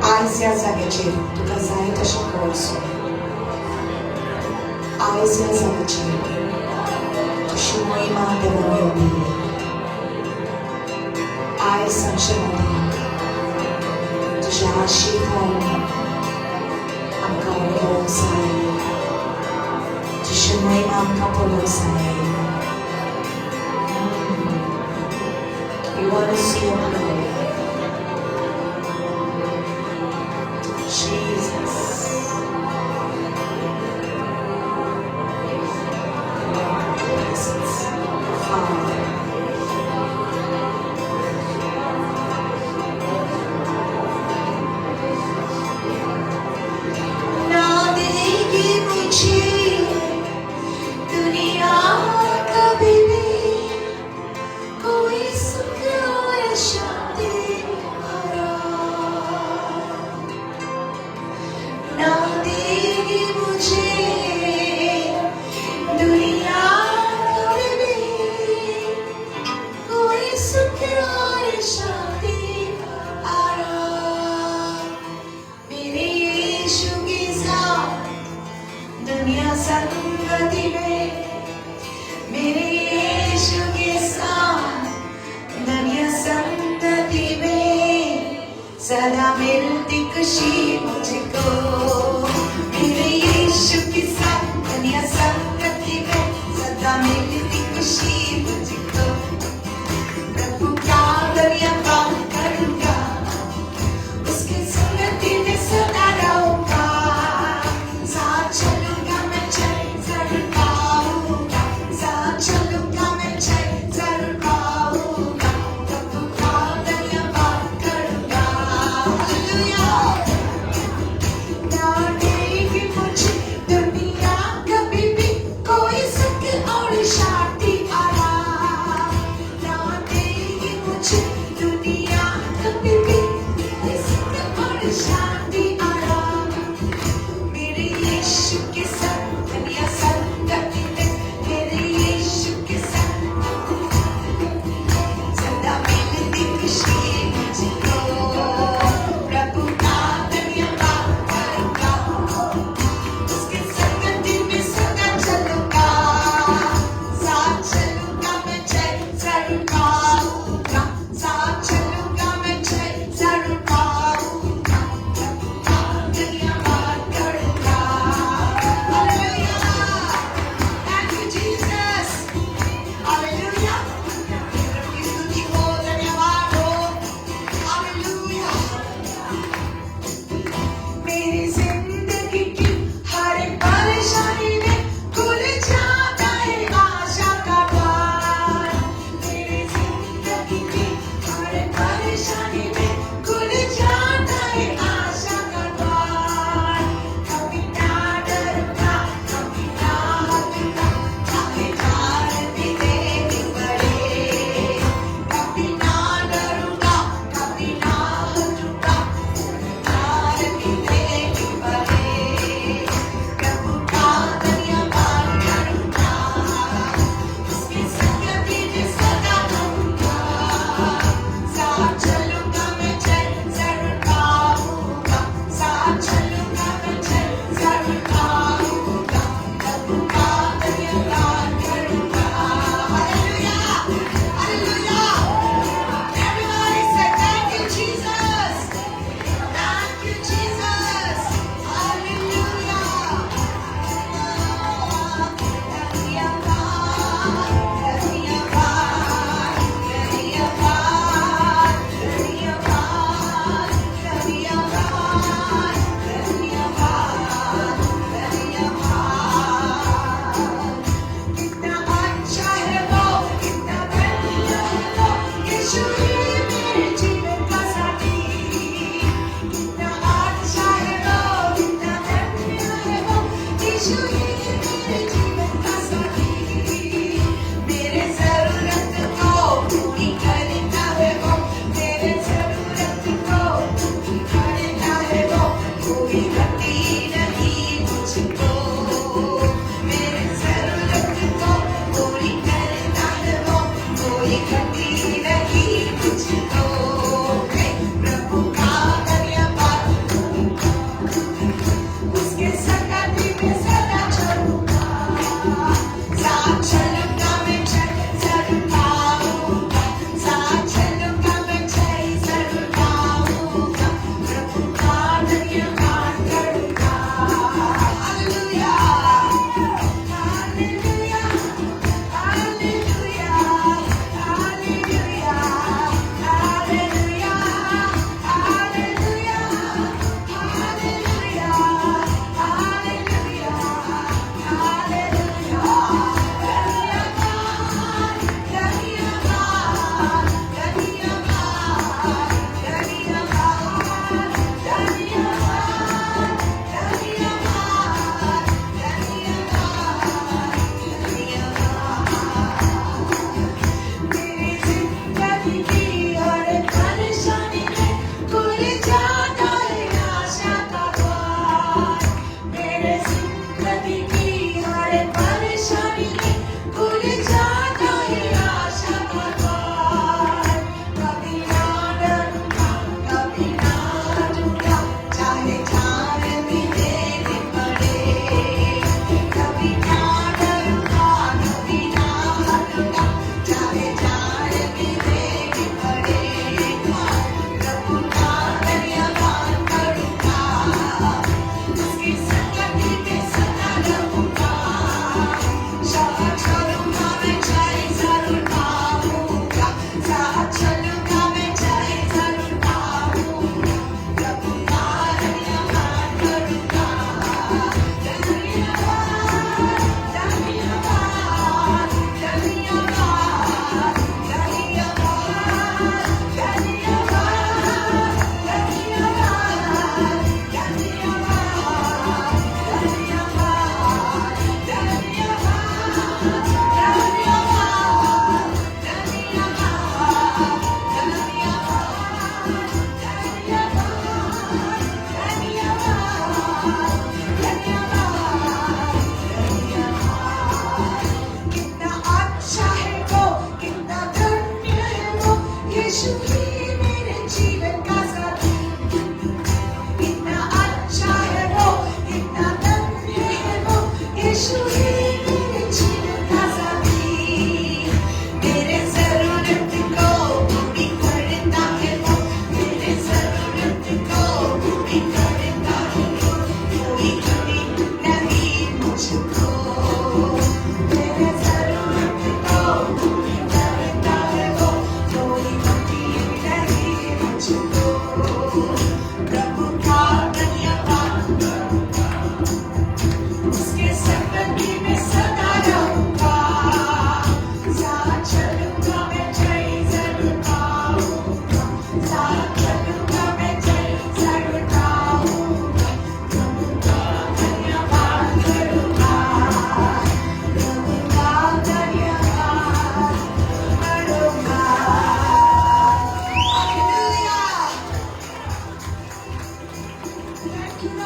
आयज ह्या जाग्याचेर तुका जाय तशें कर सोड. आयज ह्या जाग्याचेर तुजी महिमा देवान येवंक दिली. आयज आमच्या मदीं तुज्या आशिर्वाद आमकां मेळोवंक जाय. तुजी महिमा आमकां पळोवंक जाय. We want to see your glory. Jesus. Presence. Father. ना देगी मुझे दुनिया कभी भी कोई सुख और शांति आराम. ना देगी मुझे दुनिया कभी भी कोई सुख और शांति आराम. मेरे यीशु के साथ दुनिया संगति में, मेरे यीशु के साथ दुनिया संगति में सदा मिलती खुशी मुझको. मेरे यीशु के साथ दुनिया संगति में सदा मिलती खुशी मुझको. प्रभु का दुनिया पार करूंगा, उसकी संगति में सदा रहूंगा. साथ चलूंगा मैं चैन जरूर पाऊंगा, साथ चलूंगा मैं चैन जरूर पाऊंगा. प्रभु का दुनिया पार करूंगा. हालेलुया. ना देगी मुझे दुनिया कभी भी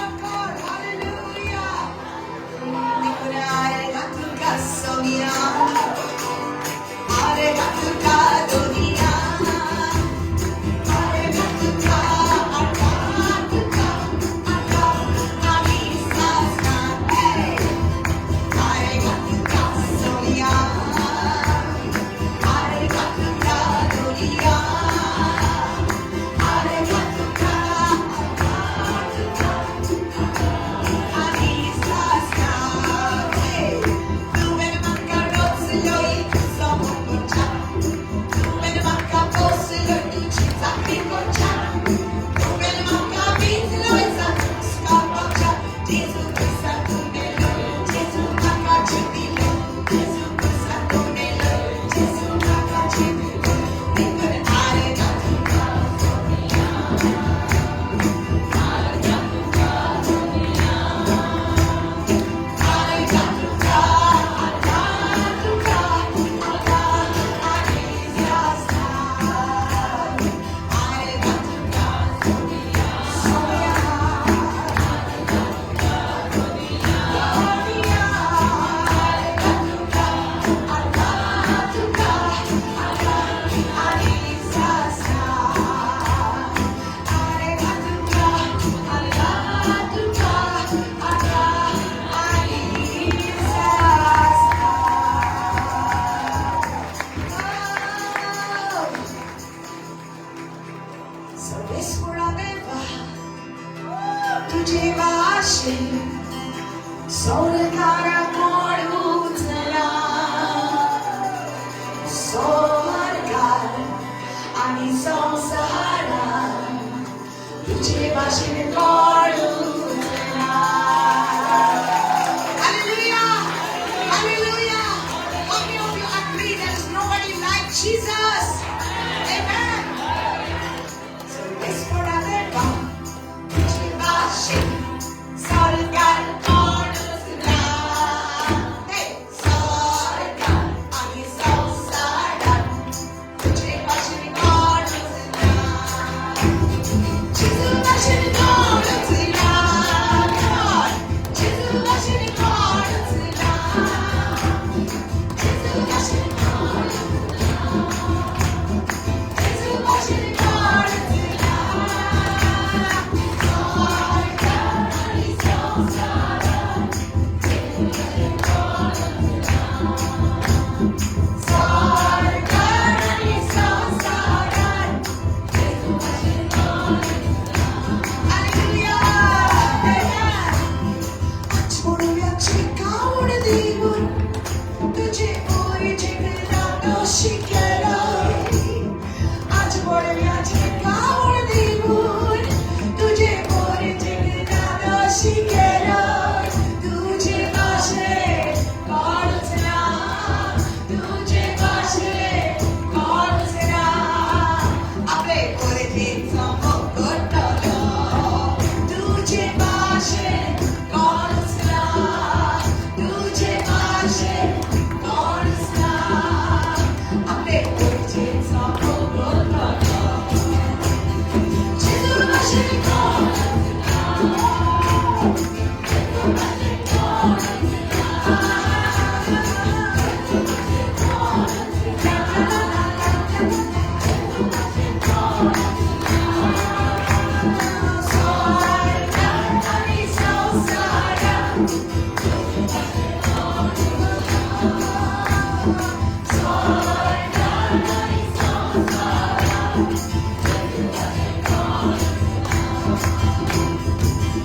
Lord God. Hallelujah. आरेगा सोनिया, आरेगा तुका दुनिया, आरेगा तुका आका तुका आका आनी सासना. आरेगा तुका सोनिया, आरेगा तुका दुनिया, आरेगा तुका आका तुका आनी सासना. तुवें म्हाका रचलोय तुजो मुकुटा, तुवें म्हाका पोसलोय तुजी चाकरी करच्या, तुवें म्हाका विंचलोय पावच्या. जेजू क्रिस्ता तुवें जेजू म्हाका जिविलो, जेजू क्रिस्ता तुवें जेजू म्हाका जिविलो. देखून आरेगा तुका आरेगा तुका आका तुका आका आनी सासना. आरेगा तुका सोनिया, दुनिया, आरेगा तुका आका तुका आका आनी सासना. आरेगा तुका आका तुका आका आनी सासना. सर्वेस्परा देवा, तुझे भाशेन संवसारा कोण उचला, स्वर्गार आनी संवसारान तुझे भाशेन कोण उचला. Hallelujah! Hallelujah! How many of you agree there is nobody like Jesus? Amen. सर्वेस्परा देवा, तुझे भाशेन स्वर्गार कोण उचला. Hey, स्वर्गार आनी संवसारान तुझे भाशेन कोण उचला. जेजू भाशेन कोण उचला. Come on. जेजू भाशेन कोण उचला. जेजू भाशेन कोण उचला. जेजू भाशेन कोण उचला. स्वर्गार आनी संवसारान स्वर्गार आनी संवसारान Hallelujah! Amen. आज मोडव्याची कावड देऊन तुझे ओरीचे दोषी केलं. आज मोडव्याची कावड देऊन तुझे ओरीचे दोषी केलं. तुझे भाशे कोणच ना, तुझे भाशे कोणच ना. आपले ओरीचेचो मुकुटलो, तुझे भाशे कोणच ना, तुझे भाशे कोणच ना. आपले ओरीचेचो मुकुटलो, जेजू भाशेन कोणच ना, जेजू भाशेन कोणच ना, जेजू भाशेन कोणच ना. स्वर्गार आनी संवसारान स्वर्गार आनी संवसारान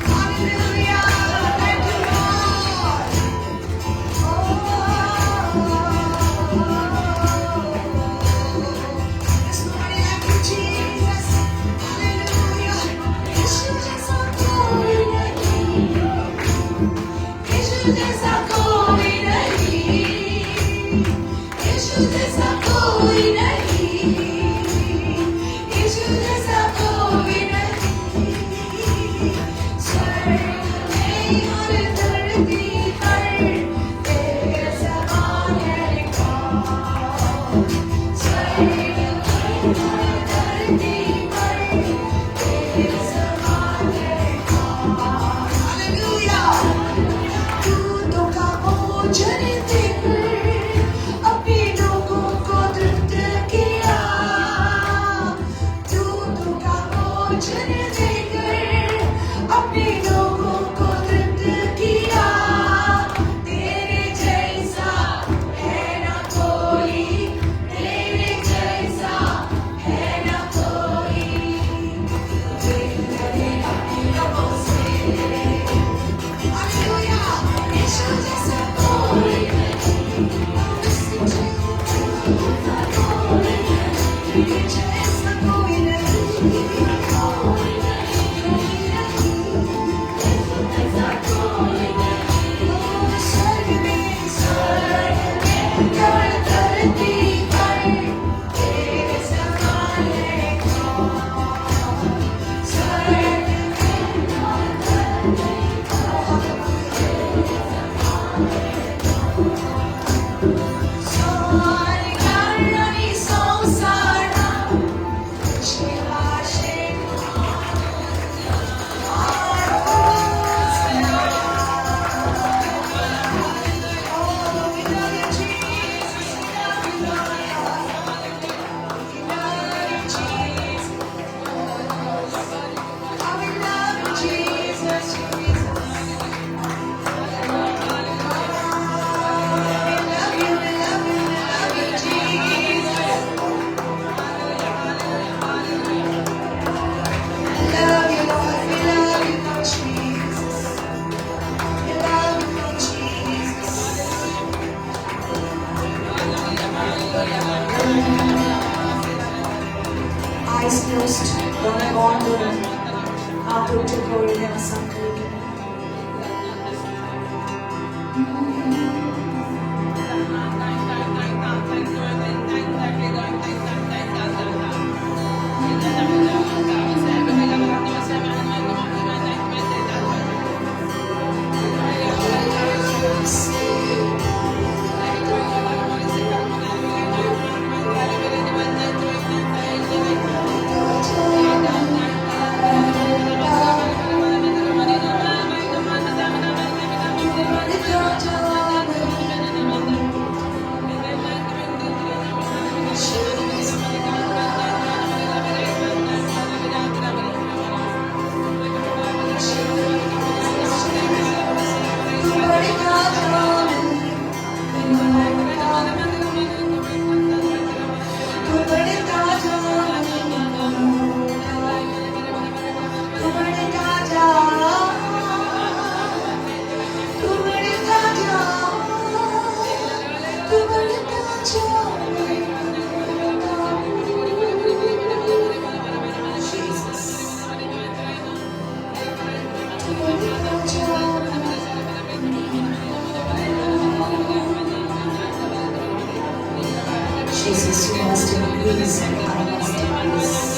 Hallelujah! Thank you, Lord. Oh, there's nobody like you, Jesus. Hallelujah. यीशु जैसा कोई नहीं, यीशु जैसा कोई नहीं, यीशु जैसा कोई नहीं, यीशु जैसा कोई नहीं. स्वर्ग में और धरती पर तेरे समान है कौन? स्वर्ग में और धरती पर तेरे समान है कौन? Jesus, you must increase and I must decrease.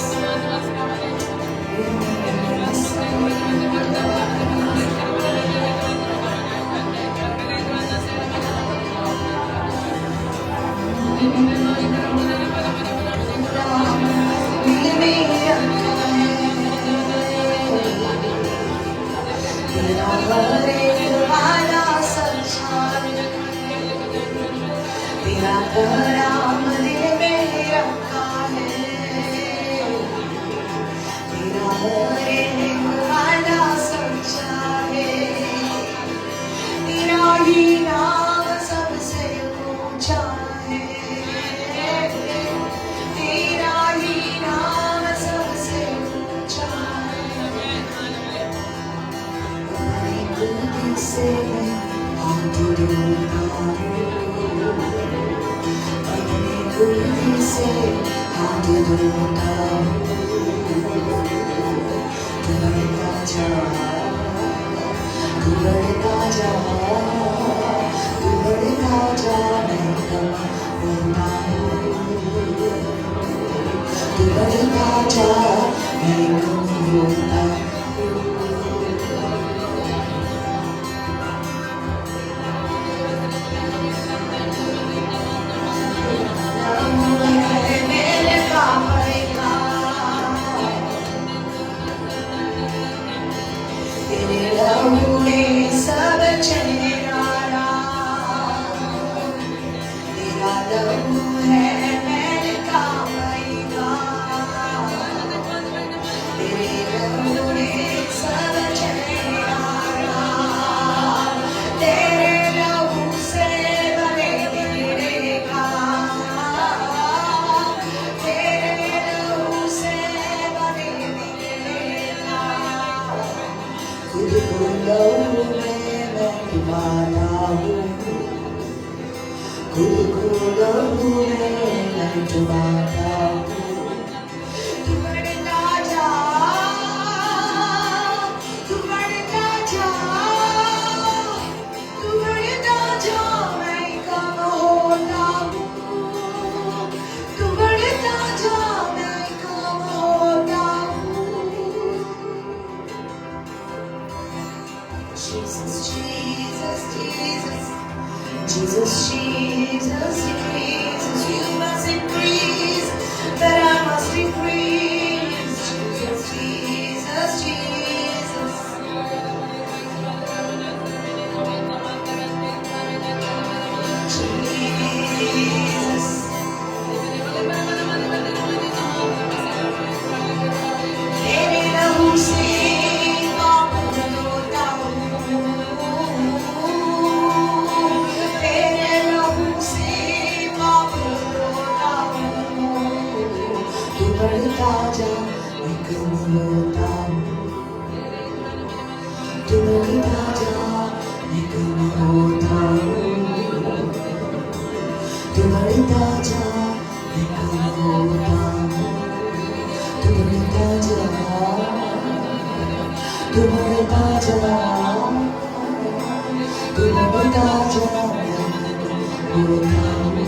होता हूँ।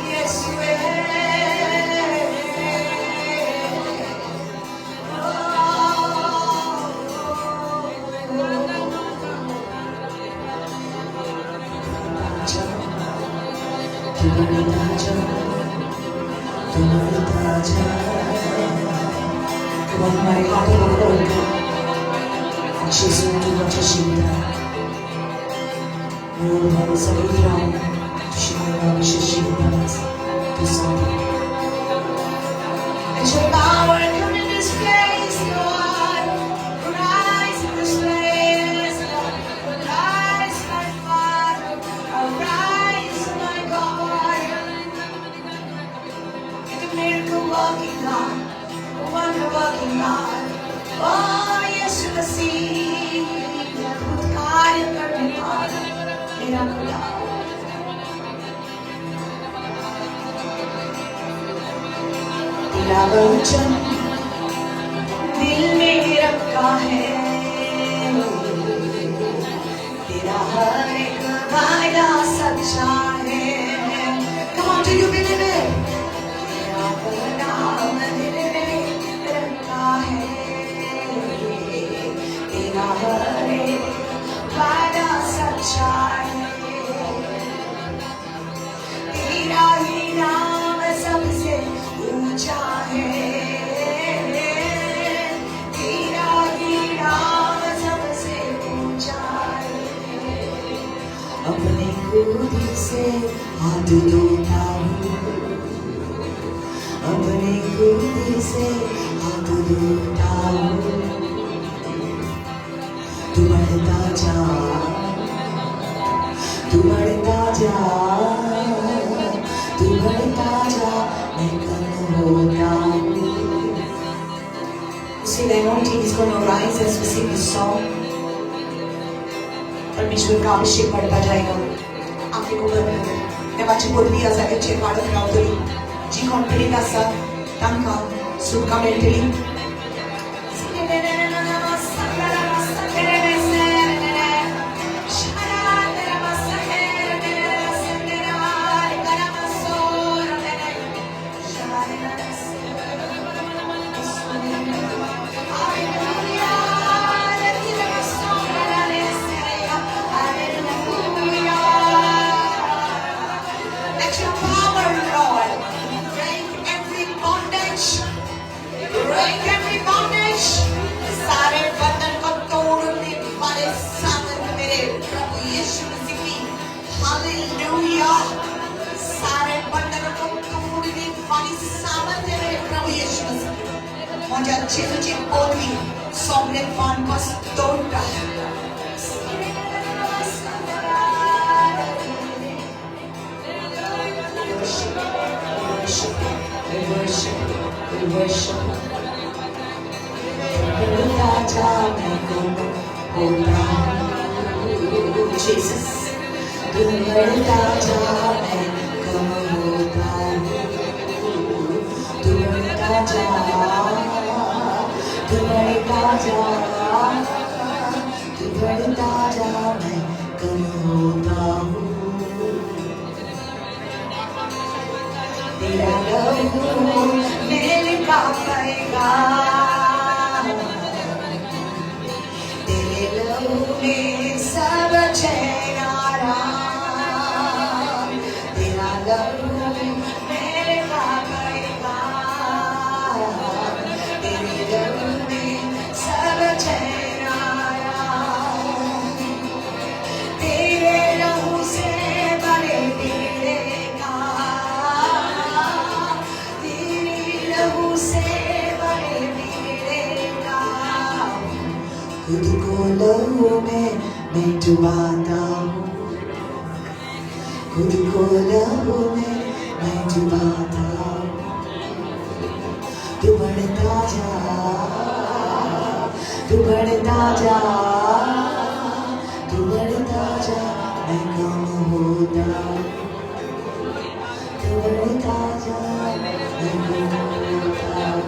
यीशुवे, तू बढ़ता जा, तू बढ़ता जा। तो हमारे हाथों को खोलकर जेजू तुझ्या शिवता म्हणून सगळी राहून तुझी महिमा विशेष शिवता तू सांग. Let your power come in this place, Lord. Rise in this place, Lord. Rise, my Father. Arise, my God. You're the miracle working God, wonder working God. Oh, Yeshu Masih, अद्भुत कार्य करने वाला मेरा खुदा। तेरा वचन दिल में रखा है, तेरा हर एक वायदा सच्चा है। Come on, do you believe it? तेरा नाम दिल में रखा है, तेरा हर एक वायदा सच्चा है। तेरा ही नाम सबसे ऊंचा है, तेरा ही नाम सबसे ऊंचा है। अपने खुद से हाथ धोता हूँ, अपने खुद से हाथ धोता हूँ। तू बढ़ता जा, तू बढ़ता जा, तू बढ़ता जा, मैं कम होता हूँ। See, the anointing is going to rise as we sing this song. परमेश्वर का अभिषेक बढ़ता जाएगा। आंखें को बंद कर। देवाची पदवी आसा तेचेर वाडत रावतली। जी कोण पिडीत आसा तांकां सुटका मेळटली। Let your power, Lord, break every bondage. Break every bondage. सारे बंधन को तोड़ने वाले सामर्थ मेरे प्रभु यीशु मसीह की। हालेलुया। सारे बंधनों को तोड़ने वाली सामर्थ मेरे प्रभु यीशु मसीह की। म्हज्या जेजूची पदवी सगळे वानपास तोडटा। Worship, worship, we worship, we worship. बढ़ता जा, मैं कम होता हूँ। Jesus, तू बढ़ता जा, मैं कम होता हूँ। तू बढ़ता जा, तू बढ़ता जा, तू बढ़ता जा, मैं कम होता हूँ। तेरा लहू मेरे पाएगा, तेरे लहू में सब चैन आराम। तेरा लहू मेरे पाएगा, तेरे लहू में सब चैन आराम। तेरे लहू से बड़े तेरे का, तेरे लहू से बड़े तेरे का। खुद को लहू में मैं डुबाता हूँ, खुद को लहू में मैं डुबाता हूँ। तू बढ़ता जा, तू बढ़ता जा, तू बढ़ता जा, मैं कम होता हूँ। तू बढ़ता जा, मैं कम होता हूँ।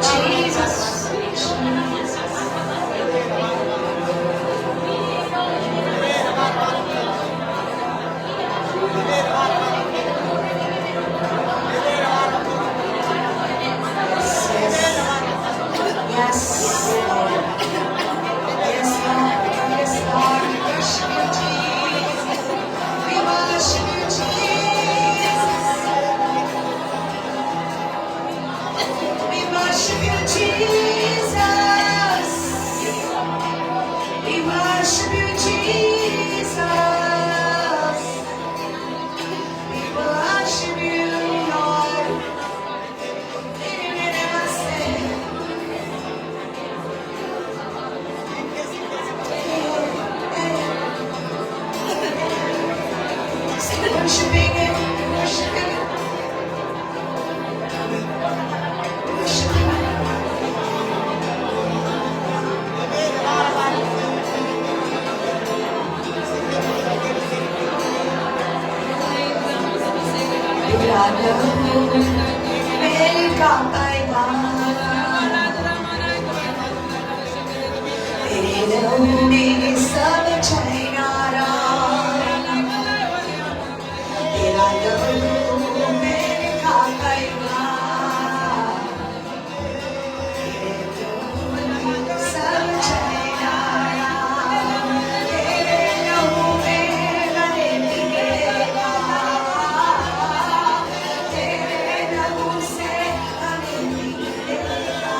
Jesus. लहू मेल खाएगा, तेरे लहू में सब चैनारा, तेरा लहू मेल खाएगा, तेरे लहू में सब चैनारा, तेरे लहू में गले मिलेगा, तेरे लहू से हमें मिलेगा।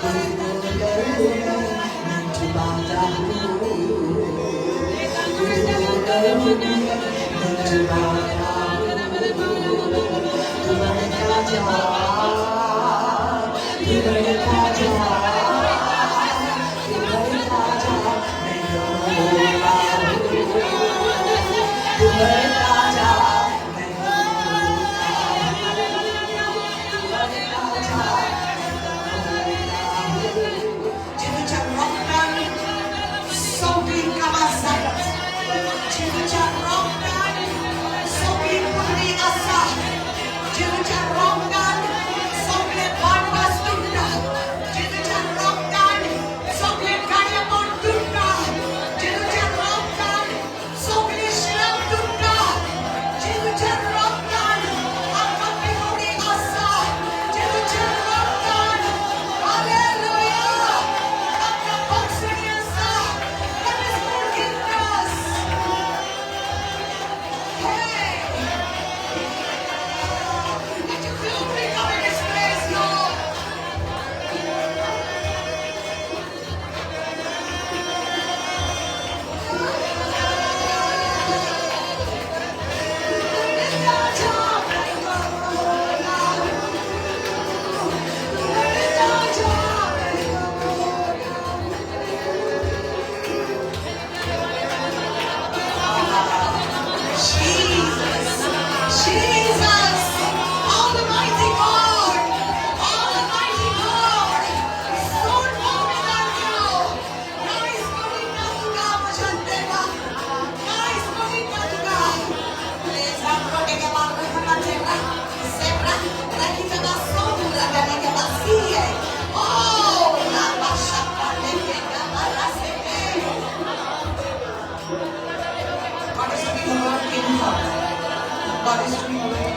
कोई लहू में मैं डुबाता हूँ, कोई लहू में मैं डुबाता हूँ, तू बढ़ता जा, तू बढ़ता जा, तू बढ़ता जा, मैं होता हूँ, तू बढ़ता जा, मैं होता हूँ, तू बढ़ता जा, मैं होता हूँ। जेजूच्या रक्तान सगळी कामां जातात, जेजूच्या रक्तान सगळी पुरणी आसा, जेजूच्या रक्तान सगळे बांदवास तुटता, जेजूच्या रक्तान सगळे गाडयेपण तुटता, जेजूच्या रक्तान सगळे श्रम तुटता, जेजूच्या रक्तान आमकां पिरोणी आसा, जेजूच्या रक्तान हालेलुया आमकां बक्षणी आसा. There is forgiveness. Hey! Let your glory come in this place, Lord. Jesus, Jesus, Almighty God, Almighty God, सोड मोमिनांनो, नाईस कोणी तुका वचन देवा, नाईस कोणी तुका. Oh, God is doing a work in her. God is doing a work.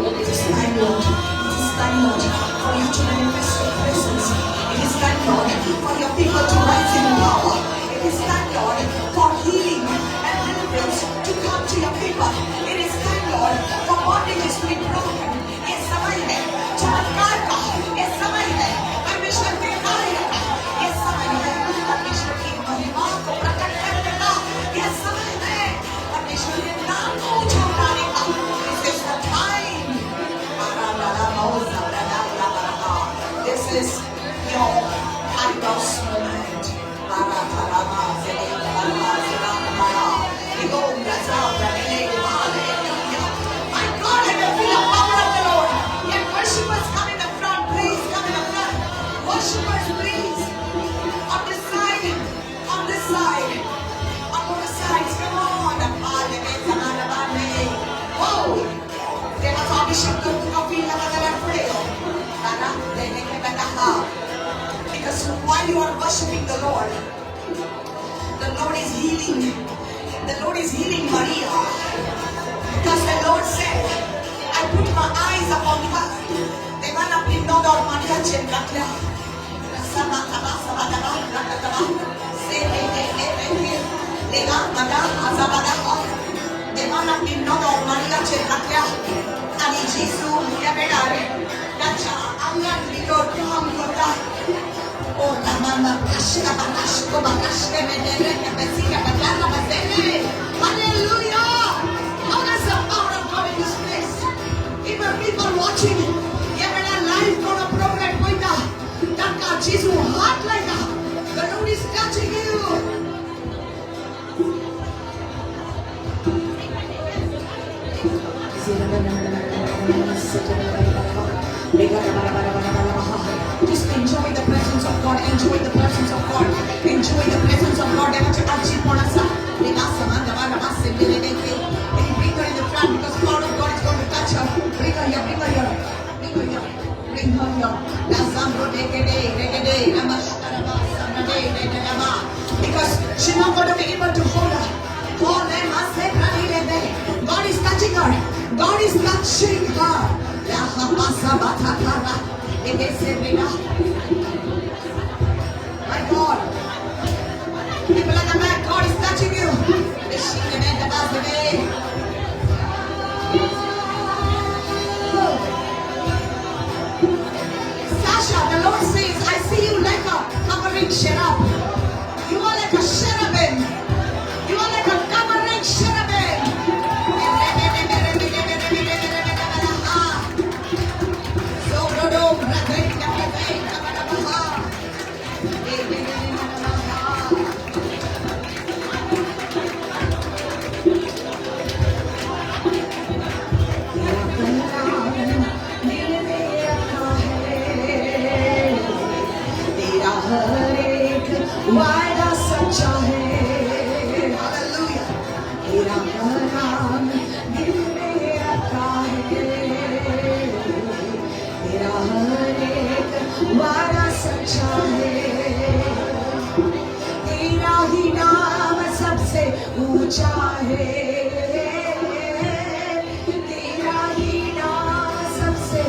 It is time, Lord. It is time, Lord, for you to manifest your presence. It is time, Lord, for your people to rise in power. It is time, Lord, for healing and deliverance to come to your people. It is time, Lord, for bondages to be broken. ये समय है चमत्कार का, ये समय है परमेश्वर K कार्य का, ये समय है परमेश्वर की महिमा को प्रकट करने का, ये समय है परमेश्वर के नाम को ऊंचा उठाने का। This is the time. This is your Kairos moment. My God, I can feel the power of the Lord. Yet worshippers, come in the front, please come in the front. Worshippers, please. On this side, on this side, on both sides, come on. Oh, देवाचा अभिषेक तर तुका feel जाता जाल्यार फुडें यो. Because while you are worshiping the Lord is healing. The Lord is healing Maria. Because the Lord said, I put my eyes upon her. देवान आपली नदर मारियाचेर घातल्या. देवान आपली नदर मारियाचेर घातल्या आनी जेजू ह्या वेळार ताच्या आंगान भितर काम करता. Oh, la mama, hallelujah! How does the power of God in this place? Even people watching Enjoy the presence of God. Enjoy the presence of God. देवाचे आजीपण आसा. Can you bring her in the front, because power of God is going to touch her. Bring her here, bring her here, bring her here, bring her here. Because she's not going to be able to hold her. God is touching her. God is touching her. My God. People at the back, God is touching you. Sasha, the Lord says, I see you like a covering cherub. You are like a cherubim. You are like a covering cherubim. तेरा हर एक वायदा सच्चा है. Hallelujah. तेरा कलाम दिल में रखा है. तेरा हर एक वायदा सच्चा है. तेरा ही नाम सबसे ऊंचा है. तेरा ही नाम सबसे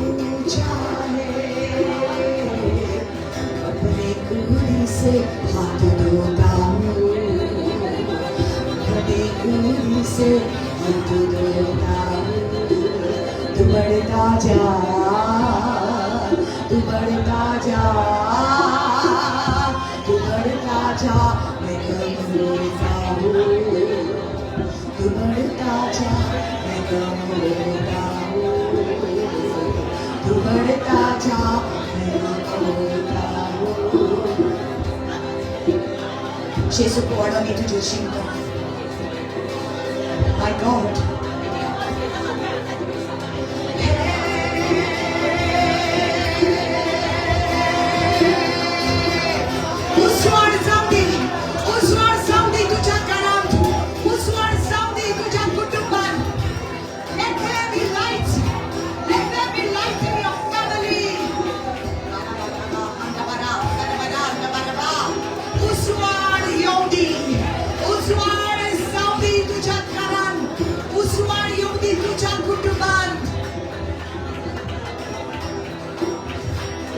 ऊंचा है. अपने खून से हाथ धोता हूँ. अपने खून से हाथ धोता हूँ. तू बढ़ता जा, तू बढ़ता जा, तू बढ़ता जा, मैं कम होता हूँ. तू बढ़ता जा, मैं कम होता हूँ. तू बढ़ता जा, मैं कम होता हूँ. जेसू को वाढव, मी तुझे जिंकतो. My God. उजवाड जाऊ दे, उजवाड जाऊ दे तुझ्या घरात, उजवाड जाऊ दे तुझ्या कुटुंबात. Let there be light. Let there be light in your family. उजवाड येऊ दे, उजवाड जाऊ दे तुझ्या घरात, उजवाड येऊ दे तुझ्या कुटुंबात.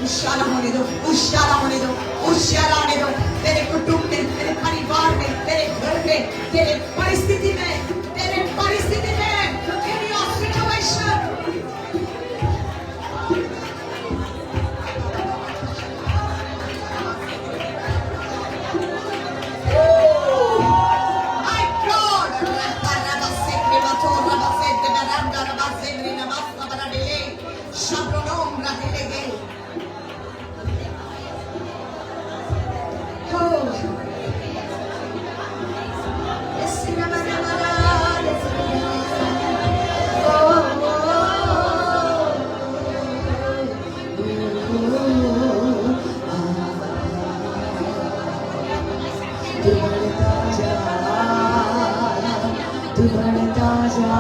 उजाला होने दो, उजाला होने दो, उजाला होने दो तेरे कुटुंब में, तेरे परिवार में, तेरे घर में, तेरे परिस्थिति में, तेरे परिस्थिति में, in your situation. My God. Oh. तू बढ़ता जा, तू बढ़ता जा,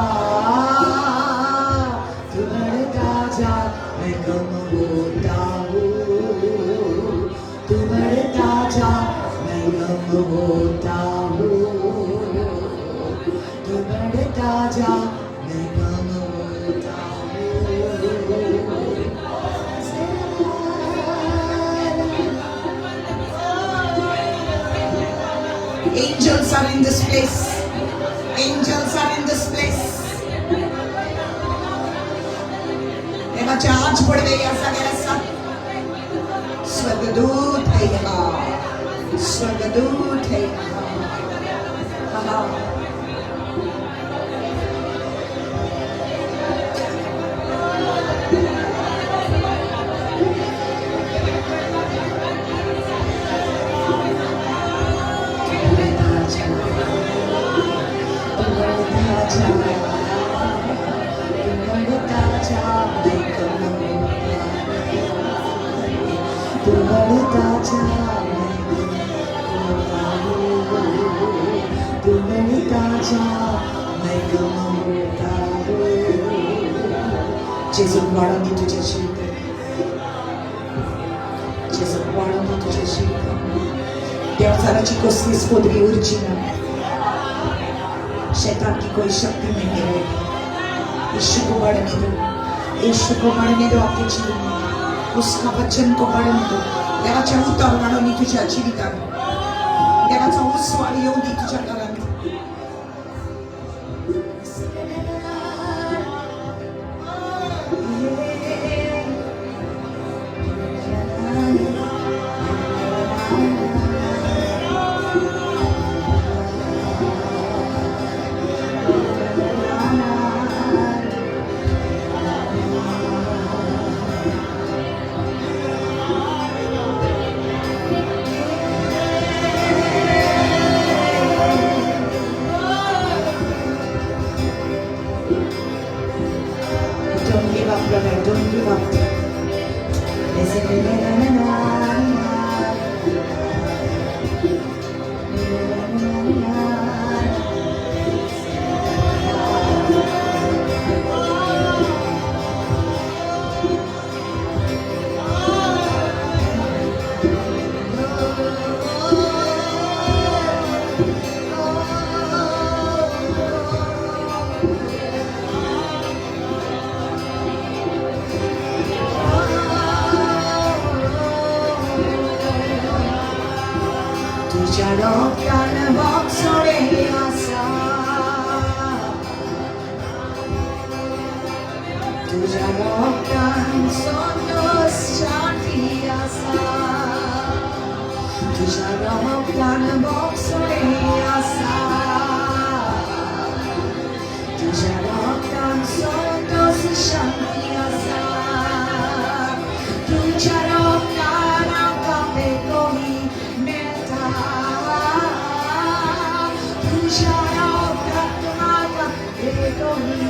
तू बढ़ता जा, मैं कम होता हूँ. तू बढ़ता जा, मैं कम होता हूँ. तू बढ़ता जा, मैं कम होता हूँ. Angels are in this place. Angels are in this place. देवाचे आज पडवे या जाग्यार आसा. स्वर्गदूत है यहाँ, स्वर्गदूत है यहाँ. हा. तू बढ़ता जा, तू बढ़ता जा, तू बढ़ता जा, मैं कम होता. तू बढ़ता जा मैं होता हूँ, तू बढ़ता जा मैं कम होता हूँ। जेजू वाडोवन दी तुझ्या जिवितान, जेजू वाडोवन दी तुझ्या जिवितान। देवचाराची कसलीच पदवी उरची ना, शैतान की कोई शक्ति नहीं रहेगी। यीशु को बढ़ने दो, यीशु को बढ़ने दो आपके जीवन में, उसका वचन को बढ़ने दो। देवाच्या उतर वाडोवन दी तुझ्या जिवितान, देवाचा उजवाड येऊ दी तुझ्या घरात। Don't give up, brother. Don't give up. तुझ्या डोक्यान वागसोडे आसा, तुझ्या डोक्यान संतोष शांती आसा, तुझ्या डोक्यान वागसोडे आसा, तुझ्या डोक्यान संतोष शांती आसा, तुझ्या डोक्यान आमकां पेटोवी मेळटा, तुझ्या रक्तान म्हाका पेटोवी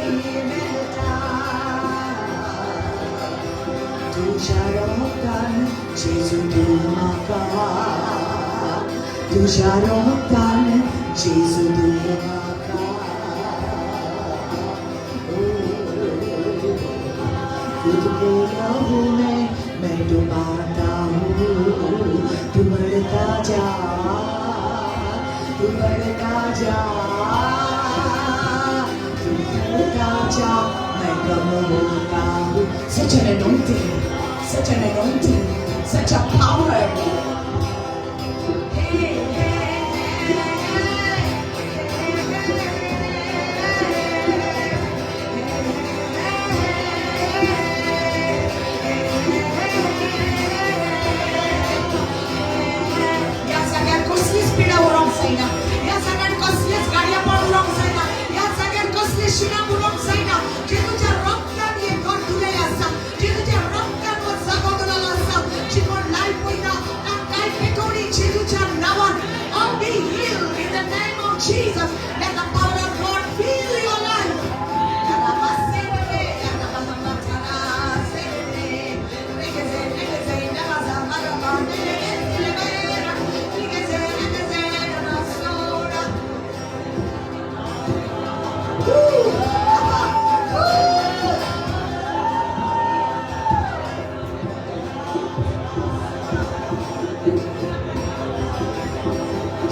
मेळटा, तुझ्या रक्तान जेजू तूं म्हाका, तुझ्या रक्तान जेजू तूं म्हाका, खुद को लहू में मैं डुबाता हूँ, तू बढ़ता जा, तू बढ़ता जा, तू बढ़ता जा मैं कम होता हूँ। Such an anointing, such an anointing, such a power. Hey, hey, hey, या जाग्यार कसलीच पिडा उरोंक जायना, या जाग्यार कसलेच गाडयेपण उरोंक जायना, या जाग्यार कसले शिणां उरोंक जायना। जेजूच्या रक्तान हें घर धुलें आसा, जेजूच्या रक्तान हो जागो धुलेलो आसा। जी कोण लायफ पळयता तांकांय पेटोवणी जेजूच्या नांवान। Oh, be healed in the name of Jesus. Let the power of God fill your life.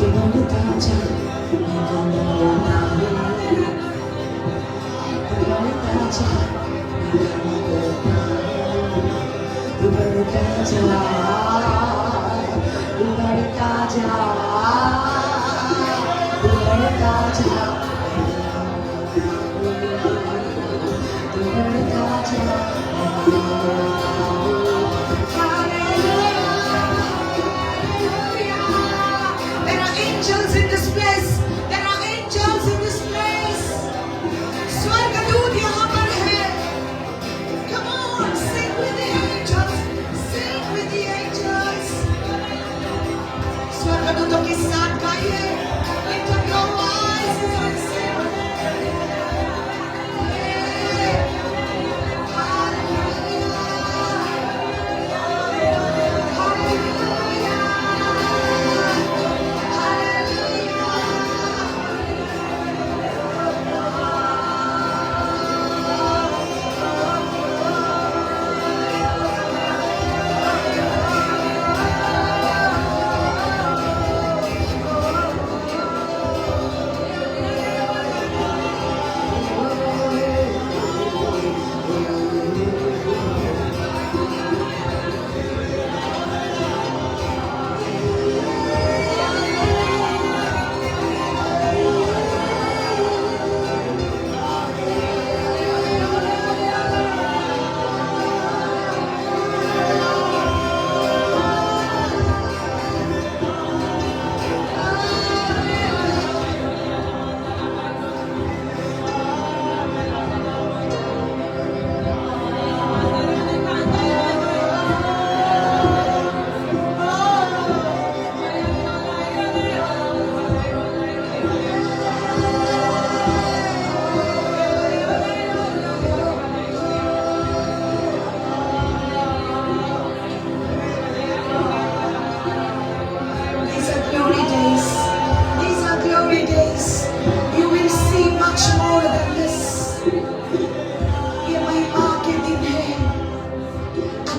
तू बढ़ता जा मैं कम होता हूँ, तू बढ़ता जा मैं कम होता हूँ, तू बढ़ता जा, तू बढ़ता जा, तू बढ़ता जा मैं कम होता हूँ, तू बढ़ता जा मैं कम होता हूँ। Hallelujah. There are angels in this place. There are angels in this place. स्वर्गदूत यहाँ पर है। Come on, sing with the angels. Sing with the angels. स्वर्गदूतों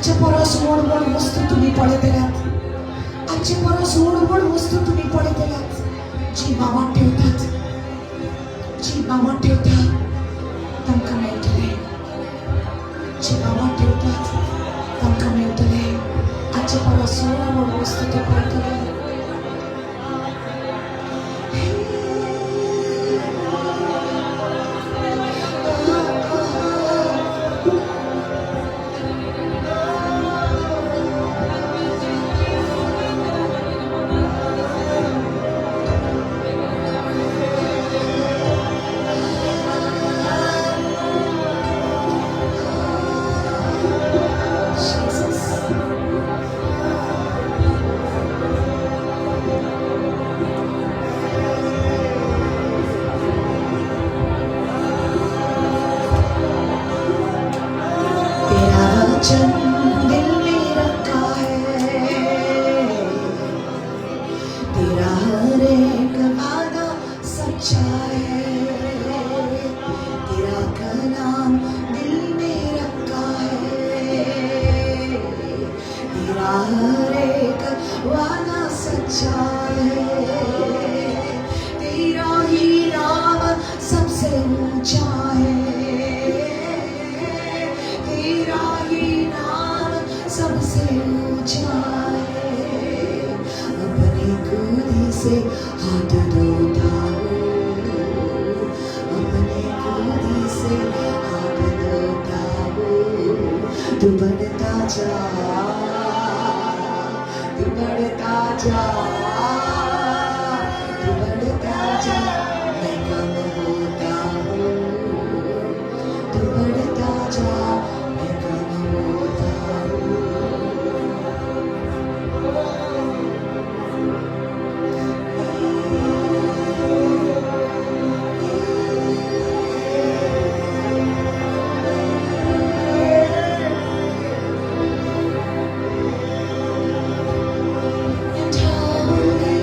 आजचे परस व्हड व्हड वस्तू तुमी पळयतल्यात, आजचे परस व्हड व्हड वस्तू तुमी पळयतल्यात, जी नांवां ठेवतात, जी नांवां ठेवतात तांकां मेळटले, जी नांवां ठेवतात तांकां मेळटले. आजचे परस व्हड व्हड वस्तू ते पळयतले. Jesus. तेरा वचन दिल में रखा है, तेरा हर एक वादा सच्चा है, तेरा कलाम दिल में रखा है, तेरा हर एक वादा सच्चा है, तेरा ही नाम सबसे ऊंचा है, तेरा ही नाम सबसे ऊंचा है. अपनी गोदी से हाथ धोता हूँ, अपनी गोदी से हाथ धोता हूँ. तू बढ़ता जा, तू बढ़ता जा, तू बढ़ता जा, मैं कम होता हूँ. तू बढ़ता जा, मैं कम होता हूँ. And holy,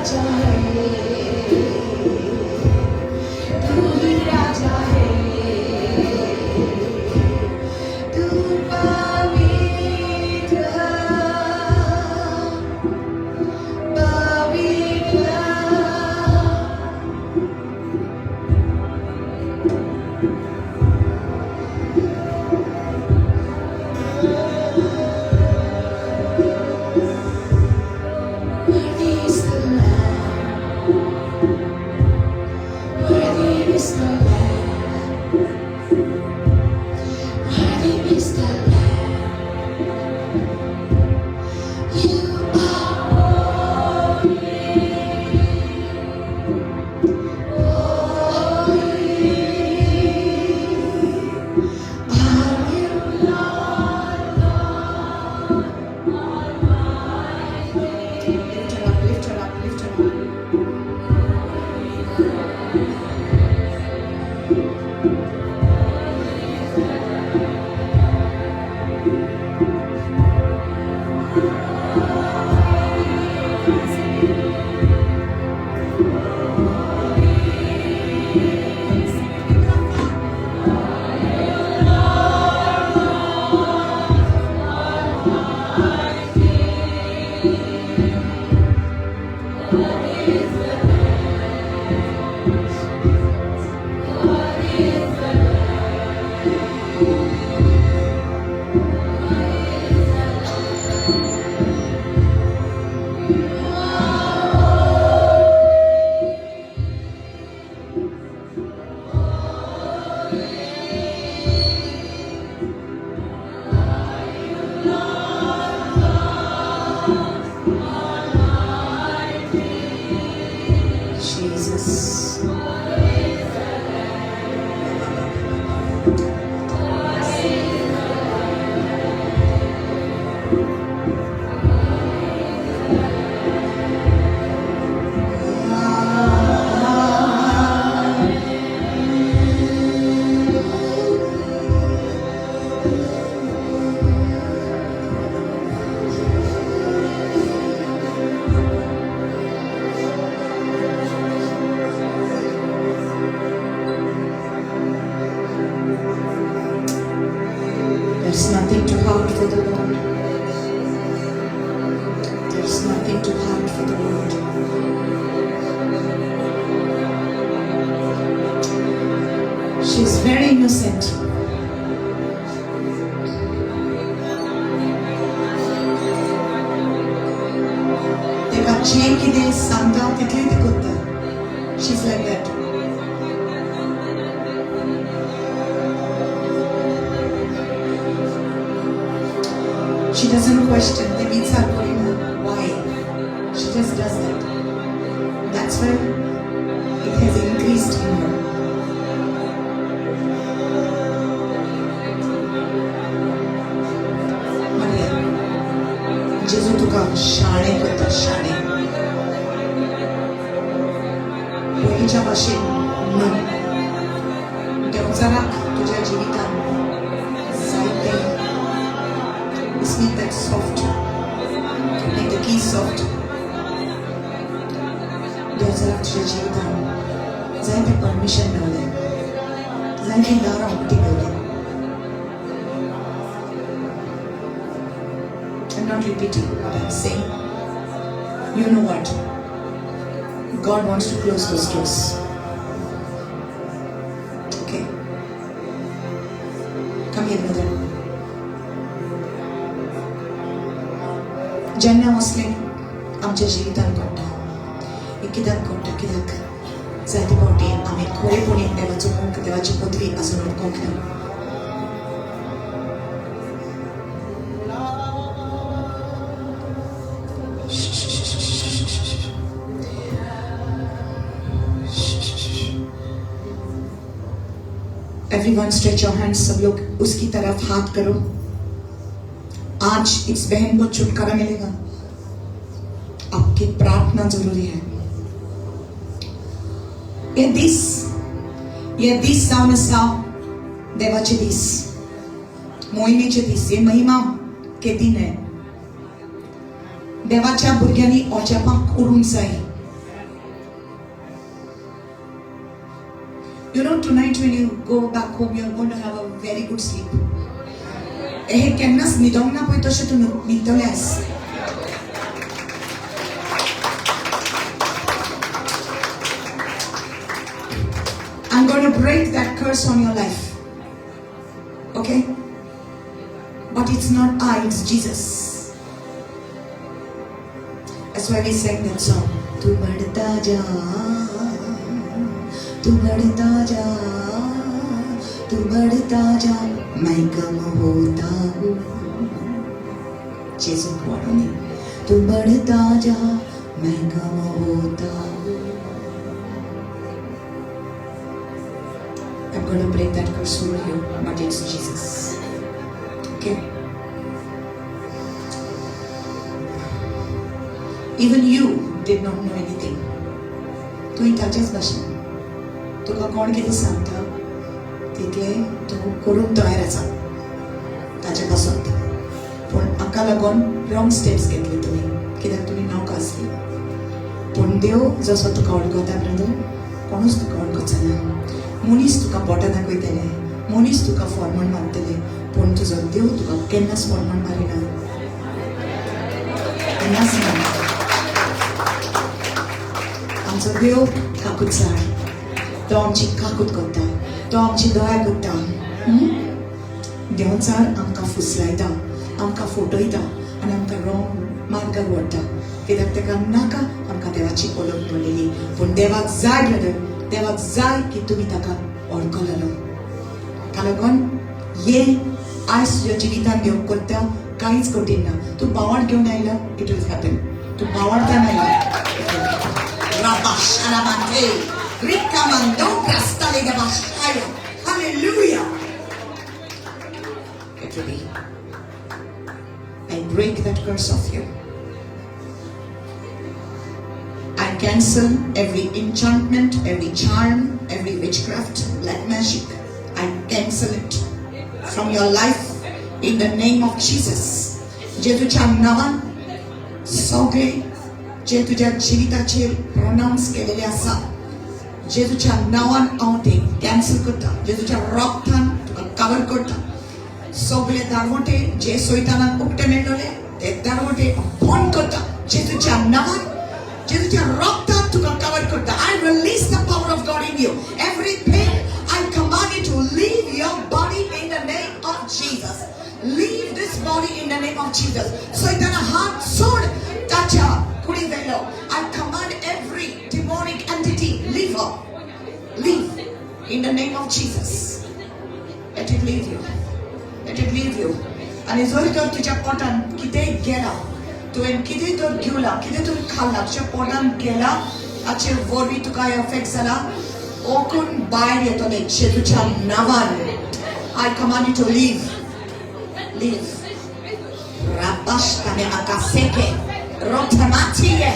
राजा है, तू ही राजा है, तू पवित्र, पवित्र. Worthy is the Lamb, worthy is the Lamb, worthy is the Lamb. You are holy, holy. Are you Lord God Almighty? Lift her up, lift her up, lift her up. Jesus. There's nothing too hard for the Lord. There's nothing too hard for the Lord. She's very innocent. ताका जें कितें सांगता तितलें ती करता. She's like that. She doesn't question. ते विचार करिना why. She just does that. That's why it has increased in her. Maria, जेजू तुका शाणे करता, शाणे. पयलींच्या भाशेन न्हय. देंवचाराक तुज्या जिवितान जायते. Just make that soft. Make the key soft. देंवचाराक तुज्या जिवितान जायते परमिशन मेवलें, जायतीं दारां उक्ती मेवलीं. I'm not repeating what I'm saying. You know what? God wants to close those doors. Okay. Come here, brother. जेन्ना असलें आमच्या जिवितान घडटा हें कित्याक घडटा? कित्याक जायते फावटी आमी खरेपणी देवाचो मोग, देवाची पदवी आजून वळखूंक ना. Everyone stretch your hands. सब लोग उसकी तरफ हाथ करो. आज इस बहन को छुटकारा मिलेगा. आपकी प्रार्थना जरूरी है. हे दीस, हे दीस जावन आसा देवाचे दीस, मोहिमेचे दीस. हे महिमा के दिन है. देवाच्या भुरग्यांनी अजापाक उरूंक जाय. You know, tonight when you go back home, you are going to have a very good sleep. हे केन्नाच न्हिदोंक ना पळय तशें तूं न्हिदतलें आयज. I'm going to break that curse on your life. Okay? But it's not I, it's Jesus. That's why we sang that song. तू बढ़ता जा, तू बढ़ता जा, तू बढ़ता जा, मैं कम होता हूँ. जेजू वाडोनी. तू बढ़ता जा, मैं कम होता हूँ. I'm going to break that curse over you, but it's Jesus. Okay? Even you did not know anything. तूं ताचेच भाशेन, तुका कोण कितें सांगता तितलें तूं करूंक तयार आसा ताचे पासून. पूण हाका लागून रॉंग स्टेप्स घेतले तुमी, कित्याक तुमी नोक आसली. पूण देव जसो तुका वळखता ब्रदर, कोणूच तुका वळखचो ना. मनीस तुका बोटां दाखयतले, मनीस तुका फॉर्मण मारतले, पूण तुजो देव तुका केन्नाच फॉर्मण मारिना, केन्नाच ना. आमचो देव काकूत, तो आमची काकूत करता, तो आमची दया करता. देवचार आमकां फुसलायता, आमकां फटयता आनी आमकां रॉंग मार्गार व्हरता, कित्याक ताका नाका आमकां देवाची ओळख मेळ्ळेली. पूण देवाक जाय ब्रदर, देवाक जाय की तुमी ताका वळखलेलो. ताका लागून ये आयज तुज्या जिवितान देव करता, कांयच कठीण ना. तूं बावड घेवन आयला, it will happen. तूं बावडतान आयला. Rabasharamate, Rikamando Prastalegabashaya. Hallelujah. Get ready. I break that curse off you. I cancel every enchantment, every charm, every witchcraft, black magic. I cancel it from your life in the name of Jesus. जेजूच्या नावान सगळे जे तुझ्या जिविताचेर pronounce केलेले आसा, जेजूच्या नावान हांव ते cancel करता. जेजूच्या रोगतान तुका कवर करता. सगळे दारवटे जे सोयतानाक उक्ते मेळटले ते दारवटे बंद करता जेजूच्या नावान. जेजूच्या रोगतान तुका कवर करता. I release the power of God in you. Every pain, I command you to leave your body in the name of Jesus. Leave this body in the name of Jesus. सैताना हात सोड ताच्या कुडी वेलो. I command every demonic entity, leave her. Leave in the name of Jesus. Let it leave you. Let it leave you. आनी जर तर तुज्या पोटान कितेंय गेला, तुवें कितें तर घेवला, कितें तर खाल्ला, तुज्या पोटान गेला, हाचे वरवीं तुका एफेक्ट जाला, ओकून भायर येतले जेजूच्या नांवान. I command you to leave. Leave. Rabashtane akaseke. Rotamatiye.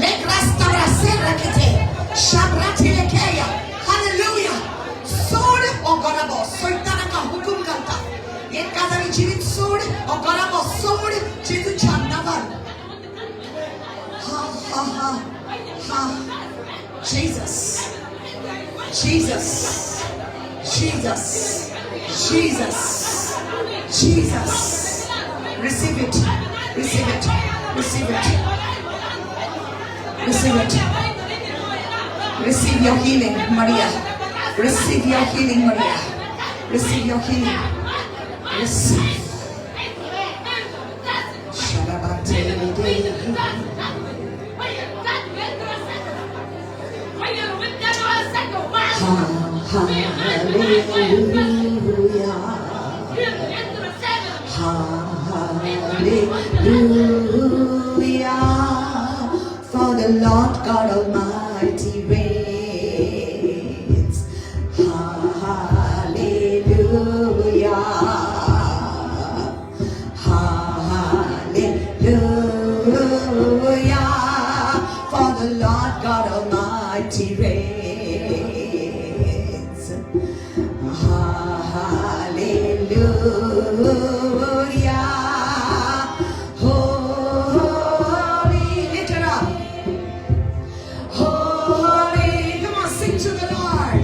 Legrastabraserakete. Shabratilekeya. Hallelujah. सोड ओ गराबो. सैतानाका हुकुम घालता. एक काजारी जिवीत सोड ओ गराबो, सोड जेजूच्या नांवान. हा हा हा हा. Jesus. Jesus. Jesus. Jesus. Jesus. Receive it. Receive it. Receive it. Receive it. Receive your healing, Maria. Receive your healing, Maria. Receive your healing. Receive. Shalabate. Hallelujah. Hallelujah. For the Lord God Almighty reigns. Hallelujah. Hallelujah. For the Lord God Almighty reigns. Hallelujah. Holy, lift it up. Holy, come on, sing to the Lord.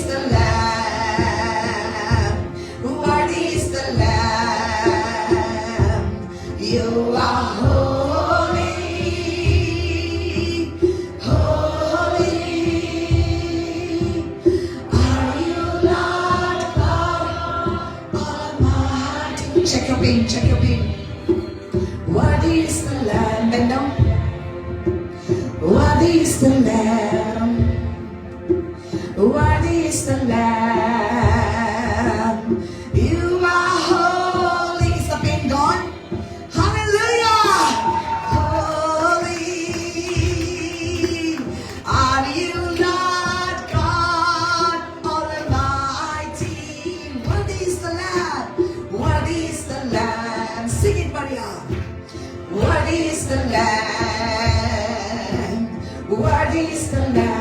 is the Lamb. Worthy is the Lamb. You are holy, holy. Are you Lord God Almighty? Check your pain, check your pain. Worthy is the Lamb. Bend down. Worthy is the Lamb. Worthy is the Lamb. You are holy. Is the pain gone? Hallelujah. Holy are you, Lord God Almighty. Worthy is the Lamb. Worthy is the Lamb. Sing it, Maria. Worthy is the Lamb. Worthy is the Lamb.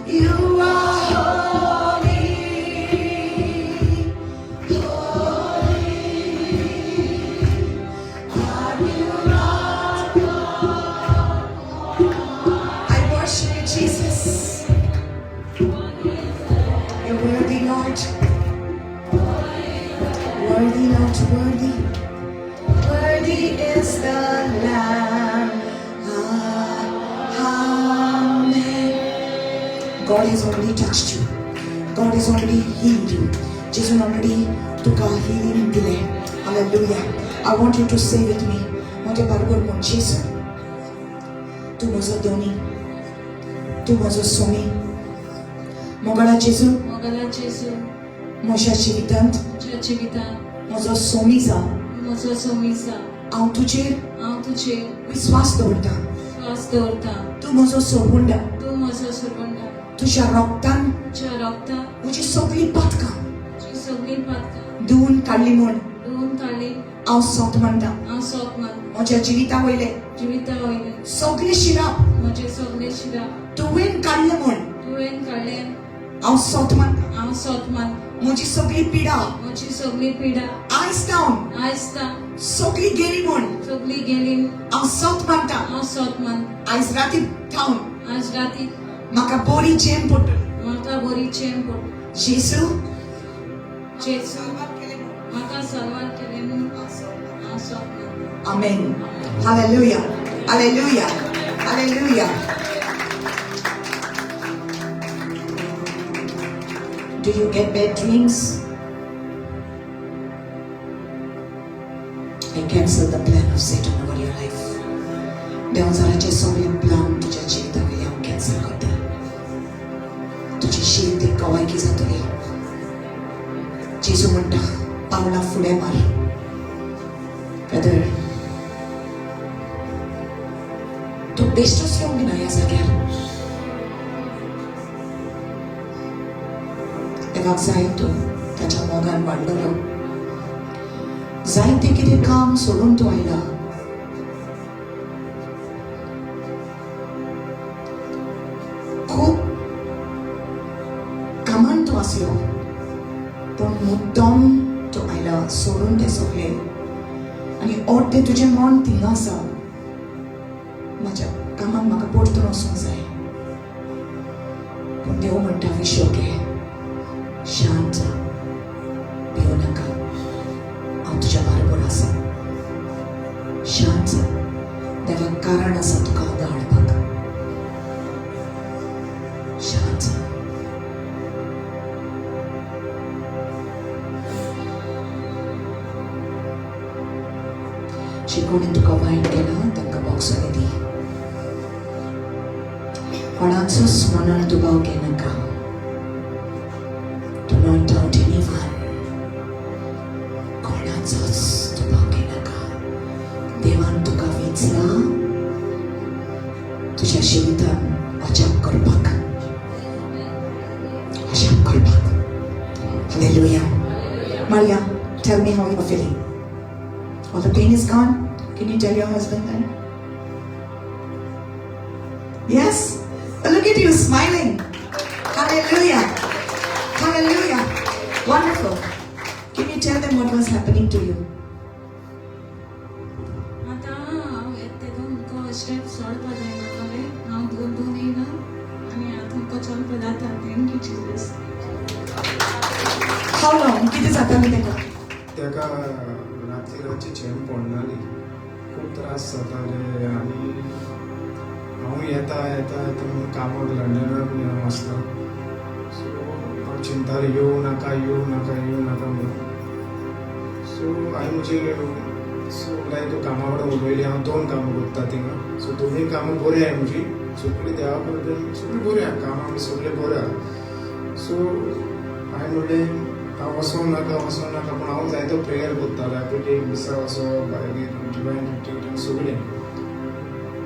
You are holy, holy. Are you Lord God? I worship you, Jesus. You're worthy, Lord. Worthy, Lord, worthy. Worthy is the Lamb. Amen. God has already touched you. God has already healed you. Jesus already तुका healing दिले. Hallelujah. I want you to say with me. म्हज्या बरोबर म्हण, जेजू, तूं म्हजो धनी, तूं म्हजो सोमी. मोगाळा जेजू, मोगाळा जेजू, म्हज्या जिवितांत म्हज्या जिवितांत म्हजो सोमी जा. म्हजो सोमी जा. हांव तुजेर हांव तुजेर विस्वास दवरता. विस्वास दवरता. तूं म्हजो सोडवंडा. तूं म्हजो सोडवंडा. तुज्या रोगतान तुज्या रोगतान म्हजी सगळीं पातकां म्हजी सगळीं पातकां धुवन काडली म्हूण धुवन काडली हांव सोत मानता. हांव सोत मानता. म्हज्या जिविता वयले जिविता वयले सगळे शिराप म्हजे सगळे शिराप तुवें काडले म्हूण तुवें काडले हांव सोत मानता. हांव सोत मानता. म्हजी सगळी पिडा म्हजी सगळी पिडा आयज तावन आयज तावन सगळी गेली म्हूण सगळी गेली हांव सोत मानता. हांव सोत मानता. आयज राती थावन आज राती म्हाका बरी चेम पडटली. म्हाका बरी चेम पडटली. जेजू, जेजू, म्हाका साल्वार केलें म्हूण हांव सोत मानता. Amen. Hallelujah. Hallelujah. Hallelujah. Do you get bad dreams? I cancel the plan of Satan over your life. देवजाराचे सगळे प्लान तुझ्या जिविता वयले हांव कॅन्सल करता. तुजी शीत एक गवायकी जातली. जेजू म्हणटा, पावलां फुडें मार. ब्रदर, तूं बेश्टोच येवंक ना ह्या जाग्यार. देवाक जाय तूं ताच्या मोगान वाडलेलो. जायतें कितें काम सोडून तूं आयला. खूब कामान तूं आसलो, पूण मुद्दम तूं आयला सोडून तें सगळें आनी अर्दें तुजें मन थिंगा आसा. म्हाज्या कामाक म्हाका परतून वचूंक जाय. पूण देव म्हणटा, विशय घे, शांत जा, भिवू नाका, हांव तुज्या बरोबर आसा. शांत जा. देवाक कारण आसा तुका हांगा हाडपाक. शांत जा. जे कोणी तुका वायट केला तांकां बॉक्सांनी दी. कोणाचोच मनार दुबाव घेनाका. Do not doubt anyone. कोणाचोच दुबाव घेनाका. देवान तुका वेंचला तुज्या जिवितान अजाप करपाक, अजाप करपाक. Hallelujah. Maria, tell me how you're feeling. All the pain is gone? Can you tell your husband that? Yes? Look at you smiling. Hallelujah. Hallelujah. Wonderful. Can you tell them what was happening to you? आतां हांव येता तुमकां step चडपा जायना हांव दोन दोन येयला आनी आतां तुमकां चलपा जाता. Thank you Jesus. How long? कितें जातालें तेका? ताका राती रातची झेम पडनाली, खूब त्रास जाताले. आनी हांव येता येता येता म्हणून कामाक लंडनाक हांव आसता. सो हांव चिंतालें येवं नाका, येवं नाका, येवं नाका म्हणून. सो हांवें म्हजे सो लायक कामा कडेन उलयली. हांव दोन कामां करता थिंगा. सो दोनूय कामां बरीं आहाय म्हजी, सगळीं देवा कडेन सगळीं बरीं आहा, कामां बी सगळीं बरीं आहा. सो हांवें म्हणलें हांव वचों नाका, वचों नाका, पूण हांव जायतो प्रेयर करतालो एवरी डे, मिसा वचो, मागीर डिवायन रिट्रीट सगळें.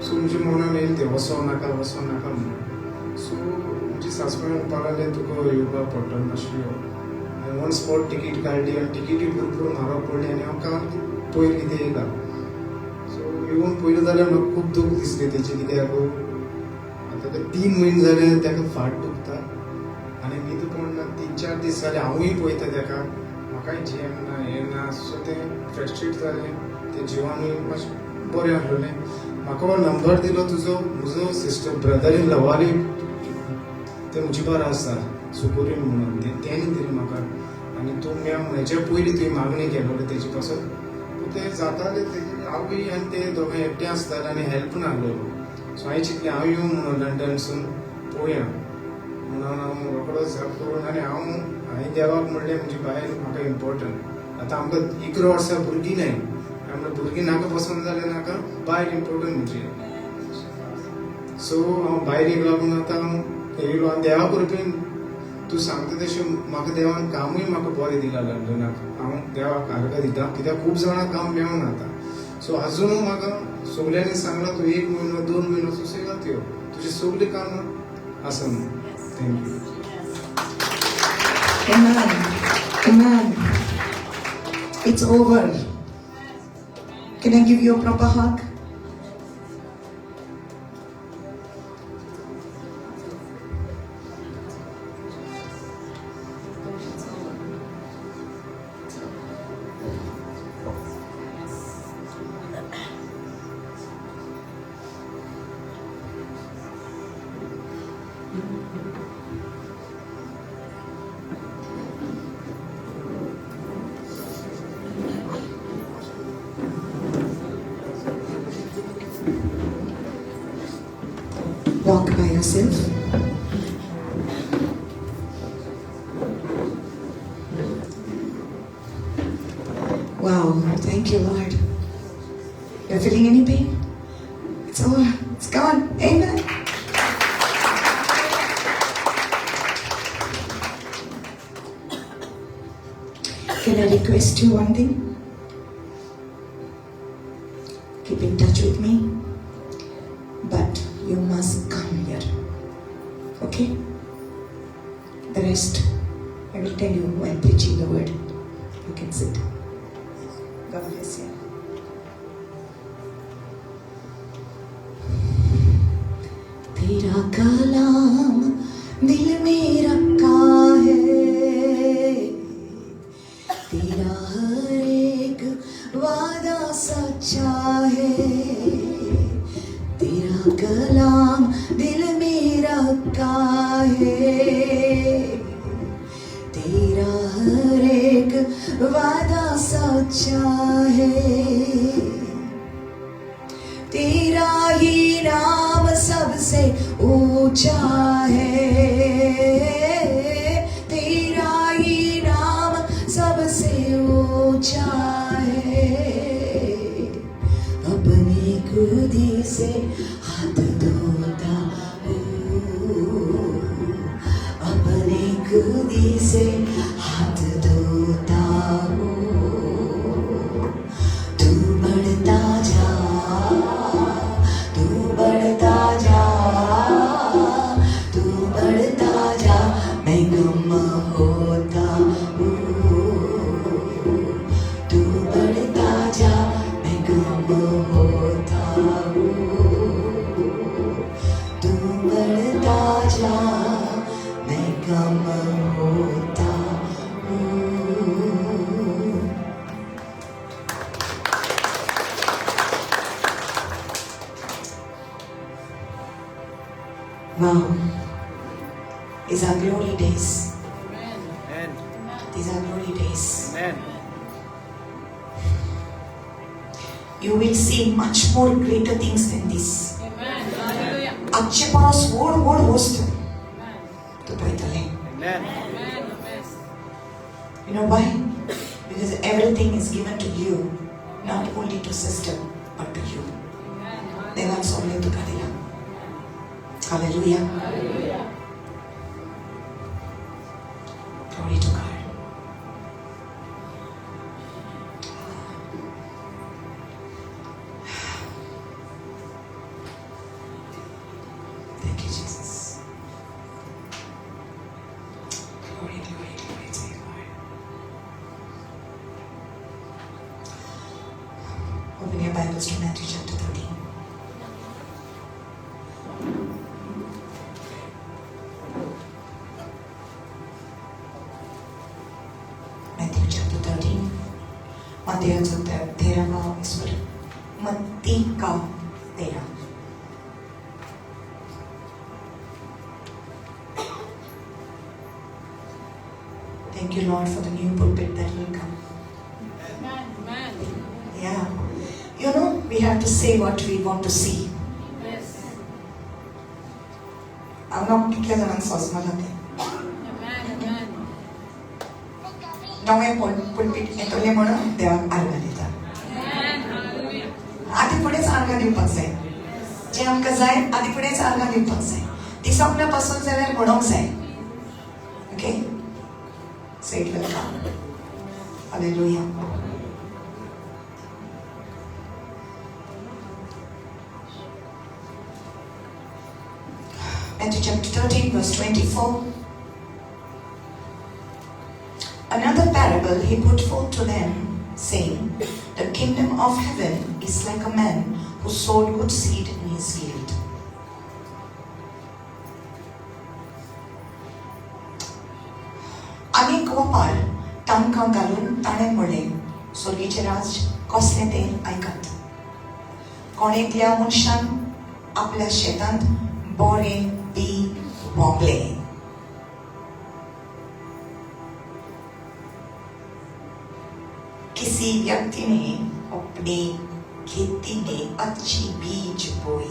सो म्हज्या मनान येयलें तें वचों नाका, वचों नाका म्हणून. सो म्हजी सासमाय म्हणपाक लागलें तुका येवपाक पडटलें, मातशें यो. हांवें ऑन स्पॉट तिकीट काडली आनी तिकीटूय भरपूर म्हारग पडली आनी हांव काल पयर कितें येयला. सो येवन पयलें जाल्यार म्हाका खूब दूख दिसली तेची, कित्याक आतां ते 3 म्हयने जाले ताका फाट दुखता आनी न्हीद पडना. 3-4 दीस जाले हांवूय पळयता ताका, म्हाकाय झेम ना, हें ना. सो तें फ्रस्ट्रेट जालें, तें जिवानूय मातशें बरें आसलें. म्हाका हो नंबर दिलो तुजो म्हजो सिस्टर ब्रदर इन लवाली, ते म्हजे बारा आसा सुकुरीन म्हणून, तेणी दिलें म्हाका. आनी तूं म्हाज्या पयलीं तुवें मागणी केलोली तेजे पासून ते जाताले. तेजी आवय आनी ते दोगां एकटें आसताले आनी हेल्प नासलेलो. सो हांवें चिंतलें हांव येवं म्हणून लंडनसून पळोवया म्हणून हांव रोकडो जप करून. आनी हांवें देवाक म्हणलें म्हजी बायल म्हाका इम्पोर्टंट, आतां आमकां 11 वर्सां भुरगीं नाय, म्हणल्यार भुरगीं नाका पसंत जाल्यार नाका, बायल इम्पोर्टंट म्हजी. सो हांव बायलेक लागून आतां हांव येयलो आनी देवा कृपेन तूं सांगता तशें म्हाका देवान कामूय म्हाका बरें दिलां लंडनाक. हांव देवाक आर्गां दिता कित्याक खूब जाणांक काम मेळना आतां. सो अजून म्हाका सगल्यांनी सांगलां तूं 1 म्हयनो 2 म्हयनो सुसेगाद यो, तुजें सगळीं कामां आसा म्हणून. Thank you. Amen. Amen. It's over. Can I give you a proper hug? Walk by yourself. Wow, thank you, Lord. You're feeling any pain? It's over. It's gone. Amen. Can I request you one thing? Keep in touch with me, but you must come here. Okay? The rest I will tell you while preaching the word. You can sit. God bless you. तेरा कलाम दिल में रखा है, तेरा हर एक वादा सच्चा है, तेरा कलाम दिल में रखा है, तेरा हर एक वादा सच्चा है, तेरा ही नाम सबसे ऊंचा है, तेरा ही नाम सबसे ऊंचा है। अपनी खुदी से हाथ धोता हूँ, अपनी खुदी से हाथ धोता हूँ, तू बढ़ता जा, तू बढ़ता जा, तू बढ़ता जा, मैं कम होता हूँ, तू बढ़ता जा, मैं कम होता हूँ, तू बढ़ता जा, मैं कम होता हूँ। Wow. Is These are glory days. These are glory days. You will see much more greater things than this. आजचे परस व्हड व्हड वस्तू तूं पळयतलें. You know why? Because everything is given to you, not only to sister, but to you. देवान सगळें तुका दिलां. Hallelujah. Glory to God. Thank you, Jesus. Glory, glory, glory to you, Lord. Open your Bibles to Matthew chapter 13. Matthew chapter 13. मत्ती 13 ईश्वर मत्ती का 13. Thank you, Lord, for the new pulpit that will come. Yeah. You know, we have to say what we want to see. हांव कितल्या जाणांक सोजमला तें नवें पुलपीट येतलें म्हणून देवाक आर्गां दिता. आदी फुडेंच आर्गां दिवपाक जाय. जें आमकां जाय आदी फुडेंच आर्गां दिवपाक जाय. ती सोंपल्या पासून जाल्यार म्हणोंक जाय. Okay, so it will come. Hallelujah. Matthew chapter 13, verse 24. Another parable he put forth to them, saying, The kingdom of heaven is like a man who sowed good seed in his field. अनेक वपार तांकां घालून ताणें म्हणलें, स्वर्गीचें राज कसलें तें आयकात. कोण एकल्या मनशान आपल्या शेतांत बरें बी वोंपलें. किसी व्यक्ति ने अपनी खेती में अच्छी बीज बोई.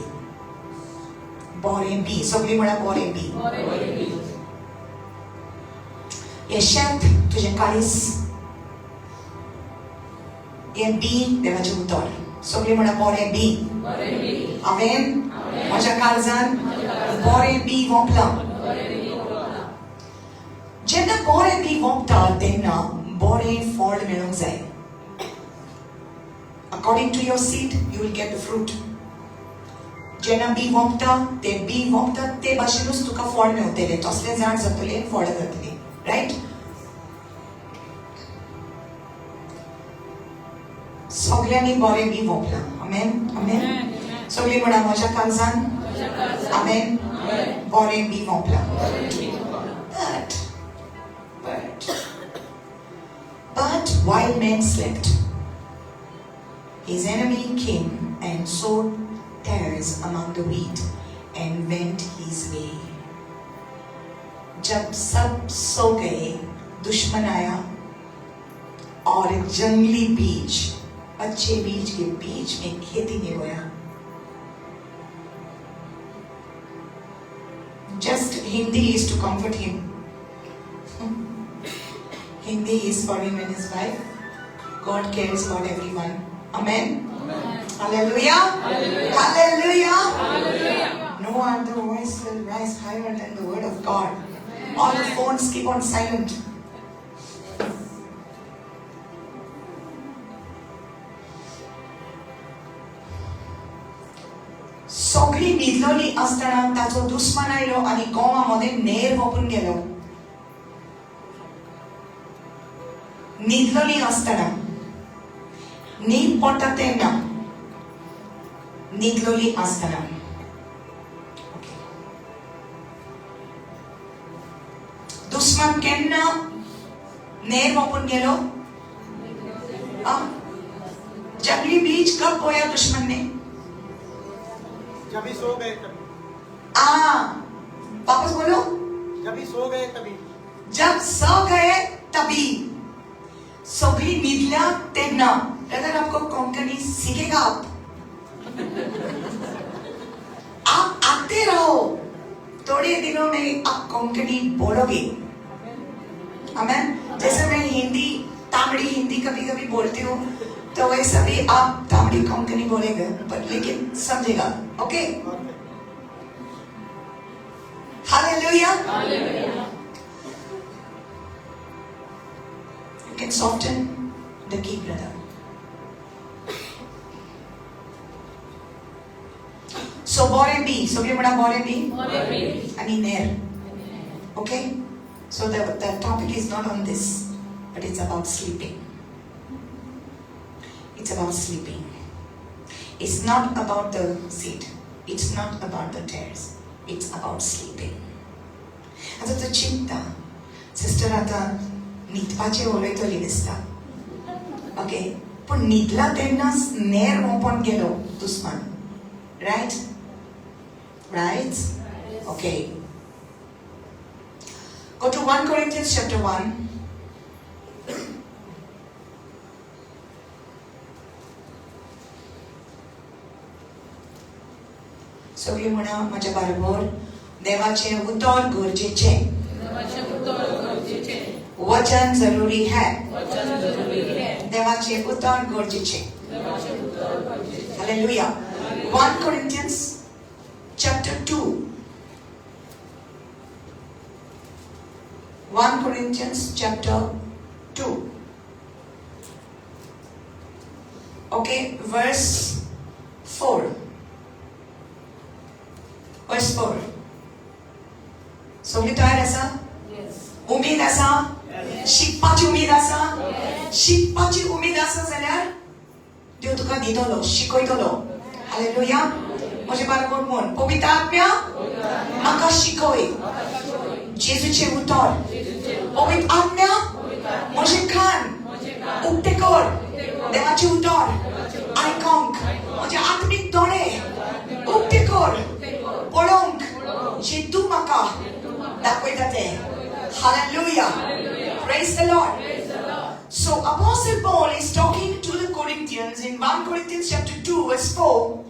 बरें बी, सगळीं म्हळ्यार बरें बी. हें शेत तुजें काळीज, हें बी देवाचें उतर. सगळीं म्हळ्यार बरें बी. हांवें म्हज्या काळजान बरें बी वोंपलां. जेन्ना बरें बी वोंपता तेन्ना बरें फळ मेळूंक जाय. According to your seed, you will get the fruit. जेन्ना बी वोंपता ते बी वोंपता ते भाशेनूच तुका फळ मेळटलें. तसलें झाड जातलें, फळां जातलीं. रायट? सगळ्यांनी बरें बी वोंपलां. आमेन, आमेन. सगळीं म्हणा म्हज्या काळजान आमेन बरें बी वोंपलां. But, but, but while men slept, his enemy came and sowed tares among the wheat and went his way. जब सब सो गए, दुश्मन आया और जंगली बीज, अच्छे बीज के बीच में खेती में बोया. Just Hindi is to comfort him. Hindi is for him and his wife. God cares about everyone. Amen. Amen. Hallelujah. Hallelujah. Hallelujah. Hallelujah. No other voice will rise higher than the word of God. Amen. All the phones keep on silent. सगळी न्हिदलोली आसतना ताचो दुस्मान आयलो आनी गोवा मदें नेर वोपून गेलो. न्हिदलोली आसतना, न्हीद पडटा तेन्ना, न्हिदलोली आसतना. दुस्मान केन्ना नेर वोपून गेलो? जंगली बीज कब बोया दुश्मन ने? जब ही सो गए तभी. आ, वापस बोलो. जब ही सो गए तभी। जब सो गए तभी। सगळी न्हिदल्या तेन्ना। ब्रदर, आपको कोंकणी सीखेगा। आप आते रहो, थोड़े दिनों में आप कोंकणी बोलोगे। आमेन। जैसे मैं हिंदी, तामड़ी हिंदी कभी कभी बोलती हूँ, तो वैसा भी आप तामड़ी कोंकणी बोलेंगे, पर लेकिन समझेगा। Okay, hallelujah. You can soften the key, brother. So बोरे बी, सगळे म्हणा बोरे बी आणि नेर. Okay, so the topic is not on this, but it's about sleeping. It's about sleeping. It's not about the seed. It's not about the tares. It's about sleeping. आतां तूं चिंता, sister आतां न्हिदपाचें उलयतली दिसता. ओके, पूण न्हिदला तेन्ना नेर ओपन गेलो दुस्मान. Right right okay. Go to 1 Corinthians chapter 1. सगळी म्हणा म्हज्या बरोबर, देवाचें उतर गरजेचें, वचन जरुरी है. देवाचें उतर गरजेचें. Hallelujah. 1 Corinthians chapter 2. 1 Corinthians chapter 2. Okay, verse 4. Verse 4. सगळी तयार आसा? उमेद आसा? शिकपाची उमेद आसा? शिकपाची उमेद आसा जाल्यार देव तुका दितलो, शिकयतलो. हालेलुया. म्हजे बरोबर म्हण, पवित्र आत्म्या म्हाका शिकय जेजूचें उतर. पवित्र आत्म्या म्हजें कान उक्ते कर देवाचें उतर आयकोंक. म्हजे आत्मीक दोळे उक्ते कर पळोवंक जे तूं म्हाका दाखयता तें. Hallelujah. Praise the Lord. So Apostle Paul is talking to the Corinthians in 1 Corinthians chapter 2 verse 4.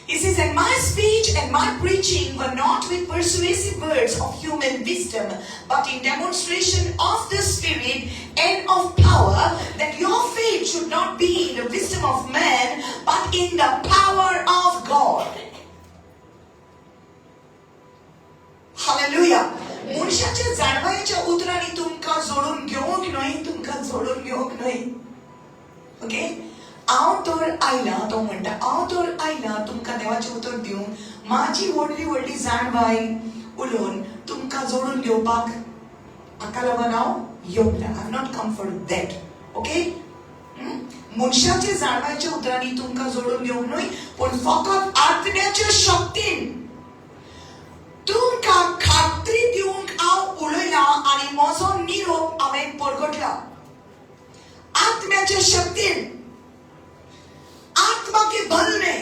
He says, "And my speech and my preaching were not with persuasive words of human wisdom, but in demonstration of the Spirit and of power, that your faith should not be in the wisdom of man, but in the power of God." Hallelujah. मनशाच्या जाणवायेच्या उतरांनी तुमकां जोडून घेवंक न्हय, तुमकां जोडून घेवंक न्हय. ओके, हांव तर आयला, तो म्हणटा, हांव तर आयला तुमकां देवाचें उतर दिवंक, म्हाजी व्हडली व्हडली जाणवाय उलोवन तुमकां जोडून घेवपाक हाका लागून हांव येवंक ना. I have not come for that. Okay, मनशाच्या जाणवायच्या उतरांनी तुमकां जोडून घेवंक न्हय, पूण फकत आत्म्याच्या शक्तीन तुमकां खात्री दिवंक हांव उलयलां आनी म्हजो निरोप हांवें परगटला. आत्म्याच्या शक्तीन, आत्मा के बल में,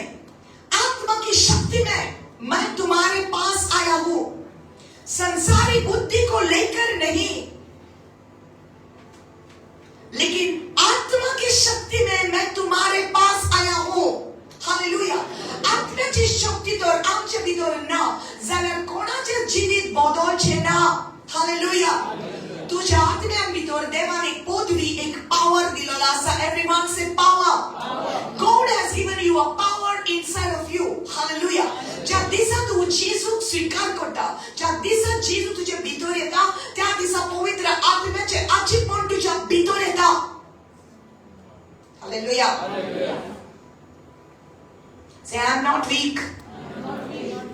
आत्मा की शक्ति में मैं तुम्हारे पास आया हूं, संसारी बुद्धि को लेकर नहीं, लेकिन आत्मा की शक्ति में मैं तुम्हारे पास आया हूं. हालेलुया. आत्म्याची शक्ती तर आमच्या भितर ना जाल्यार कोणाचें जिवीत बदलचें ना. हालेलुया. तुझ्या आत्म्यान भितर देवान एक पदवी, एक पावर दिलेलो आसा. Everyone say power. God has given you a power inside of you. Hallelujah. ज्या दिसा तूं जेजूक स्विकार करता, ज्या दिसा जेजू तुझ्या भितर येता, त्या दिसा पवित्र आत्म्याचें आजीपण तुझ्या भितर येता. Hallelujah. Say, I am not weak.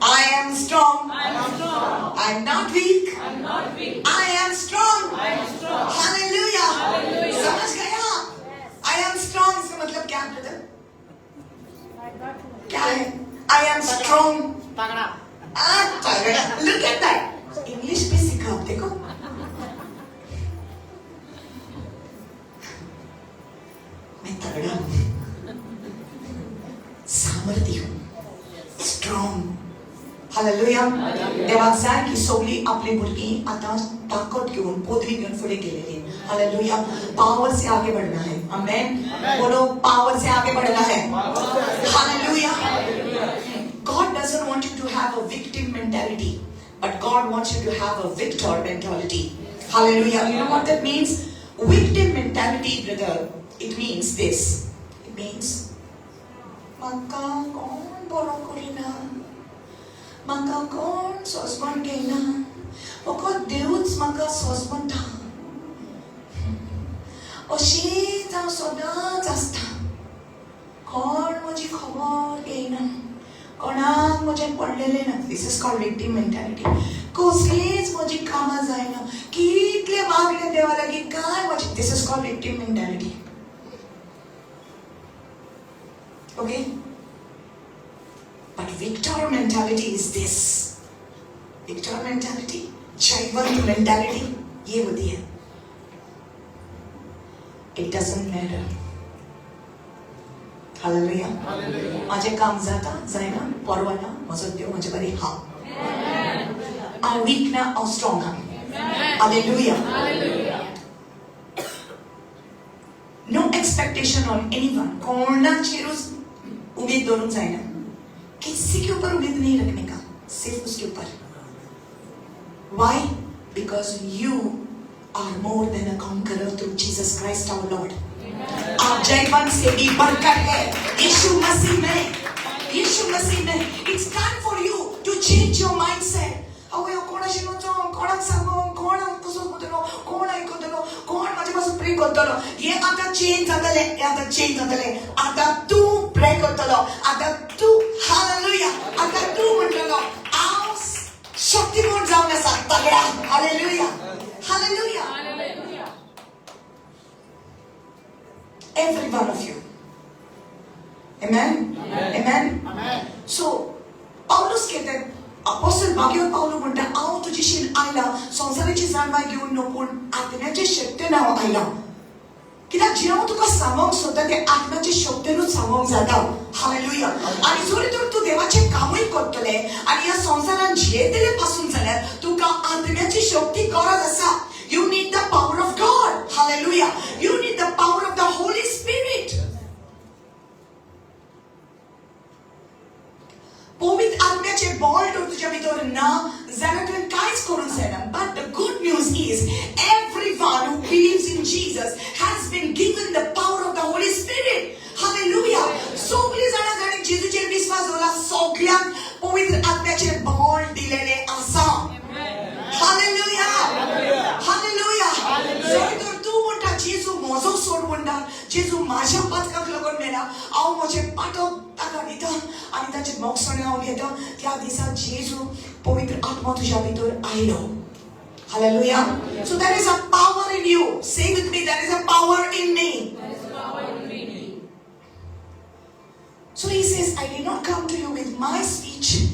I am strong. I am not weak. I am strong. Hallelujah. समझ गया? I am strong. इसका मतलब क्या है, ब्रदर? क्या है? I am strong. तगड़ा. तगड़ा. Look at that. English भी सीखा आप, देखो. मैं तगड़ा हूं, सामर्थ्य हूं, स्ट्रॉन्ग. हालेलुया. हालेलुया. देवाक जाय की सगळीं आपली भुरगीं आतां ताकद घेवन, पदवी घेवन फुडें गेलेली. हालेलुया. पावर से आगे बढ़ना है. आमेन. बोलो, पावर से आगे बढ़ना है. Hallelujah. God doesn't want you to have a victim mentality, but God wants you to have a victor mentality. Hallelujah. You know what that means? Victim mentality, brother, it means this. It means, म्हाका कोण बरो करिना, म्हाका कोण सोंसपण घेयना, फकत देवूच म्हाका सोंसपणटा, अशीच हांव सदांच आसता, कोण म्हजी खबर घेयना, कोणाक म्हजें पडलेलें ना. This is called victim mentality. कसलीच म्हजी कामां जायना, कितले मागले देवा लागीं, काय म्हजें. This is called victim mentality. Okay, but victor mentality is this. Victor mentality, Jaywant mentality ये होती है. It doesn't matter. Hallelujah. माझे काम जाता जायना परवा ना, म्हजो देव म्हजे बरी हा. हांव वीक ना, हांव स्ट्रॉंग हा. Hallelujah. No expectation on anyone. कोणाचेरूच उम्मीद दवरूंक जायना. किसी के ऊपर उम्मीद नहीं रखने का, सिर्फ उसके ऊपर. Why? Because you are more than a conqueror through Jesus Christ our Lord. आप जयवंत से भी बढ़कर है यीशु मसीह में. यीशु मसीह में. It's time for you to change your mindset. आवय, कोण अशें वचो, कोणाक सांगो, कोण कसो करतलो, कोण आयकतलो, कोण म्हाजे पासून प्रे करतलो. हे आतां चेंज जातलें, हे आतां चेंज जातलें. आतां तूं प्रे करतलो, आतां तूं, हालेलुया, आतां तूं म्हणटलो हांव शक्तिमूर्त जावन आसा तगडा. Hallelujah. Hallelujah. Every one of you. Amen? Amen? Amen. So, Paulus कहते, अपोस्टल भाग्यवत पावलू म्हणटा, हांव तुजेशीन आयला संवसाराची जाणवाय घेवन न्हू, पूण आत्म्याचे शक्तीन हांव आयला. कित्याक जें हांव तुका सांगोंक सोदता तें आत्म्याचे शक्तीनूच सांगोंक जाता. हालेलुया. आनी जरी तर तूं देवाचें कामूय करतलें आनी ह्या संवसारान जियेतले पासून जाल्यार तुका आत्म्याची शक्ती गरज आसा. You need the power of God. Hallelujah. You need the power of the Holy Spirit. पवित्र आत्म्याचे बळ जर तुज्या भितर ना जाल्यार तुवें कांयच करूंक जायना. But the good news is, everyone who believes in Jesus has been given the power of the Holy Spirit. Hallelujah. सगळीं जाणां जाणें जेजूचेर विस्वास दवरला, सगळ्यांक पवित्र आत्म्याचे बळ दिलेलें आसा. हालेलुया. हालेलुया. जर तर तूं म्हणटा जेजू म्हजो सोड म्हणटा, जेजू म्हाज्या पातकाक लागून मेला, हांव म्हजें पातक ताका दिता आनी ताचें मोगसणें हांव घेता, त्या दिसा जेजू पवित्र आत्मा तुज्या भितर आयलो. Hallelujah. So there is a power in you. Say with me, there is a power in me. So he says, I did not come to you with my speech,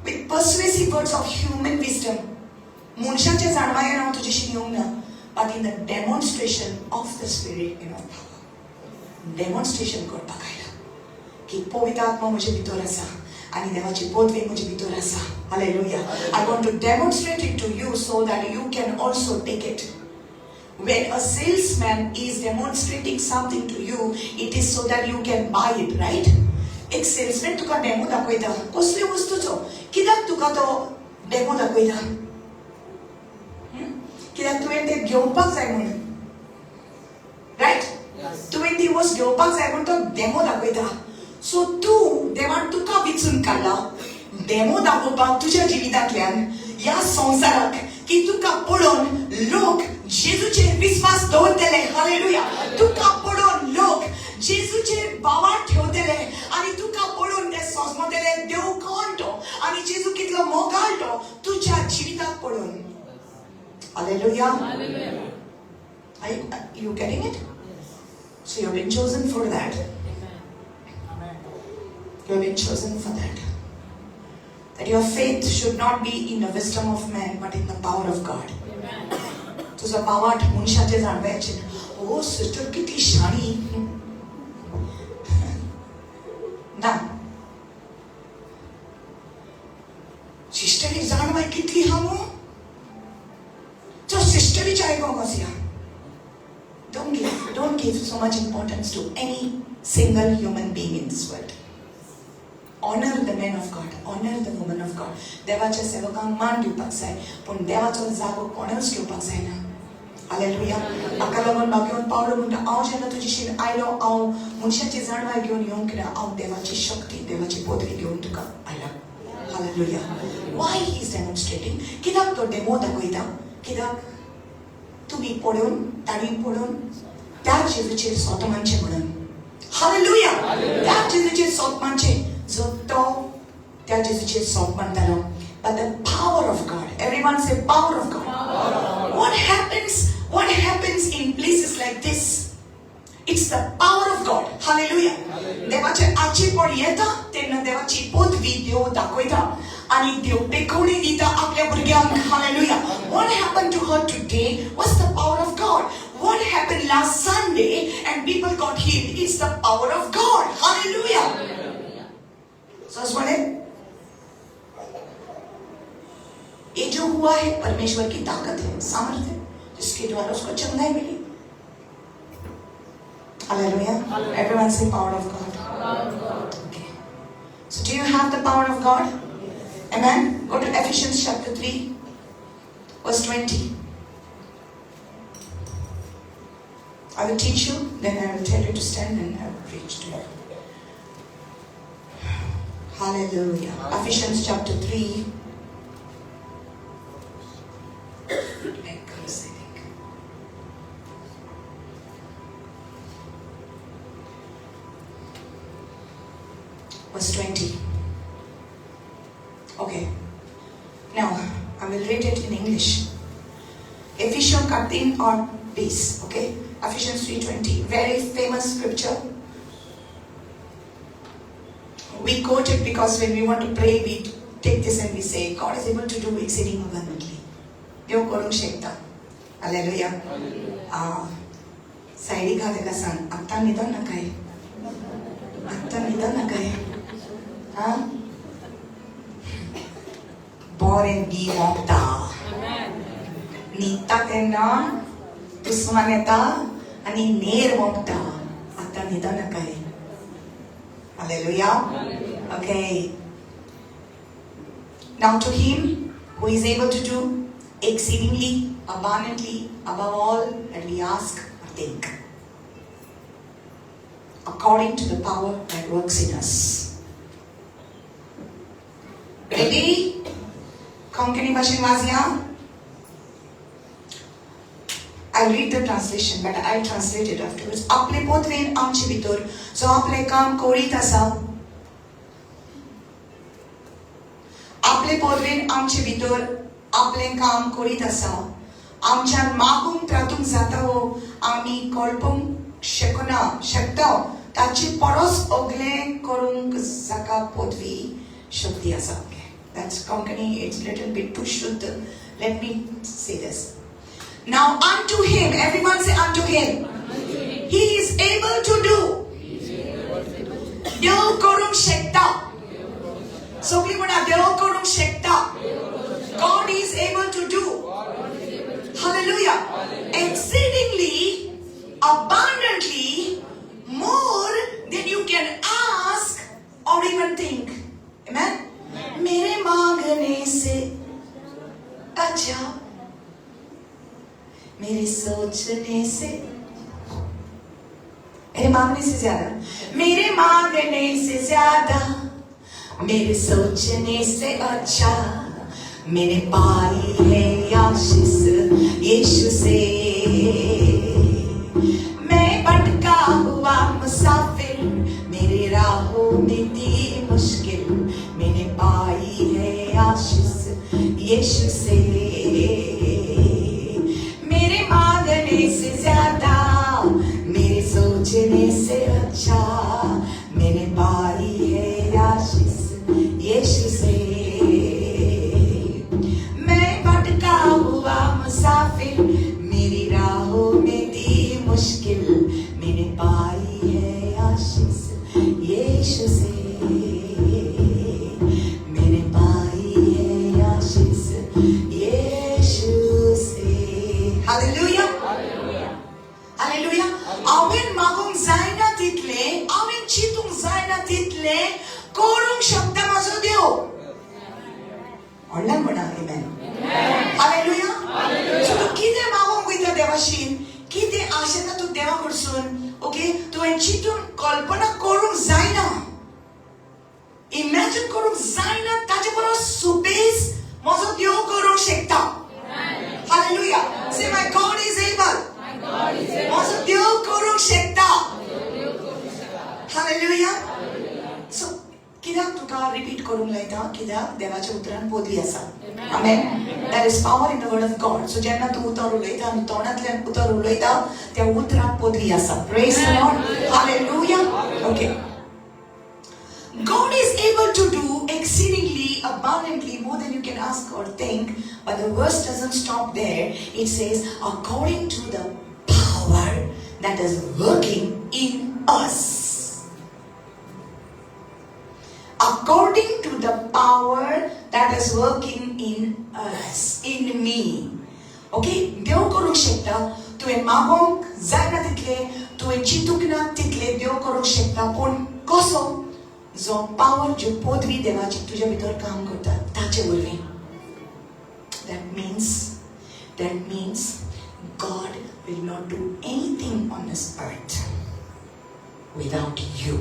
with persuasive words of human wisdom. मनशाच्या जाणवायेन हांव तुजेशी येवंक ना, but in the demonstration of the Spirit and of power. Demonstration करपाक आयला की पवित्र आत्मा म्हजे भितर आसा आनी देवाची पदवी म्हजे भितर आसा. Hallelujah. I want to demonstrate it to you so that you can also take it. When a salesman is demonstrating something to you, it is so that you can buy it, right? एक salesman तुका demo दाखयता कसले वस्तूचो, कित्याक तुका तो demo दाखयता? कित्याक तुवें तें घेवपाक जाय म्हूण, रायट? तुवें ती वस्त घेवपाक जाय म्हूण तो डेमो दाखयता. सो तूं देवान तुका विचून काडला डेमो दाखोवपाक तुज्या जिवितांतल्यान ह्या संवसाराक, की तुका पळोवन लोक जेजूचेर विस्वास दवरतले. हालेलुया. तुका पळोवन लोक जेजूचेर भावार्थ ठेवतले आनी तुका पळोवन ते समजतले देव कोण तो आनी जेजू कितलो मोगाळ तो तुज्या जिविताक पळोवन. Hallelujah. Are you getting it? So you have been chosen for that. You have been chosen for that. That your faith should not be in the wisdom of man, but in the power of God. तुझो पावाट मनशाचे जाणवायचे. ओ sister कितली शाणी ना. देखो वचया. Don't give so much importance to any single human being in this world. Honor the man of God, honor the woman of God. देवाच्या सेवकांक मान दिवपाक जाय, पूण देवाचो जागो कोणूच घेवपाक जायना. हालेलुया. हाका लागून भाग्यवंत पावलो म्हणटा, हांव जेन्ना तुजेशीन आयलो, हांव मनशाची जाणवाय घेवन येवंक ना, हांव देवाची शक्ती, देवाची पदवी घेवन तुका आयला. Hallelujah. Why he is demonstrating? कित्याक तो डेमो दाखयता? कित्याक तुमी पळोवन, तांणी पळोवन त्या जेजूचेर स्वत मानचें म्हणून. हालेलुया. त्या जेजूचेर स्वत मानचें, जो तो त्या जेजूचेर स्वत मानतालो. But the power of God, everyone say power of God. What happens in places like this? It's the power of God. Hallelujah. देवाचे आचेपण येता तेन्ना देवाची पदवी देव दाखयता आनी देव पेखवणी दिता आपल्या भुरग्यांक. Hallelujah. What happened to her today was the power of God. What happened last Sunday and people got healed, it's the power of God. Hallelujah. So ये जो हुआ है परमेश्वर की ताकत है, सामर्थ्य है, जिसके द्वारा उसको चंगाई Mili. Hallelujah. Everyone say power of God. Okay. So do you have the power of God? Amen. Go to Ephesians chapter 3, verse 20. I will teach you, then I will tell you to stand and I will preach to you. Hallelujah. Ephesians chapter 3. It comes, I think. Verse 20. Okay. Now, I will read it in English. Ephesians 13 or base, okay? Ephesians 3:20, very famous scripture. We quote it because when we want to pray, we take this and we say, God is able to do exceeding abundantly. देव करूंक शकता. Hallelujah. सायडीक हा तेका सांग, आत्तां न्हिदो नाकाय, आत्तां न्हिदो नाकाय. हा, बरें न्ही मोगता, न्हिदता तेन्ना दुस्मान येता आनी नेर मोगता. आतां न्हिदो नाकाय. Hallelujah. Okay. Now to him who is able to do exceedingly abundantly above all that we ask or think, according to the power that works in us. Ready? Konkani bhashen vazya? I'll read the translation, but I'll translate it afterwards. आपले पोतवेन आमचे भितर जो आपले काम करीत आसा, आपले पोतवेन आमचे भितर आपले काम करीत आसा, आमच्यान मागूंक त्रातूंक जाता हो आमी कळपूंक शकना शकता, ताची परस अगलें करूंक जाका पदवी शक्ती आसा. Okay, that's Konkani. It's little bit too shuddha. Let me say this. Now unto him, everyone say unto him. He is able to do. देव करूंक शकता. सगळीं म्हणा, देव करूंक शकता. God is able to do. Hallelujah. Exceedingly, abundantly, more than you can ask or even think. Amen? मेरे मांगने से अच्छा, मेरे सोचने से, मेरे मांगने से ज्यादा, मेरे मांगने से ज्यादा, मेरे सोचने से अच्छा, मैंने पाई है आशीष यीशु से. मैं भटका हुआ मुसाफिर, मेरे राहों में थी मुश्किल, मैंने पाई है आशीष यीशु से. मेरे मांगने से ज्यादा, मेरे सोचने से अच्छा, मैंने पाई है आशीष यीशु से. मैं भटका हुआ मुसाफिर, मेरी राहों में थी मुश्किल, मैंने पाई है आशीष यीशु से. मैंने पाई है आशीष यीशु से. Hallelujah. हांवें मागूंक जायना तितलें, हांवें चिंतूंक जायना तितलें करूंक शकता म्हजो देव. व्हडल्यान म्हणा आमेन. हालेलुया. सो तूं कितें मागूंक वयता देवाशीन, कितें आशेता तूं देवा कडसून, ओके, तुवें चिंतून कल्पना करूंक जायना, इमॅजीन करूंक जायना, ताचे बरोबर सुबेज म्हजो देव करूंक शकता. Hallelujah. Say my God is able. म्हजो देव करूंक शकता. हालेलुया. सो कित्याक तुका रिपीट करूंक लायता? कित्याक देवाच्या उतरान पदवी आसा. आमेन. There is power in the word of God. So जेन्ना तूं उतर उलयता आनी तोंडांतल्यान उतर उलयता, त्या उतराक पदवी आसा. Praise the Lord. Hallelujah. Okay. God is able to do exceedingly abundantly more than you can ask or think. But the verse doesn't stop there. It says, according to the power that is working in us. According to the power that is working in us, in me. Okay? देव करूंक शकता. तुवें मागोंक जायना तितलें, तुवें चिंतूंक ना तितलें देव करूंक शकता. पूण कसो? जो पावर, ज्यो पदवी देवाची तुज्या भितर काम करता ताचे वरवीं. That means God will not do anything on this earth without you.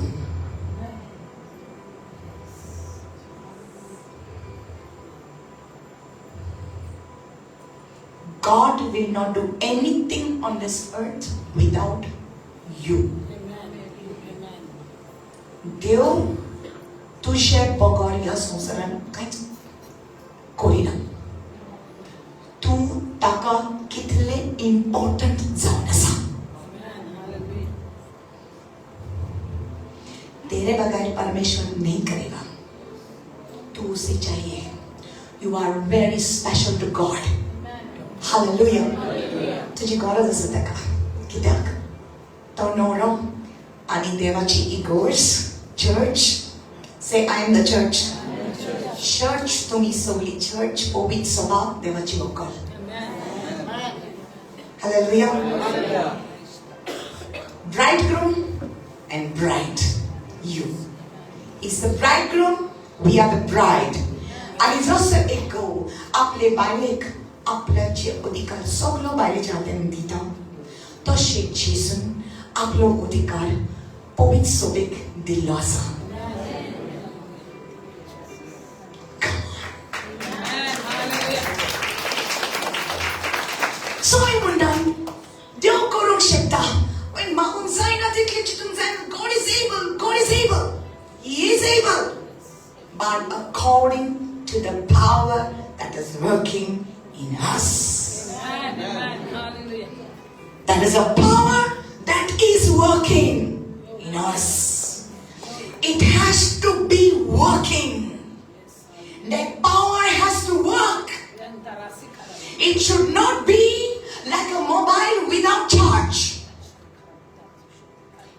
God will not do anything on this earth without you. देव तुजे बगर ह्या संवसारान कांयच करिना. तूं ताका कितले इम्पॉर्टंट जावन आसा. तेरे बगैर परमेश्वर नहीं करेगा. तू उसे चाहिए. You are very special to God. Hallelujah. तुजी गरज आसा ताका. कित्याक तो न्हवरो आनी देवाची इगर्ज, church. Say, I am the church. Church, तुमी सगळी चर्च, पवित्र सभा, देवाची व्हंकल. Hallelujah. Bridegroom and bride. You is the bridegroom, we are the bride. आणि जसो एक घोव आपले बायलेक आपल्याचे अधिकार सगलो बायलेच्या हातान दिता, तशें जेजून आपलो अधिकार पवित्र सभेक दिल्लो आसा. Come on. So हांवें म्हणटा, देव करूंक शकता. पूण मागूंक जायना तितलें, चिंतूंक जायना. God is able. God is able. He is able. But according to the power that is working in us. That is a power that is working in us. It has to be working. That power has to work. It should not be like a mobile without charge.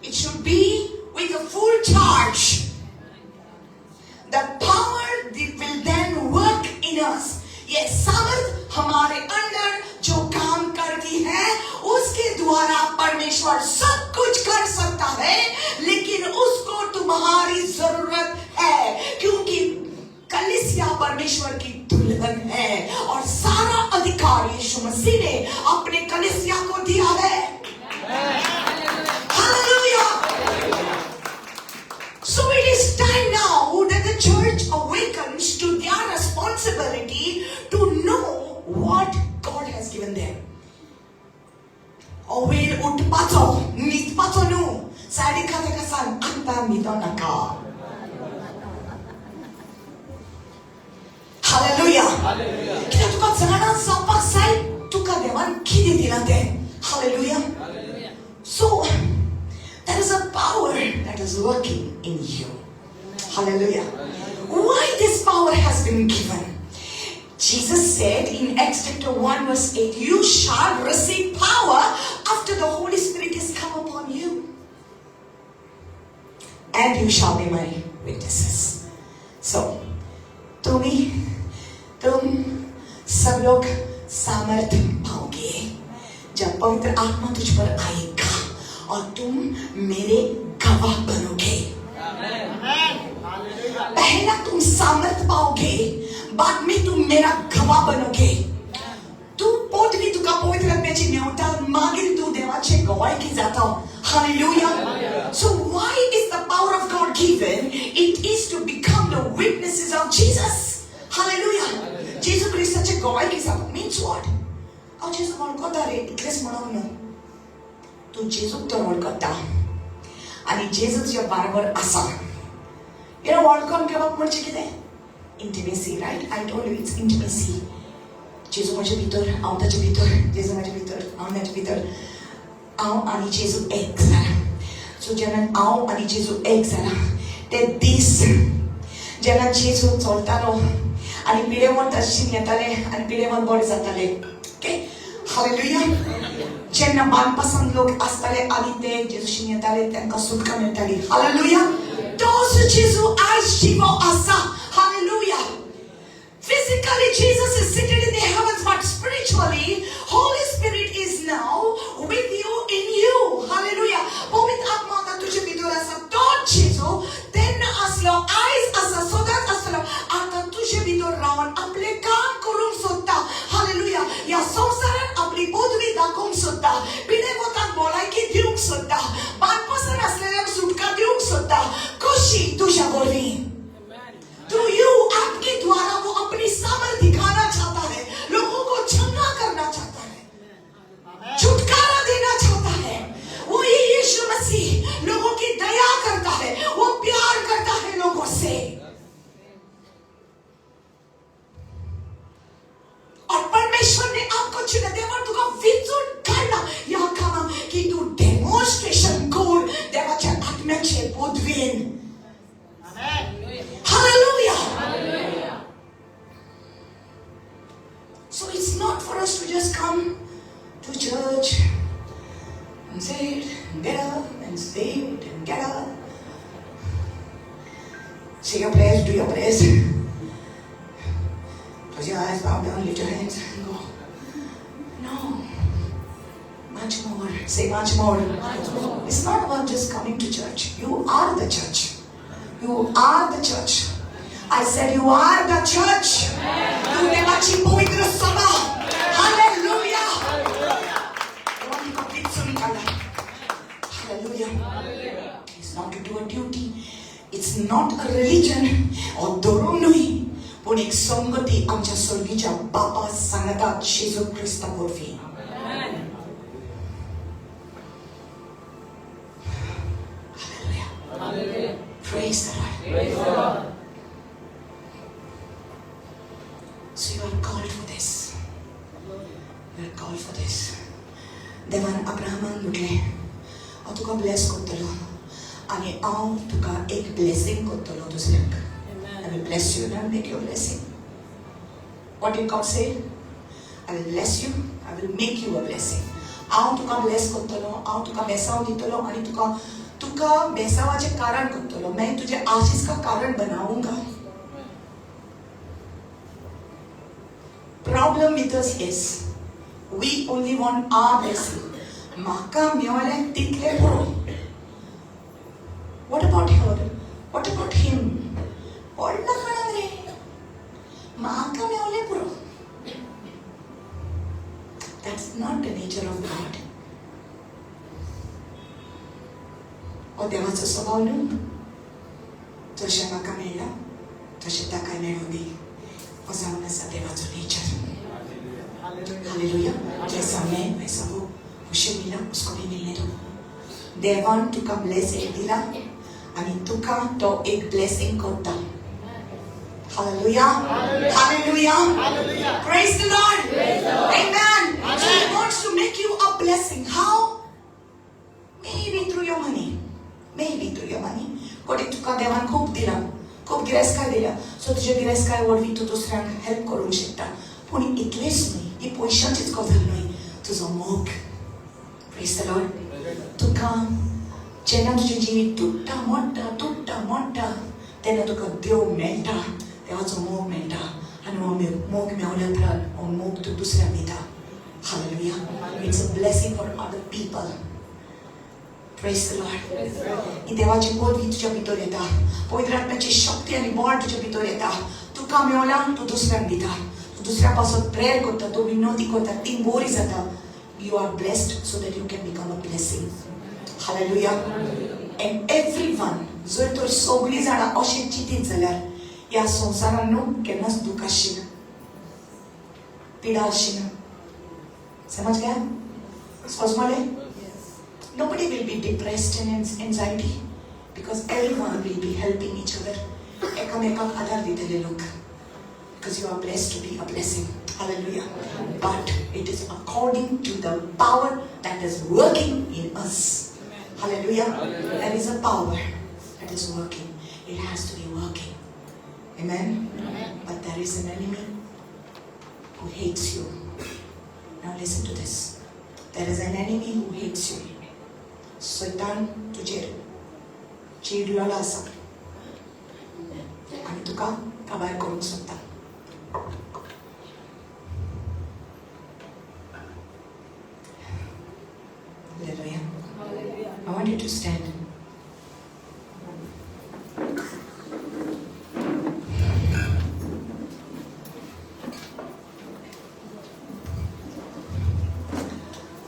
It should be with a full charge. The power will then work in us. ये सामर्थ हमारे अंदर जो काम करती है, उसके द्वारा परमेश्वर सब कुछ कर सकता है, लेकिन उसको तुम्हारी जरूरत है, क्योंकि कलिसिया परमेश्वर की दुल्हन है और सारा अधिकार यीशु मसीह ने अपने कलिसिया को दिया है. Hallelujah. So it is time now that the church awakens to their responsibility to know what God has given them. हो वेळ उठपाचो, न्हिदपाचो न्हू. सायडीक ताका सांग, आतां न्हिदो नाका. हालेलुया. कित्याक तुका जाणा जावपाक जाय तुका देवान कितें दिलां तें. Hallelujah. So there is a power that is working in you. Hallelujah. Why this power has been given? Jesus said in Acts chapter 1 verse 8, "You shall receive power after the Holy Spirit has come upon you. And you shall be my witnesses." So, तुम सब लोग सामर्थ पाओगे जब पवित्र आत्मा तुझ पर आएगा. और तुम मेरे गवाह बनोगे. पहला तुम सामर्थ पाओगे, बाद में तुम मेरा गवाह बनोगे. तूं पदवी तुका पवित्र आत्म्याची मेवता, मागीर तूं देवाचे गवायकी जाता. Hallelujah. So why is the power of God given? It is to become the witnesses of Jesus. Hallelujah. जेजू क्रिस्ताचे गवायकी जावप means what? हांव जेजू वळखता रे इतलेंच म्हणप न्हू, तूं जेजूक तर वळखता आनी जेजू तुज्या बरोबर आसा. You know, वळखून घेवप म्हणजे कितें? Intimacy, right? I told you it's intimacy. जेजू म्हजे भितर, हांव ताचे भितर, जेजू म्हजे भितर, हांव ताचे भितर, हांव आनी जेजू एक जाला. सो जेन्ना हांव आनी जेजू एक जाला ते दीस जेन्ना जेजू चलतालो आनी पिडेवंत ताचेशीन येताले आनी पिडेवंत बरे जाताले. Okay, hallelujah. जेन्ना बांदपासान लोक आसताले आनी ते जेजूशीन येताले तांकां सुटका मेळटाली. हालेलुया. तोच जेजू आयज जिवो आसा. Hallelujah. Physically, Jesus is seated in the heavens, but spiritually, Holy Spirit is now with you, in you. Hallelujah. पवित्र आत्मा आतां तुजे भितर आसा. तोच जेजू तेन्ना आसलो, आयज आसा, सदांच आसलो, आतां तुजे भितर रावन आपलें काम करूंक सोदता. हालेलुया. ह्या संवसारान आपली पदवी दाखोवंक सोदता, पिडेवताक भलायकी दिवंक सोदता, बांदपासान आसलेल्यांक सुटका दिवंक सोदता. कशी? तुज्या वरवीं. थ्रू you, आपके द्वारा वो अपनी सामर्थ दिखाना चाहता है, लोगों को चंगा करना चाहता है, छुटकारा देना चाहता है. वो ये यीशु मसीह लोगों की दया करता है, वो प्यार करता है लोगों से. और परमेश्वर ने आपको चुना, देवान तुका विचून काडला ह्या कामाक की तूं डेमॉन्स्ट्रेशन कर देवाच्या आत्म्याचे पदवेन. Hallelujah. So it's not for us to just come to church and sit and get up and sit and get up. Say your prayers, do your prayers. Close your eyes, bow down, lift your hands and go. No. Much more. Say much more. It's not about just coming to church. You are the church. You are the church. I said you are the church. तूं देवाची पवित्र सभा. Hallelujah. देवान तुका विचून काडला. Hallelujah. It's not to do a duty. It's not a religion or धर्म न्हय, पूण एक संगती आमच्या स्वर्गीच्या बापा सांगता जेजू क्रिस्ता वरवीं. Hallelujah. Praise the Lord. So you are called for this. You are called for this. देवान अब्राहमाक म्हटलें, हांव तुका ब्लेस करतलो आनी हांव तुका एक ब्लेसींग करतलो दुसऱ्यांक. I will bless you and I will make you a blessing. What did God say? I will bless you, I will make you a blessing. हांव तुका ब्लेस करतलो, हांव तुका बेसांव दितलो आनी तुका तुका बेसावाचें कारण करतलो. मैं तुझे आशीष का कारण बनाऊंगा. Problem with us is we only want our blessing. म्हाका मेवलें तितलें पुरो. What about her? What about him? पडला कोणाक रे, म्हाका मेवलें पुरो. That's not the nature of God. हो देवाचो स्वभाव न्हू. जशें म्हाका मेळ्ळा तशें ताकाय मेळूं दी, हो जावन आसा देवाचो नेचर. हालेलुया. जैसा मैं वैसा वो, उसे मिला उसको भी मिलने दो. देवान तुका ब्लेसिंग दिला आनी तुका तो एक ब्लेसिंग करता. Hallelujah. Hallelujah. Praise the Lord. Amen. So he wants to make you a blessing. How? Maybe through your money. Maybe through your money. कोणी तुका देवान खूब दिला, खूब गिरेस्तकाय दिल्या, सो तुजे गिरेस्तकाय वरवीं तूं दुसऱ्यांक हेल्प करूंक शकता. पूण इतलेंच न्हय, ही पयशांचीच गजाल न्हय, तुजो मोग. Praise the Lord. तुका जेन्ना तुजें जिवीत तुट्टा मोडटा तुट्टा मोडटा तेन्ना तुका देव मेळटा, देवाचो मोग मेळटा आनी हो मोग मेवल्या उपरांत हो मोग तूं दुसऱ्यांक दिता. Hallelujah. It's a blessing for other people. Praise the Lord. ही देवाची पदवी तुज्या भितर येता, पवित्र आत्म्याची शक्ती आनी बळ तुज्या भितर येता. तुका मेवला, तूं दुसऱ्यांक दिता, तूं दुसऱ्या पासत प्रेयर करता, तूं विनवती करता, ती बरी जाता. You are blessed so that you can become a blessing. Hallelujah. And everyone, जर तर सगळीं जाणां अशें चिंतीत जाल्यार ह्या संवसारान न्हू केन्नाच दूख आसची ना, पिडा आसची ना. समज गया? समजले? Nobody will be depressed and anxiety because everyone will be helping each other. एकामेकाक आधार दितले लोक, because you are blessed to be a blessing. Hallelujah. But it is according to the power that is working in us. Hallelujah. There is a power that is working. It has to be working. Amen. But there is an enemy who hates you. Now listen to this. There is an enemy who hates you. सैतान तुजेर चिडलेलो आसा आनी तुका काबार करूंक सोदता. Hallelujah. I want you to stand.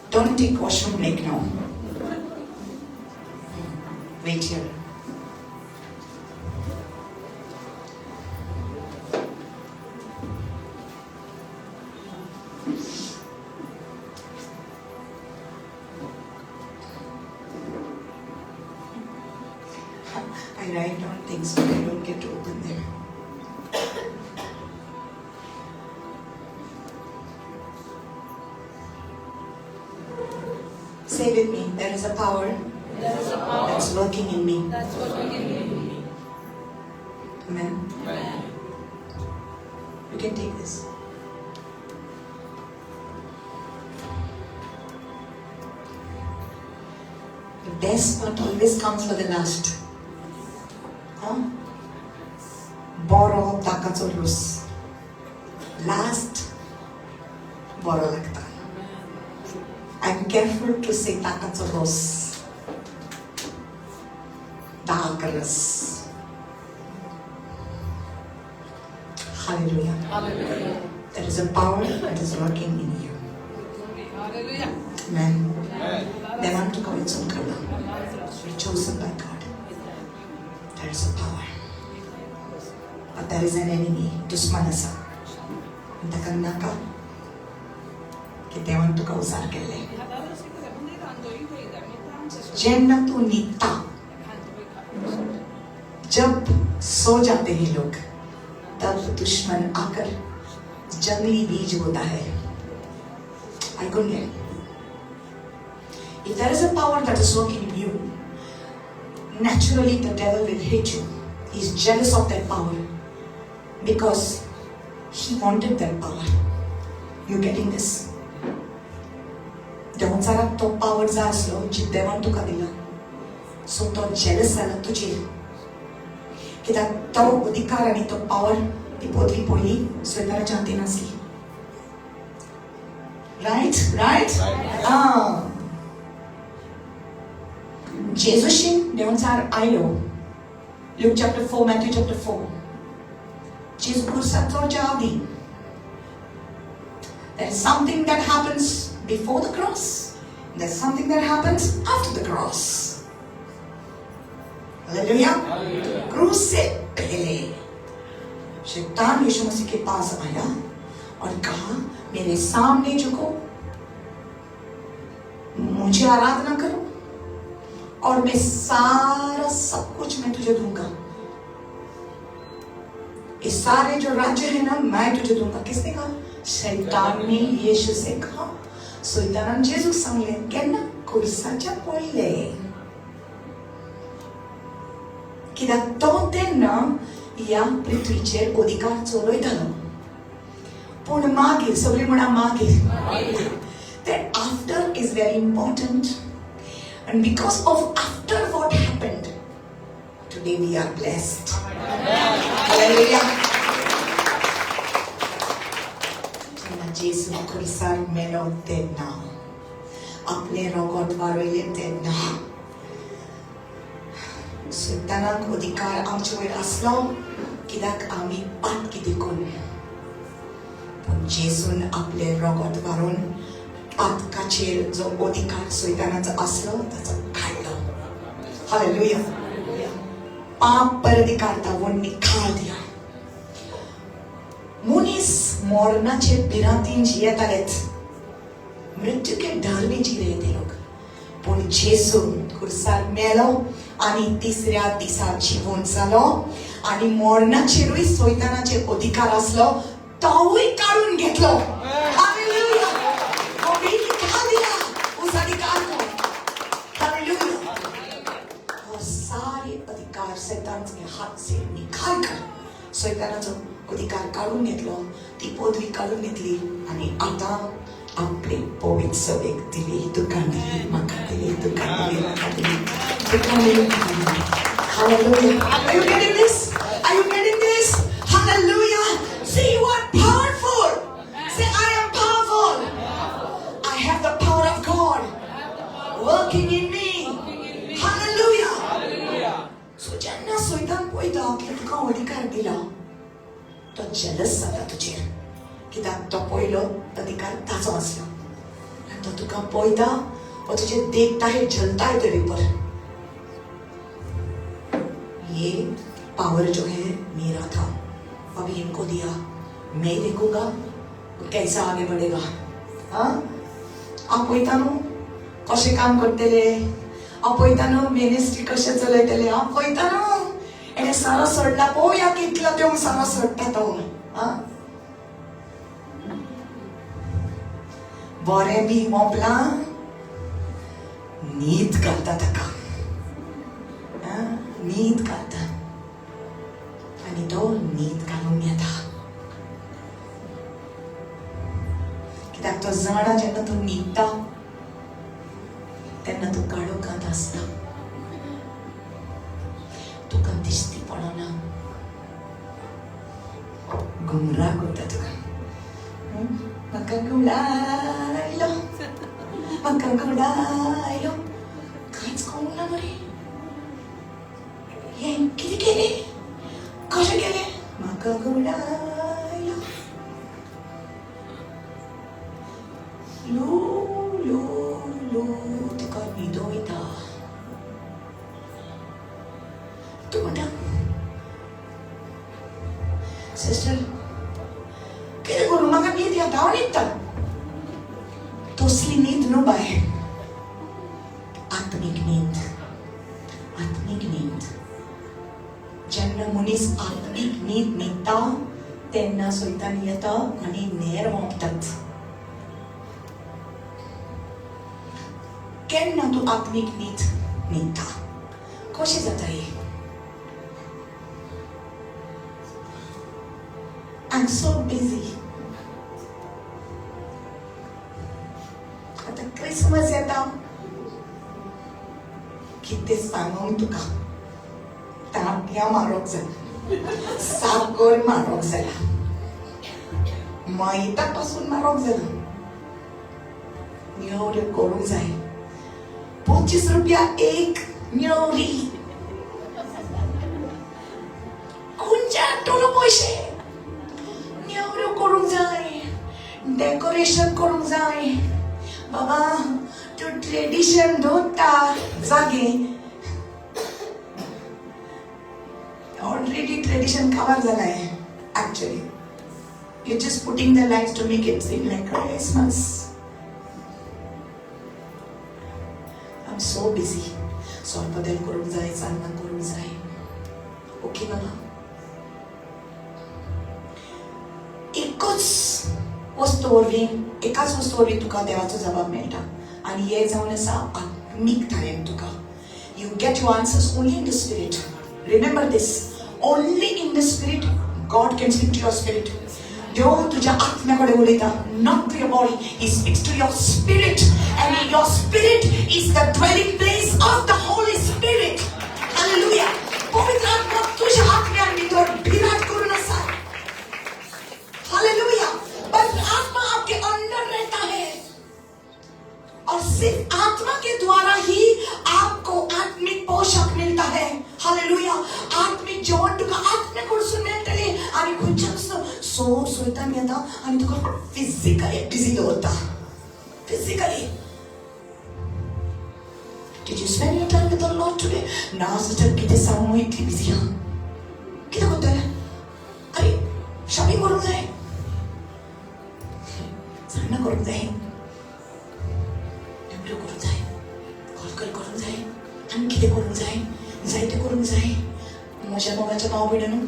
Don't take washroom break now. Wait here. I write down things, but I don't get to open them. Say with me, there is a power that's working in me. That's working in me. Amen. You can take this. The best part always comes for the last. Huh? बरो ताकाचो रोस last बरो लागता. I am careful to say ताकाचो रोस, ताक रस. Hallelujah. Hallelujah. There is a power that is working in you. Hallelujah. Amen. देवान तुका वेंचून काडला. You're chosen by God. There is a power. But there is an enemy. दुस्मान आसा. आनी ताका नाका की देवान तुका उजार केल्लें. जेन्ना तूं न्हिदता, जब सो जाते हैं लोग, तब दुश्मन आकर जंगली बीज बोता है. आयकून घे. If there is a power that is working in you, naturally the devil will hate you. He is jealous of that power because he wanted that power. You getting this? देवचाराक तो पावर जाय आसलो जी देवान तुका दिला. So तो jealous जाला तुजेर, कित्याक तो अधिकार आनी तो पावर, ती पदवी पयली सैतानाच्या हातीन आसली. Right right. आं, जेजूशीन देंवचार आयलो. Luke chapter 4, Matthew chapter 4. जेजू खुर्साक चडच्या आदीं there is something that happens before the cross. There's something that happens after the cross. Hallelujah. क्रूस से पहले शैतान यीशु मसीह के पास आया और कहा, मेरे सामने झुको, मुझे आराधना करो और मैं सारा सब कुछ मैं तुझे दूंगा. ये सारे जो राज्य है ना, मैं तुझे दूंगा. किसने कहा? शैतान ने यीशु से कहा. सैतानान जेजूक सांगलें, केन्ना? खुर्साच्या पयले. कित्याक तो तेन्ना ह्या पृथ्वीचेर अधिकार चलयतालो. पूण मागीर, सगळीं म्हणा मागीर. That after is very important, and because of after what happened, today we are blessed. Hallelujah. जेन्ना जेजू खुर्सार मेलो तेन्ना, आपलें रगत वारयलें तेन्ना, सैतानाक अधिकार आमचे वयर आसलो कित्याक आमी पातकी देखून, पूण जेजून आपले रगत वारून पातकाचेर जो अधिकार सैतानाचो आसलो ताचो काडलो. हालेलुया. पाप पर अधिकार था वो निकाल दिया. मनीस मरणाचे भिरांतीन जियेतालेच, मृत्यु के डर में जी रहे थे लोग. पूण जेजू खुर्सार मेलो आनी तिसऱ्या दिसा जिवंत जालो आनी मरणाचेरूय सैतानाचेर अधिकार आसलो तोवूय काडून घेतलो. हालेलुया. वो भी निकाल दिया उस अधिकार को. हालेलुया. और सारे अधिकार शैतान के हाथ से निकाल कर सैतानाचो अधिकार काडून घेतलो, ती पदवी काडून घेतली आनी आतां आपले पवित्र सभेक दिली. तुका दिली, म्हाका दिली, तुका दिली, म्हाका दिली, तुका दिली, म्हाका दिली. Hallelujah. Are you getting this? Are you getting this? Hallelujah. See, you are powerful. Say, I am powerful. I have the power of God working in me. Hallelujah. So जेन्ना सैतान पळयता की तुका अधिकार दिला, तो जेलस जाता तुजेर, कित्याक तो पयलो अधिकार ताचो आसलो आनी तो तुका पळयता, वो तुझे देखता है, जलता है तेरे पर. ये पावर जो है मेरा था, अभी इनको दिया, मैं देखूंगा कैसा आगे बढ़ेगा. हाँ, हांव पळयता न्हू कशें काम करतले, हांव पळयता न्हू मिनिस्ट्री कशें चलयतले, हांव पळयता न्हू हेणे सारो सोडला, पळोवया कितलो देवूंक सारो सोडटा तो. आं, बरें बी मोपलां न्हीद घालता ताका, न्हीद घालता आनी तो न्हीद घालूंक येता, कित्याक तो जाणा जेन्ना तूं न्हिदता तेन्ना तूं काळोखांत आसता, तुका दिश्टी पडना, गुमराह करता तुका. म्हाका घुंवडायलो, म्हाका घुंवडायलो, कांयच कळूंक ना मरे, हें कितें केलें, कशें केलें, म्हाका घुंवडायलो. लो लो लो तुका न्हिदो वयता. तूं म्हणटा, सिस्टर कितें करूं, म्हाका न्हीद येता, हांव न्हिदता. तसली न्हीद न्हू बाय, आत्मीक न्हीद. आत्मीक न्हीद. जेन्ना मनीस आत्मीक न्हीद न्हिदता तेन्ना सैतान येता आनी नेर ओंपतात. केन्ना तूं आत्मीक न्हीद न्हिदता, कशें जाता हें? I'm so busy. आतां क्रिसमस येता, कितें सांगूंक तुका, तांतयां म्हारग जाला, साकर म्हारग जाला, मैदा पासून म्हारग जाला, नेवऱ्यो करूंक जाय, 25 रुपया एक नेवरी, खंयच्या हाडटलो पयशे? नेवऱ्यो करूंक जाय, डेकोरेशन करूंक जाय. बाबा तूं ट्रेडिशन दवरता जागे, ऑलरेडी ट्रेडिशन काबार जाला. Actually you just putting the lights to make it seem like Christmas. I am so busy. सोरपतेल करूंक जाय, सान्नां करूंक जाय. ओके बाबा, एकूच वस्तू वरवीं, एकाच वस्तू वरवीं तुका देवाचो जबाब मेळटा आनी हे जावन आसा आत्मीक तारेन तुका. You get your answers only in the spirit. Remember this, only in the spirit God can speak to your spirit. देव तुझ्या आत्म्या कडेन उलयता, not to your body. He speaks to your spirit and your spirit is the dwelling place of the Holy Spirit. Hallelujah. पवित्र आत्मा तुझ्या आत्म्यान भितर भिरांत करून आसा. हालेलुया. पवित्र आत्मा आपके अंदर रहता है और सिर्फ आत्मा के द्वारा ही आपको आत्मिक पोषक मिलता है. हालेलुया. आत्मीक जेवण तुका आत्म्या कडसून मेळटलें. आनी खंयच्यान सो सैतान येता आनी तुका फिजिकली बिजी दवरता. Physically. Did you spend your time with the Lord today? ना सिस्टर, कितें सांगू, इतली बिजी आहा. कितें करतलें? अरे शॉपिंग करूंक जाय, सान्नां करूंक जाय, नेमक्यो करूंक जाय, कलकल करूंक जाय, आनी कितें करूंक जाय, जायतें करूंक जाय. म्हज्या मोगाच्या भाव भयणांनो,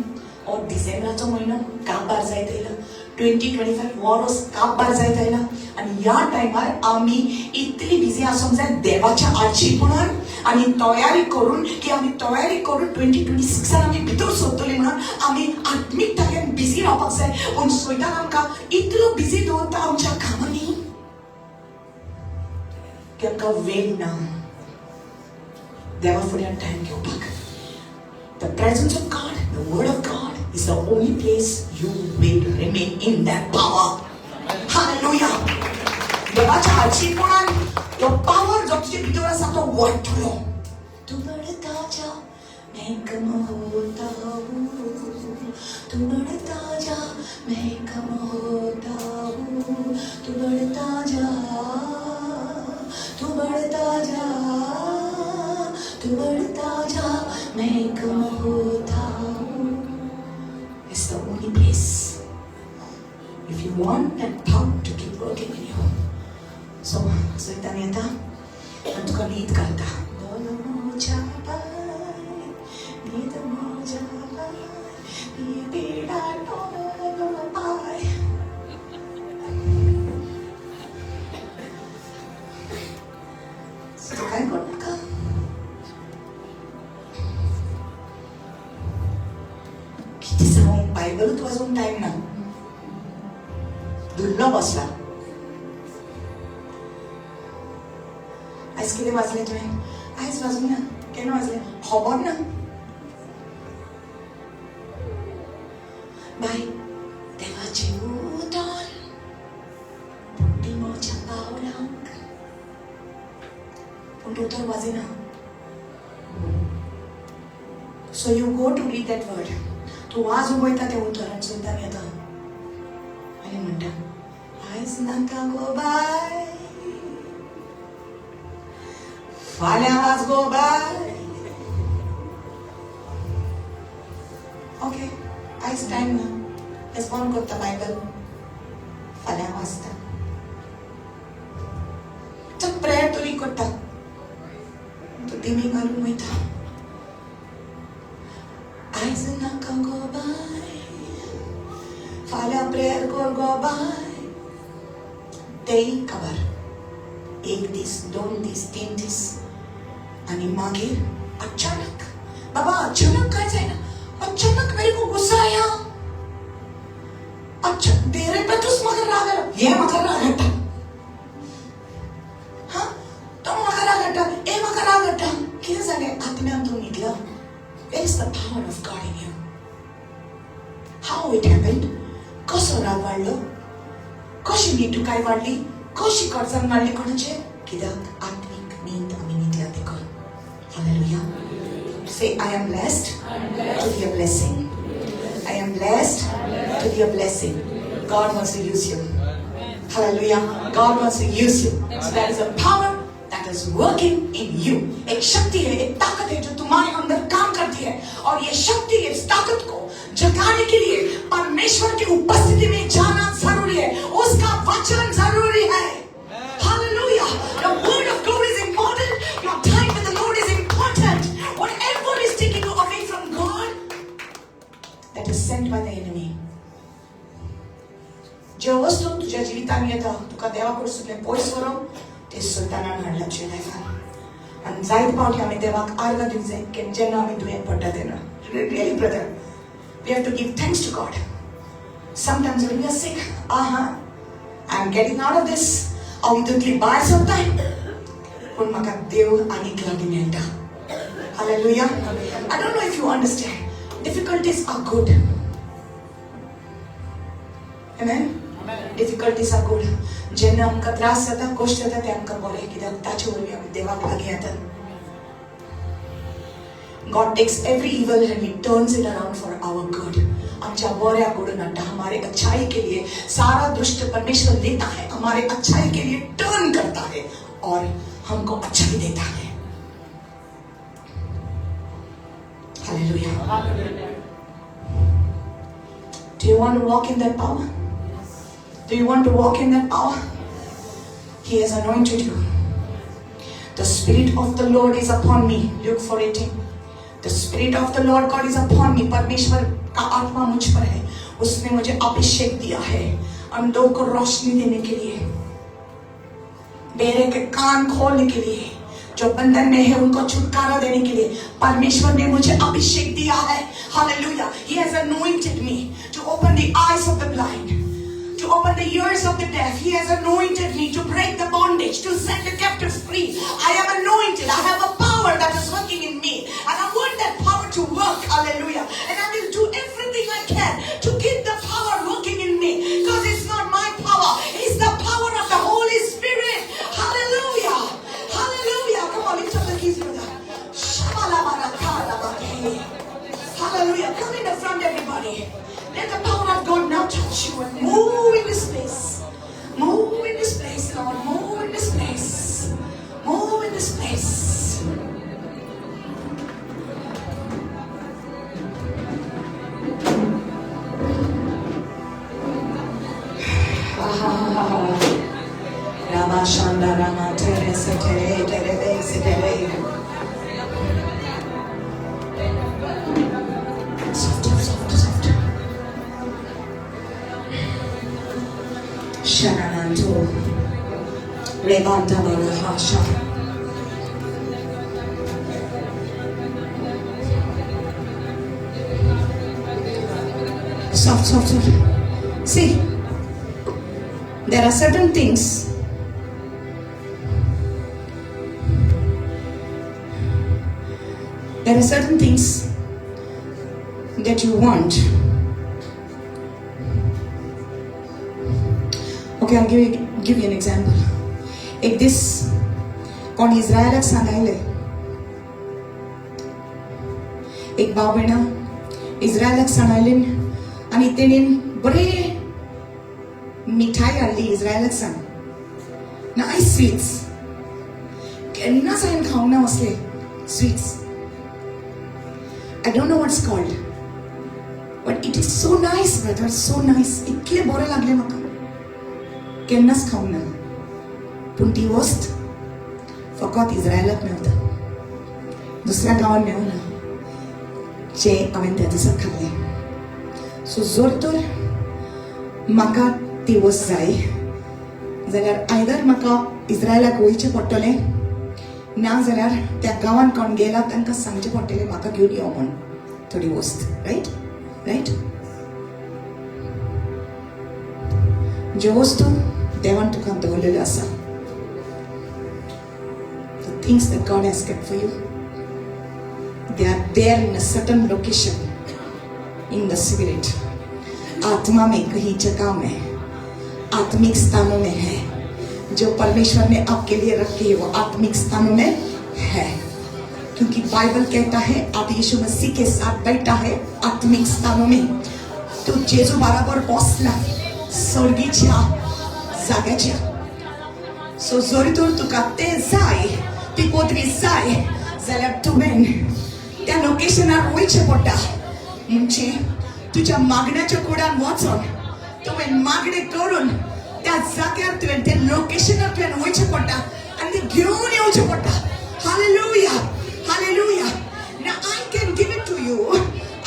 हो डिसेंबराचो म्हयनो काबार जायत आयला. 2025 वरोस काबार जायत आयला. आनी ह्या टायमार आमी इतली बिजी आसूंक जाय देवाच्या आर्चीपणान आनी तयारी करून की आमी तयारी करून 2026 आमी भितर सरतली म्हणून आमी आत्मीकतायेन बिजी रावपाक जाय. पूण सैतान आमकां इतलो बिजी दवरता आमच्या कामांनी की आमकां वेळ ना देवा फुड्यान टायम घेवपाक. The presence of God, the word of God is the only place you will remain in that power. Hallelujah. देवाच्या हाजीरपणान तो पावर जो तुजे भितर आसा तो वाडटलो. तूं बढ़ता जा, मैं कम होता हूँ. तू बढ़ता जा, मैं कम होता हूँ. तू बढ़ता जा, तू बढ़ता जा, तू बढ़ता जा, मैं कम होता हूँ. It's the only place. If you want that power to keep working in you. So, सैतान येता आनी तुका न्हीद घालता. म्हज्या पाय, न्हीद म्हज्या पाय, पिडा पाय. So, तूं कांय करनाका. कितें सांगू, बायबलूच वाचूंक टायम ना, धुल्लो बसला. आयज कितें वाचलें तुवें? आयज वाजूंक ना. केन्ना वाजलें खबर ना. बाय, देवाचें उतर पडटी म्हज्या पावलांक, पूण तूं उतर वाजिना. So you go to read that word. तूं वाजूंक वयता तें उतर आनी सैतान येता आनी म्हणटा, आयज नाका गो बाय, फाल्यां वाज गो बाय. ओके, आयज टायम ना, आयज बंद करता बायबल, फाल्यां वाचता. चल प्रेयर तरी करता. तूं दिमी घालून वयता. आयज नाका गो बाय, फाल्यां प्रेयर कर गो बाय. तेय खबर एक दीस, 2 दीस, 3 दीस, आनी मागीर अचानक बाबा, अचानक काय जायना, अचानक मेरे को गुस्सा आया. अच्छा देरे पेतूच म्हाका राग आयलो. हे म्हाका राग हाडटा, हा तो म्हाका राग हाडटा, हे म्हाका राग हाडटा. कितें जालें? आत्म्यान तूं न्हिदलो. Where is the power of God in you? How it happened? कसो राग वाडलो? कशी निटुकाय वाडली? कशी कर्जान वाडली कोणाचे? कित्याक आत्मीक न्हीद आमी न्हिदल्या देखून. Hallelujah. Say, I am blessed to be a blessing. I am blessed to be a blessing. God wants to use you. Hallelujah. God wants to use you. So there is a power that is working in you. एक शक्ति है, एक ताकत है जो तुम्हारे अंदर काम करती है. और ये शक्ति, इस ताकत को जगाने के लिए परमेश्वर की उपस्थिति में जाना जरूरी है. उसका वचन जरूरी है. Hallelujah. The word of God is important. Your time with the Lord is important. Whatever is taking you away from God, that is sent by the enemy. ज्यो वस्तू तुझ्या जिवितान येता तुका देवा कडसून पयस व्हरोंक, ते सैतानान हाडला तुज्या लायफान. आनी जायते फावटी आमी देवाक आर्गां दिवंक जाय जेन्ना आमी दुयेंत पडटा तेन्ना. Really brother, we have to give thanks to God. Sometimes when we are sick, aha, I am getting out of this, हांव हितूंतली भायर सरताय, पूण म्हाका देव आनीक लागीं मेळटा. Hallelujah. I don't know if you understand. Difficulties are good. Amen. Difficulties are good. जेन्ना आमकां त्रास जाता, कश्ट जाता, ते आमकां बरें, कित्याक ताचे वरवीं आमी देवाक लागीं येतात. God takes every evil and He turns it around for our good. आमच्या बऱ्या कडून हाडटा, हमारे अच्छाई के लिए. सारा दुष्ट परमेश्वर लेता है, हमारे अच्छाई के लिए टर्न करता है और हमको अच्छाई देता है. Hallelujah. Do you want to walk in that power? Do you want to walk in that power? He has anointed you. The Spirit of the Lord is upon me. Luke 4:18. The Spirit of the Lord God is upon me. परमेश्वर का आत्मा मुझ पर है. उसने मुझे अभिषेक दिया है अंधों को रोशनी देने K लिए, बेरे के कान खोलने के लिए, जो बंधन में है उनको छुटकारा देने के लिए. परमेश्वर ने मुझे अभिषेक दिया है. Hallelujah. He has anointed me to open the eyes of the blind, to open the ears of the deaf. He has anointed me to break the bondage, to set the captives free. I am anointed. I have a power that is working in me, and I want that power to work. Hallelujah. And I will do everything I can to keep the power working in me, because it's not my power, it's the power of the Holy Spirit. Hallelujah. Hallelujah. Come on, lift up the keys, brother. Hallelujah. Come in the front, everybody. Let the power of God now touch you and move in this place. Move in this place, Lord. Move in this place. Move in this place. Rama Shanda Rama Tere Se Tere Tere Ve Se Tere. Soft, soft, soft. Shanananto Rebanda Balahasha. Soft, soft, soft. See, there are certain things there are certain things that you want. Okay, I'll give you an example. एक दीस कोण इस्रायलाक सांगायले, एक भाव भयणा इस्रायलाक सांगायले आनी तेणेन बरे मिठाई हाडली इस्रायलाक सांग, नायस स्वीट्स. केन्नाच हांवें खावंक ना असले sweets. I don't know what's called, but it is so nice, brother, so nice. इतलें बरें लागलें म्हाका, केन्नाच खावंक ना. पूण ती वस्त फकत इस्रायलाक मेवता, दुसऱ्या गांवान मेवना, जें हांवें त्या दिसा खाल्लें. सो जर तर म्हाका ती वस्त जाय जाल्यार आयदर म्हाका इस्रायलाक वयचें पडटलें, ना जाल्यार त्या गांवान कोण गेला तांकां सांगचें पडटलें म्हाका घेवन यो म्हूण थोडी वस्त. Right right. ज्यो वस्तू देवान तुका दवरलेल्यो आसा, the things that God has kept for you, they are there in a certain location in the spirit. आत्मा में कहीं जगह में, आत्मिक स्थानों में है. जो परमेश्वर ने आपके लिए रखे है वो आत्मिक स्थानों में है, क्योंकि बाइबल कहता है आप यीशु मसीह के साथ बैठा है आत्मिक स्थानों में. तू जेजू बराबर बसला स्वर्गीच्या जाग्याच्या. सो जरी तर तुका ते जाय, ती पदवी जाय जाल्यार तुवें त्या लोकेशनार वयचें पडटा. म्हणजे तुज्या मागण्याच्या कुडान वचोन तुवें मागणें करून त्या जाग्यार तुवें त्या लोकेशनार तुवें वयचें पडटा आनी तें घेवन येवचें पडटा. Hallelujah, hallelujah. Now I can give it to you.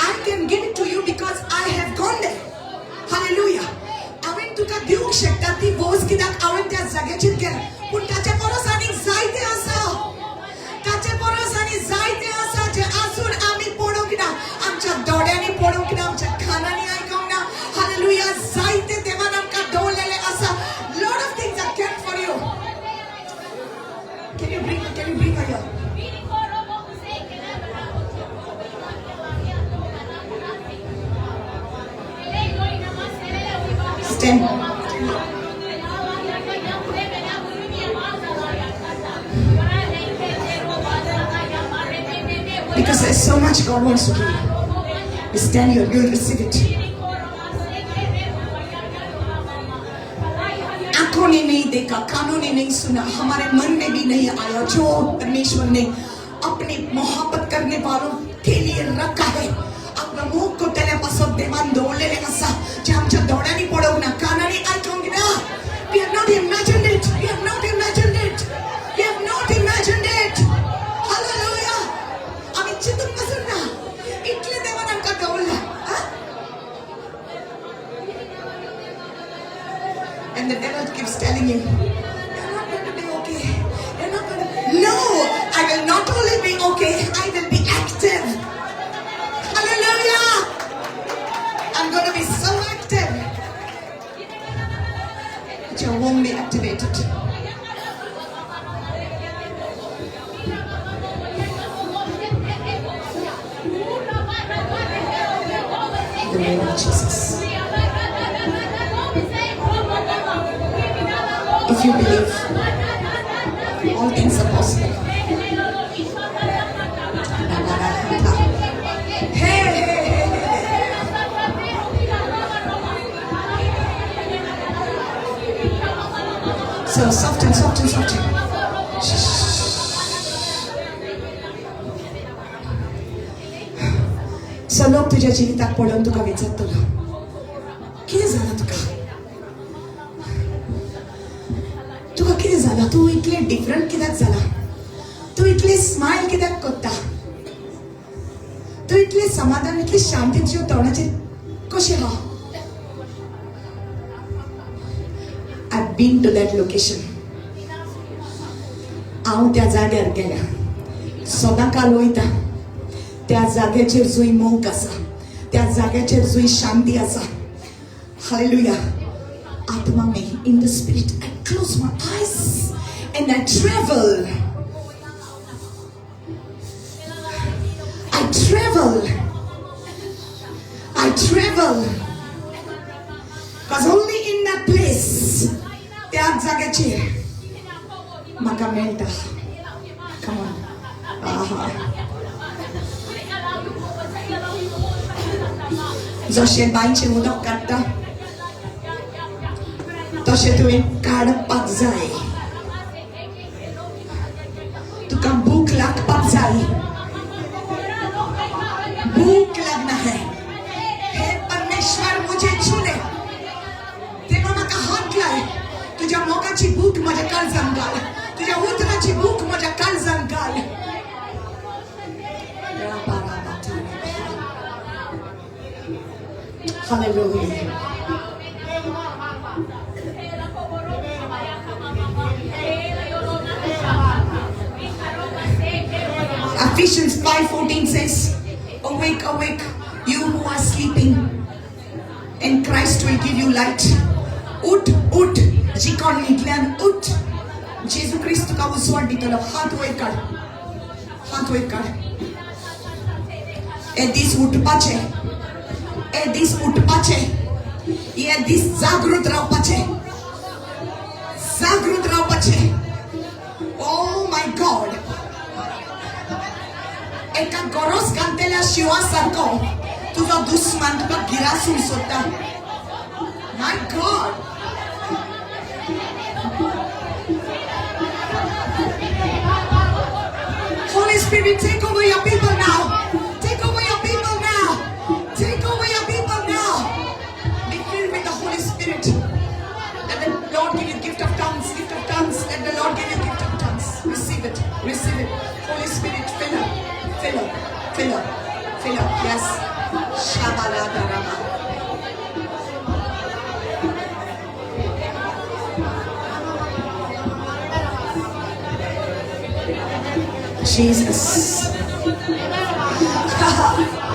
I can give it to you because I have gone there. Hallelujah. हांवें तुका दिवंक शकता ती वस्त कित्याक हांवें त्या जाग्याचेर गेला. पूण ताचे परस आनीक जायते आसा, ताचे परस आनी जायते आसा जे आजून आमी पळोवंक ना, आमच्या दोळ्यांनी पळोवंक ना, आमच्या कानांनी आयकोंक ना. हालेलुया. जायते देवान आमकां दवरलेले आसा. Lot of things are kept for you. Can you bring her here? Stand. Because there's so much God wants to give you. You stand here, you'll receive it. आंखों ने नहीं देखा, कानों ने नहीं सुना, हमारे मन में भी नहीं आया जो परमेश्वर ने अपनी मोहब्बत करने वालों के लिए रखा है. आपला मोग कोत्याल्या पासत देवान दवरलेलें आसा जें आमच्या दोळ्यांनी पळोवंक ना, कानांनी आयकोंक ना. We have not imagined it. We have not imagined it. We have not imagined it. Hallelujah. आमी चिंतूंक पासून ना इतलें देवान आमकां दवरलां. And the devil keeps telling you, you're not going to be okay. You're not going to. No, I will not only be okay, I will be active. Hallelujah. I'm going to be so active. But you won't be activated. In the name of Jesus. If you believe, all things are possible. Hey, hey, hey, hey. So soften, soften, soften. Shh. So लोक तुझ्या जिविताक पळोवन तुका विचारतलो, कितें जालां तुका, तुका कितें जालां, तूं इतलें डिफरंट कित्याक जालां, तूं इतलें स्मायल कित्याक करता, तूं इतलें समाधान, इतली शांती तुज्या तोंडाचेर कशें आहा. I've been to that location. हांव त्या जाग्यार गेल्या, सदां काल वयता त्या जाग्याचेर जंय मोग आसा, त्या जाग्याचेर जंय शांती आसा. Hallelujah. आत्मा में, in the spirit, I close my eyes and I travel. I travel. I travel. Because only in that place, त्या जाग्याचेर म्हाका मेळटा. Come on. आहा. जशें बांयचें उदक काडटा तशें तुवें काडपाक जाय. तुका भूक लागपाक जाय. भूक लागना है. हे परमेश्वर मुझे छूले, तेव्हा म्हाका हात लाय. तुझ्या मोगाची भूक माझ्या काळजान घाल, तुझ्या उतराची भूक माझ्या काळजान घाल. Hallelujah. Ephesians 5:14 says, awake, awake, you who are sleeping, and Christ will give you light. उठ उठ, जिकोण न्हिदल्यान उठ, जेजू क्रिस्त तुका उजवाड दितलो. हात वयर काड, हात वयर काड. हे दीस उठपाचे, हे दीस उठपाचे, हे दीस जागृत रावपाचे, जागृत रावपाचे. Oh my God. एका गरोस घालतल्या शिवा सारको तुजो दुस्मान तुका गिरासूंक सोदता. My God. Holy Spirit, take over your people now. Take over your people now. Take over your people now. Be filled with the Holy Spirit. Let the Lord give you gift of tongues, gift of tongues. Let the Lord give you gift of tongues. Receive it. Receive it. Holy Spirit, fill up, fill up, fill up, fill up. Yes. Shabaladarama. Jesus.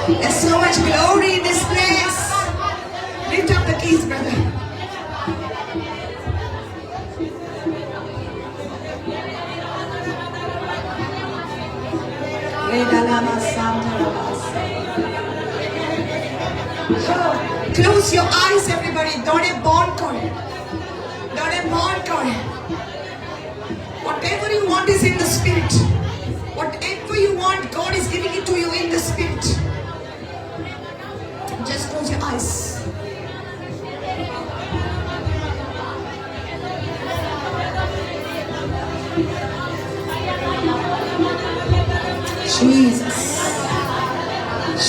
There's so much glory in this place. Lift up the keys, brother. Close your eyes, everybody. दोळे बंद कर. दोळे बंद कर. Whatever you want is in the spirit. Whatever you want, God is giving it to Jesus,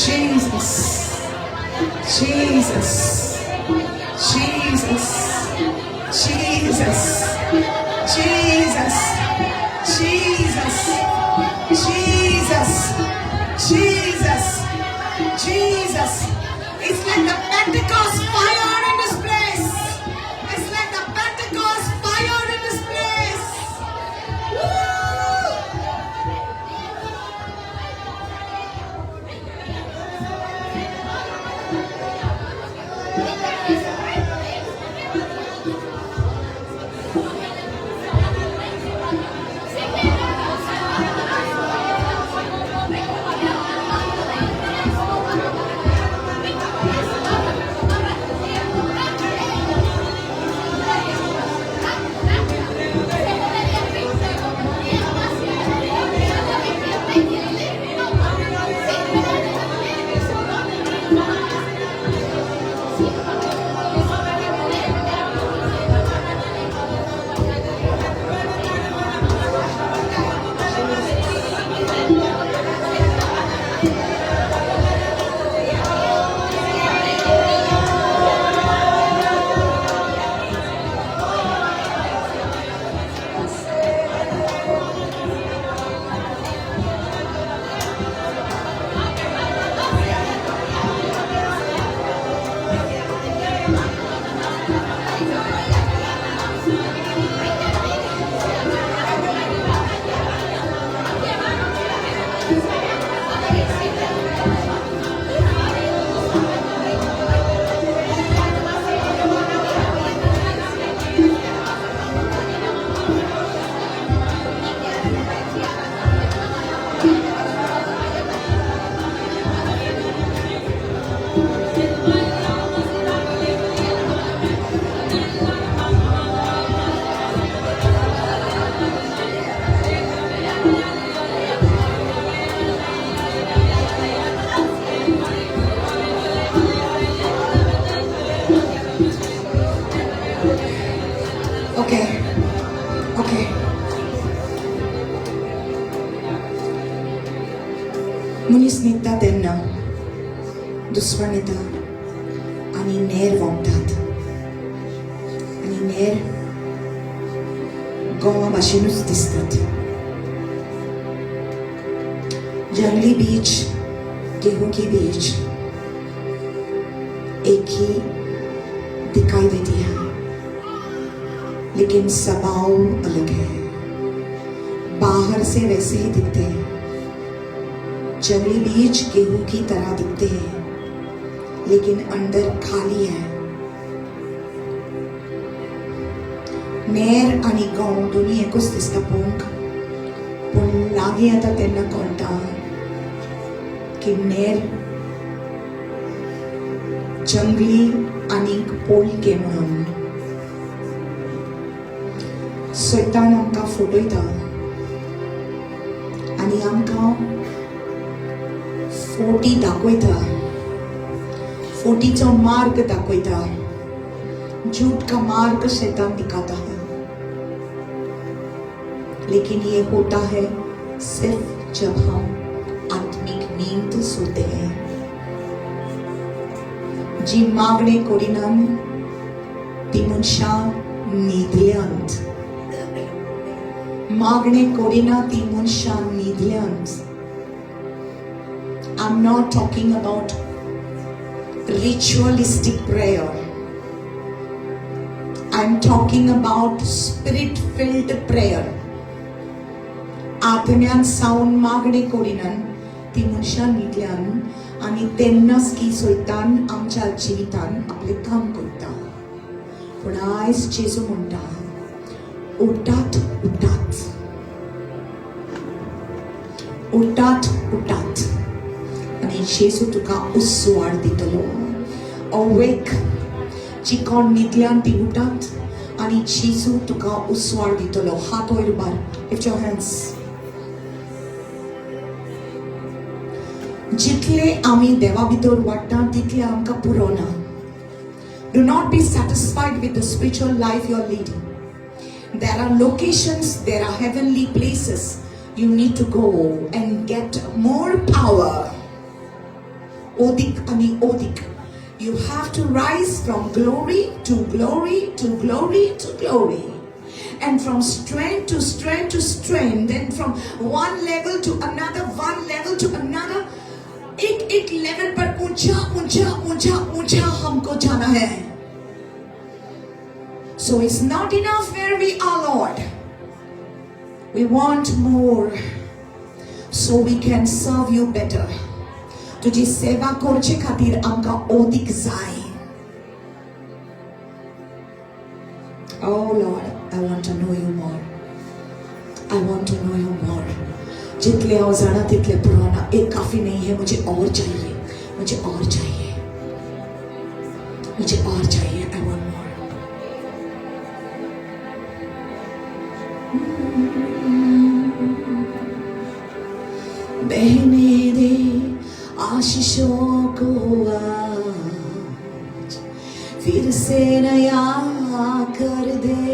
Jesus, Jesus, Jesus, Jesus, Jesus, Jesus, Jesus, Jesus, Jesus. It's like the Pentecost fire in this place. It's like the Pentecost fire in this place. Woo! Okay, okay. मनीस न्हिदता तेन्ना दुस्वाण येता आनी नेर वोंपतात आनी नेर गोवा भाशेनूच दिसतात. जंगली बीज, गेहूं की बीज एक ही दिखाई देती है, लेकिन स्वभाव अलग है. बाहर से वैसे ही दिखते हैं. जंगली बीज गेहूं की तरह दिखते हैं, लेकिन अंदर खाली है. नेर आनी गंव दोन्ही एकूच दिसता पळोवंक, पूण लागीं येता तेन्ना कळटा की नेर जंगली आनीक पोलके म्हणून. सैतान आमकां फटयता आनी आमकां फोटी दाखयता, फोटीचो मार्ग दाखयता. झूठ का मार्ग शैतान दिखाता है, लेकिन ये होता है सिर्फ जब हम आत्मिक नींद सोते हैं. जी मागणे करिनान ती मनशां न्हिदल्यांत. मागणे करिना ती मनशां न्हिदल्यांत. I'm not talking about ritualistic prayer. I'm talking about spirit filled prayer. आत्म्यान सावन मागणे करिनान ती मनशां न्हिदल्यान आनी तेन्नाच की सैतान आमच्या जिवितान आपलें काम करता. पूण आयज जेजू म्हणटा, उठात, उठात, उठात, उठात आनी जेजू तुका उसवाड दितलो. अवेक. जी कोण न्हिदल्यान ती उठात आनी जेजू तुका उसवाड दितलो. हात वयर उबार. Lift your hands. जितले आमी देवा भितर वाडटा तितले आमकां पुरो ना. Do not be satisfied with the spiritual life you are leading. There are locations, there are heavenly places You need to go and get more power. Odik ani odik. You have to rise from glory to glory to glory to glory. And from strength to strength to strength. And from one level to another, one level to another. एक एक level पर ऊंचा ऊंचा ऊंचा ऊंचा हमको जाना है. So it's not enough where we are, Lord. We want more so we can serve you better. तुझी सेवा करचे खातीर आमकां ओदीक जाय. Oh Lord, I want to know you more. I want to know you more. जितले हांव जाणा तितले पुरो ना, एक काफी नहीं है, मुझे और चाहिए, मुझे और चाहिए, मुझे और चाहिए. I want more. बहने दे आशीषों को आज, फिर से नया कर दे.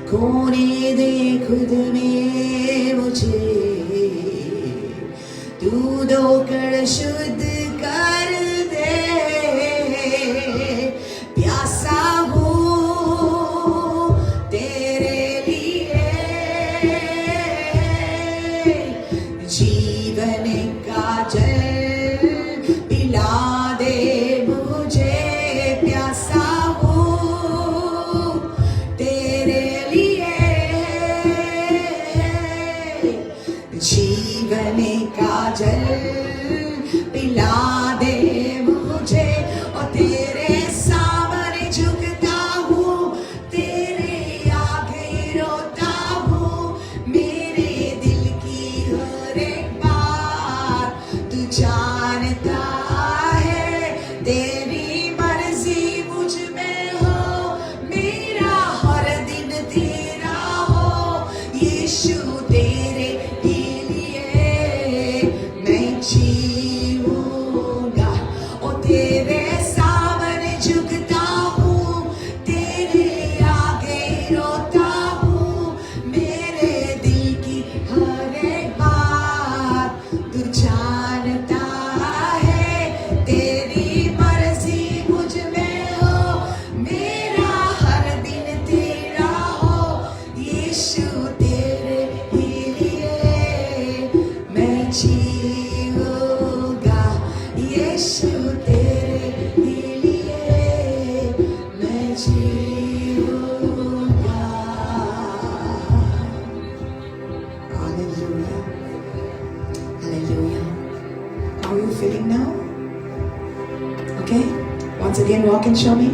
खोने दे खुद में मुझे, तू धोकर शुद्ध कर दे. प्यासा हूँ तेरे लिए, जीवन का जल पिला दे मुझे. प्यासा हूँ तेरे लिए, जीवन का जल पिला दे मुझे. और तेरे सामने झुकता हूँ, तेरे आगे रोता हूँ, मेरे दिल की हर एक बात तू जानता है. तेरी मर्जी मुझ में हो, मेरा हर दिन तेरा हो. यीशु तेरे ही लिए मैं जीऊंगा. ओ तेरे सामने झुकता हूँ, तेरे आगे रोता हूँ, मेरे दिल की हर एक बात तू जानता है. तेरी मर्जी मुझ में हो, मेरा हर दिन तेरा हो. यीशु तेरे ही लिए मैं जीऊंगा. यीशु तेरे ही लिए मैं जीऊंगा. Hallelujah. Hallelujah. How are you feeling now? Okay? Once again, walk and show me.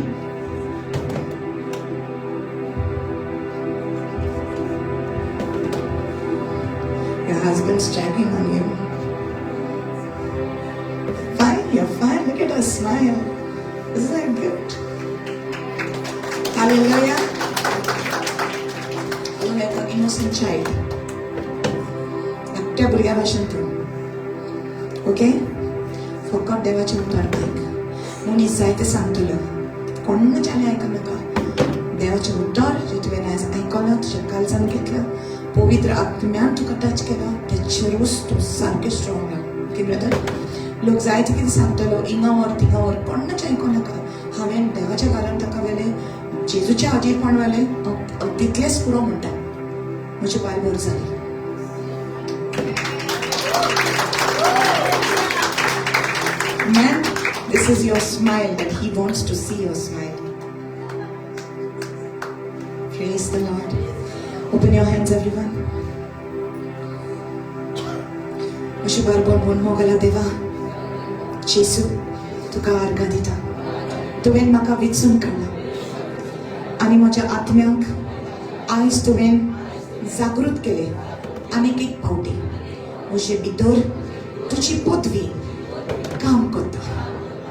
Your husband's checking on you. Fine, you're fine. Look at her smile. Isn't that good? Hallelujah. You like an innocent child. धाकट्या भुरग्या भाशेन तूं. Okay? फकत देवाचें उतर आयक. मनीस जायते सांगतलो, कोण्णच आनी आयकनाका. देवाचें उतर जें तुवें आयज आयकलां, तुज्या काळजान घेतलां, पवित्र आत्म्यान तुका टच केला, तेचेरूच तूं सारकें स्ट्रॉंग राव. Okay brother? लोक जायते कितें सांगतलो, हिंगा व्हर थिंगा व्हर, कोण्णच आयकनाका. हांवें देवाच्या घरान ताका व्हेलें, जेजूच्या हाजीरपण व्हेलें, हांव तितलेंच पुरो म्हणटा. म्हजी बायल बरी जाली. Man, this is your smile that he wants to see your smile. Praise the Lord. Open your hands, everyone. अशें बारबोन म्हूण मोगला देवा जेसू, तुका आर्गां दिता. तुवें म्हाका विचून काडला आनी म्हज्या आत्म्यांक आयज तुवें जागृत केलें. आनीक एक फावटी म्हजे भितर तुजी पदवी काम करता.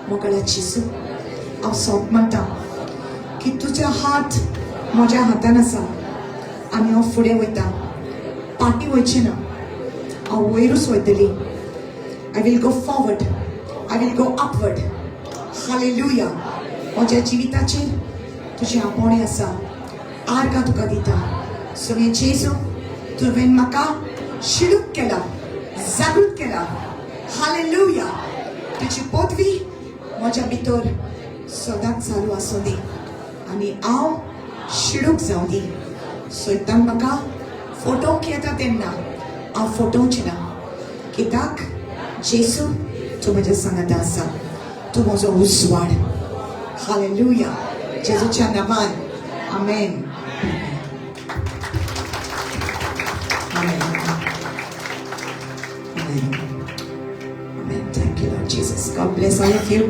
मोगला जेसू, हांव सोप म्हणटा की तुजो हात म्हज्या हातान आसा आनी हांव फुडें वयता, फाटीं वयचें ना, हांव वयरूच वयतली. I will go forward, I will go upward. Hallelujah. म्हज्या जिविताचेर तुजें आपोवणें आसा. आर्गां तुका दिता. सोने जेजू, तुवें म्हाका शिडूक केला, जागृत केला. हालेलुया. तुजी पदवी म्हज्या भितर सदांच चालू आसूं दी आनी हांव शिडूक जावं दी. सैतान म्हाका फटोवंक येता तेन्ना हांव फटोवचें ना, कित्याक जेजू तूं म्हज्या सांगाता आसा, तूं म्हजो उजवाड. हालेलुया. जेजूच्या नांवान आमेन. Amen. Amen. Amen. Thank you, Lord Jesus. God bless all of you.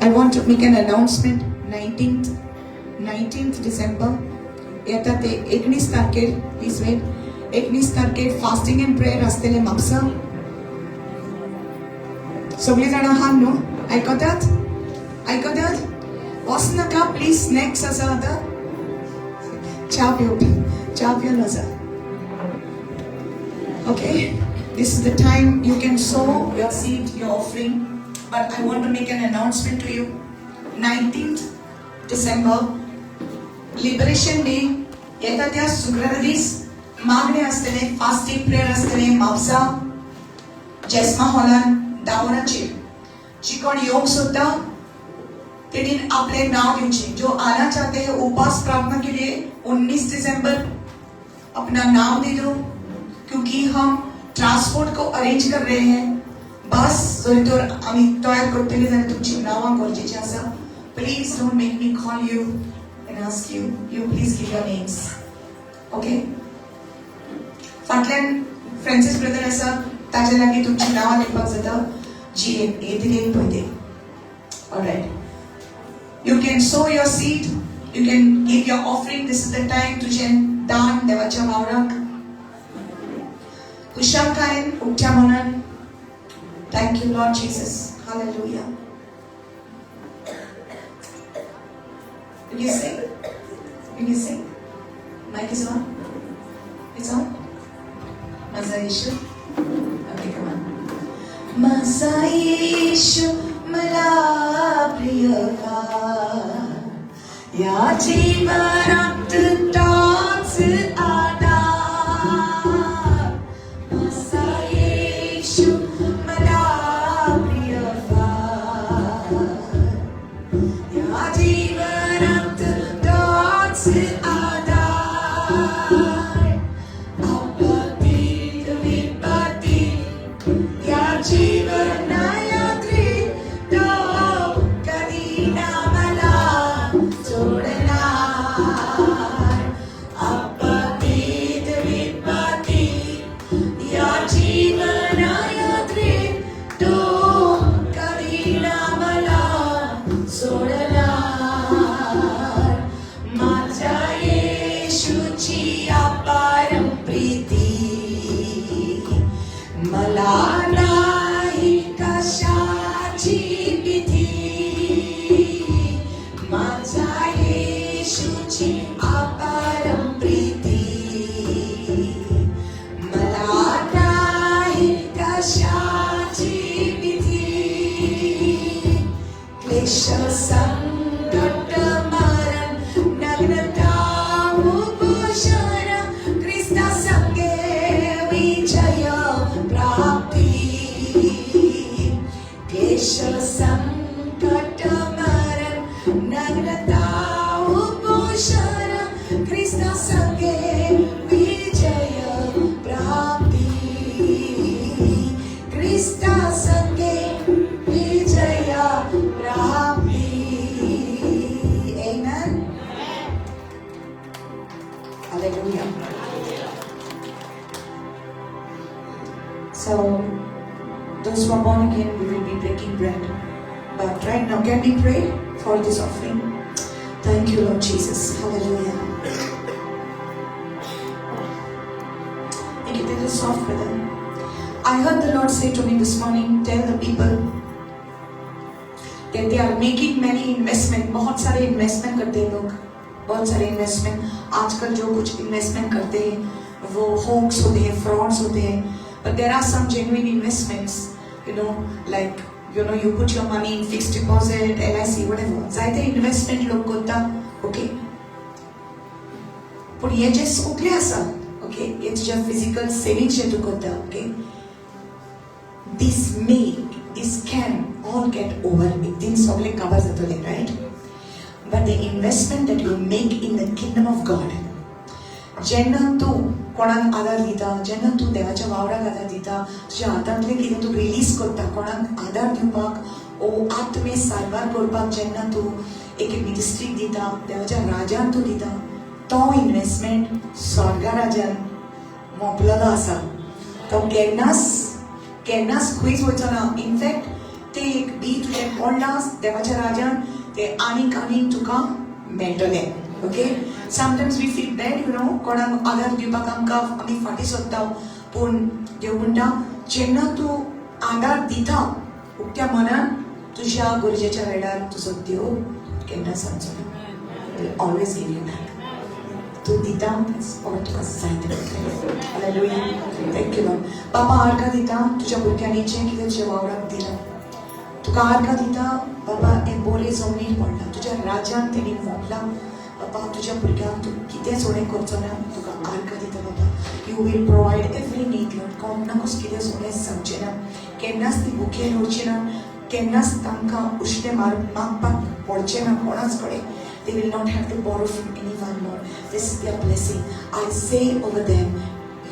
I want to make an announcement. 19th December, येता ते 19 तारखेर, प्लीज वेट, 19 तारखेर फास्टिंग अँड प्रेयर आसतलें म्हापसा. सगळीं जाणां आहा न्हू? आयकतात, आयकतात? वचनाका प्लीज. स्नॅक्स आसा आतां, च्या पिवप, च्या पिवन वचा. Okay, this is the time you can sow your seed, your offering. But I want to make an announcement to you. 19th December, Liberation Day, येता त्या शुक्रारा दीस मागणे आसतले, फास्टिंग प्रेयर आसतले म्हापसा जेस्मा हॉलान 10 वरांचेर. जी कोण येवंक सोदता तेणीन आपले नाव दिवचे. जो आना चाहते हैं उपवास प्रार्थना के लिए 19 दिसंबर, अपना नाम दे दो, क्योंकि हम ट्रांसपोर्ट को अरेंज कर रहे हैं. बस जरी तर आमी तयार करतले जाल्यार तुमची नांवां गरजेची आसा. Please don't make me call you and ask you. You please give your names, okay? फाटल्यान फ्रांसीस ब्रदर आसा, ताच्या लागीं तुमची नांवां दिवपाक जाता. जी येतली पळय ते. Alright. You can sow your seed, you can give your offering. This is the time तुझें दान देवाच्या वावराक खुशालकायेन, उकत्या मनान. Thank you, Lord Jesus. Hallelujah. Will you sing? Will you sing? Mic is on? It's on? माझा येशू. Okay, come on. माझा येशू मला प्रिय या जीवनात तोच आधार. माझा येशू मला प्रिय या जीवनात तोच आधार. आपत्तीत विपत्तीत या जीवनयात्रेत तो कधी ना मला सोडणार. आपत्तीत विपत्तीत या जीवनयात्रेत तो कधी ना मला सोडणार. माझ्या येशूची अपार प्रीती, मला नाही कशाची भीती. माझ्या येशूची अपार प्रीती, मला नाही कशाची भीती. क्लेश संकट मरण नग्नता उपोषण, ख्रिस्ता संगे विजय प्राप्ती. क्लेश संकट मरण नग्नता उपोषण, ख्रिस्ता संगे विजय प्राप्ती. ख्रिस्ता संगे विजय प्राप्ती. Amen. Hallelujah. So, those who are born again, we will be breaking bread. But right now, can we pray for this offering? Thank you, Lord Jesus. Hallelujah. Make it a little soft, brother. I heard the Lord say to me this morning, tell the people that they are making many investment. बहुत सारे investment करते हैं लोग, बहुत सारे investment. आजकल जो कुछ investment करते हैं वो hoax होते हैं, frauds होते हैं. But there are some genuine investments, like you put your money in fixed deposit, LIC, whatever. जायते investment लोक करता, okay? पूण हे जे सगळे आसा, ओके, हे तुज्या फिजिकल सेविंग्स जे तूं करता, okay, this can all get over. एक दीन सगळे काबार जातले, right? But the investment that you make in the kingdom of God, जेन्ना तूं कोणाक आदार दिता, जेन्ना तूं देवाच्या वावराक आदार दिता, तुज्या हातांतलें कितें तूं रिलीज करता कोणाक आदार दिवपाक ओ आत्मे सारवार करपाक, जेन्ना तूं एक मिनिस्ट्रीक दिता, देवाच्या राजान तूं दिता, तो इन्वेस्टमेंट स्वर्गा राजान मोपलेलो आसा. तो केन्नाच केन्नाच खंयच वचना. इनफॅक्ट ते एक बी तुजें पडलां देवाच्या राजान, ते आनीक आनीक तुका मेळटलें. Okay, sometimes we feel bad, कोणाक आदार दिवपाक आमकां आमी फाटीं सोदता, पूण देव म्हणटा, जेन्ना तूं आदार दिता उक्त्या मनान, तुज्या गरजेच्या वेळार तुजो देव केन्ना सांगचो ना. Always give you back. तूं दिता और तुका जाय तें मेळटलें. Hallelujah. Thank you Lord. बाबा, आर्गां दिता तुज्या भुरग्यांनी जें कितें तुज्या वावराक दिलां, तुका आर्गां दिता बाबा. हें बोरे जमनीर पडलां, तुज्या राज्यान तेणी मोपलां. बाबा, तुज्या भुरग्यांक तूं कितेंच उणें करचो ना. तुका आर्गां दिता बाबा, you will provide every need, Lord. कोणाकूच कितें उणें जावचें ना. केन्नाच ती भुकेन उरची ना. केन्नाच तांकां उश्णें मार मागपाक पडचें ना कोणाच कडेन. They will not have to borrow from anyone, Lord. This is their blessing. I say over them,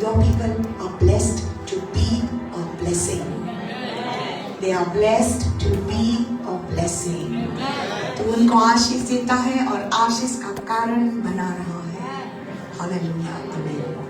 your people are blessed to be a blessing. They are blessed to be a blessing. तो उनको आशीष देता है और आशीष का कारण बना रहा है. Hallelujah, आमेन.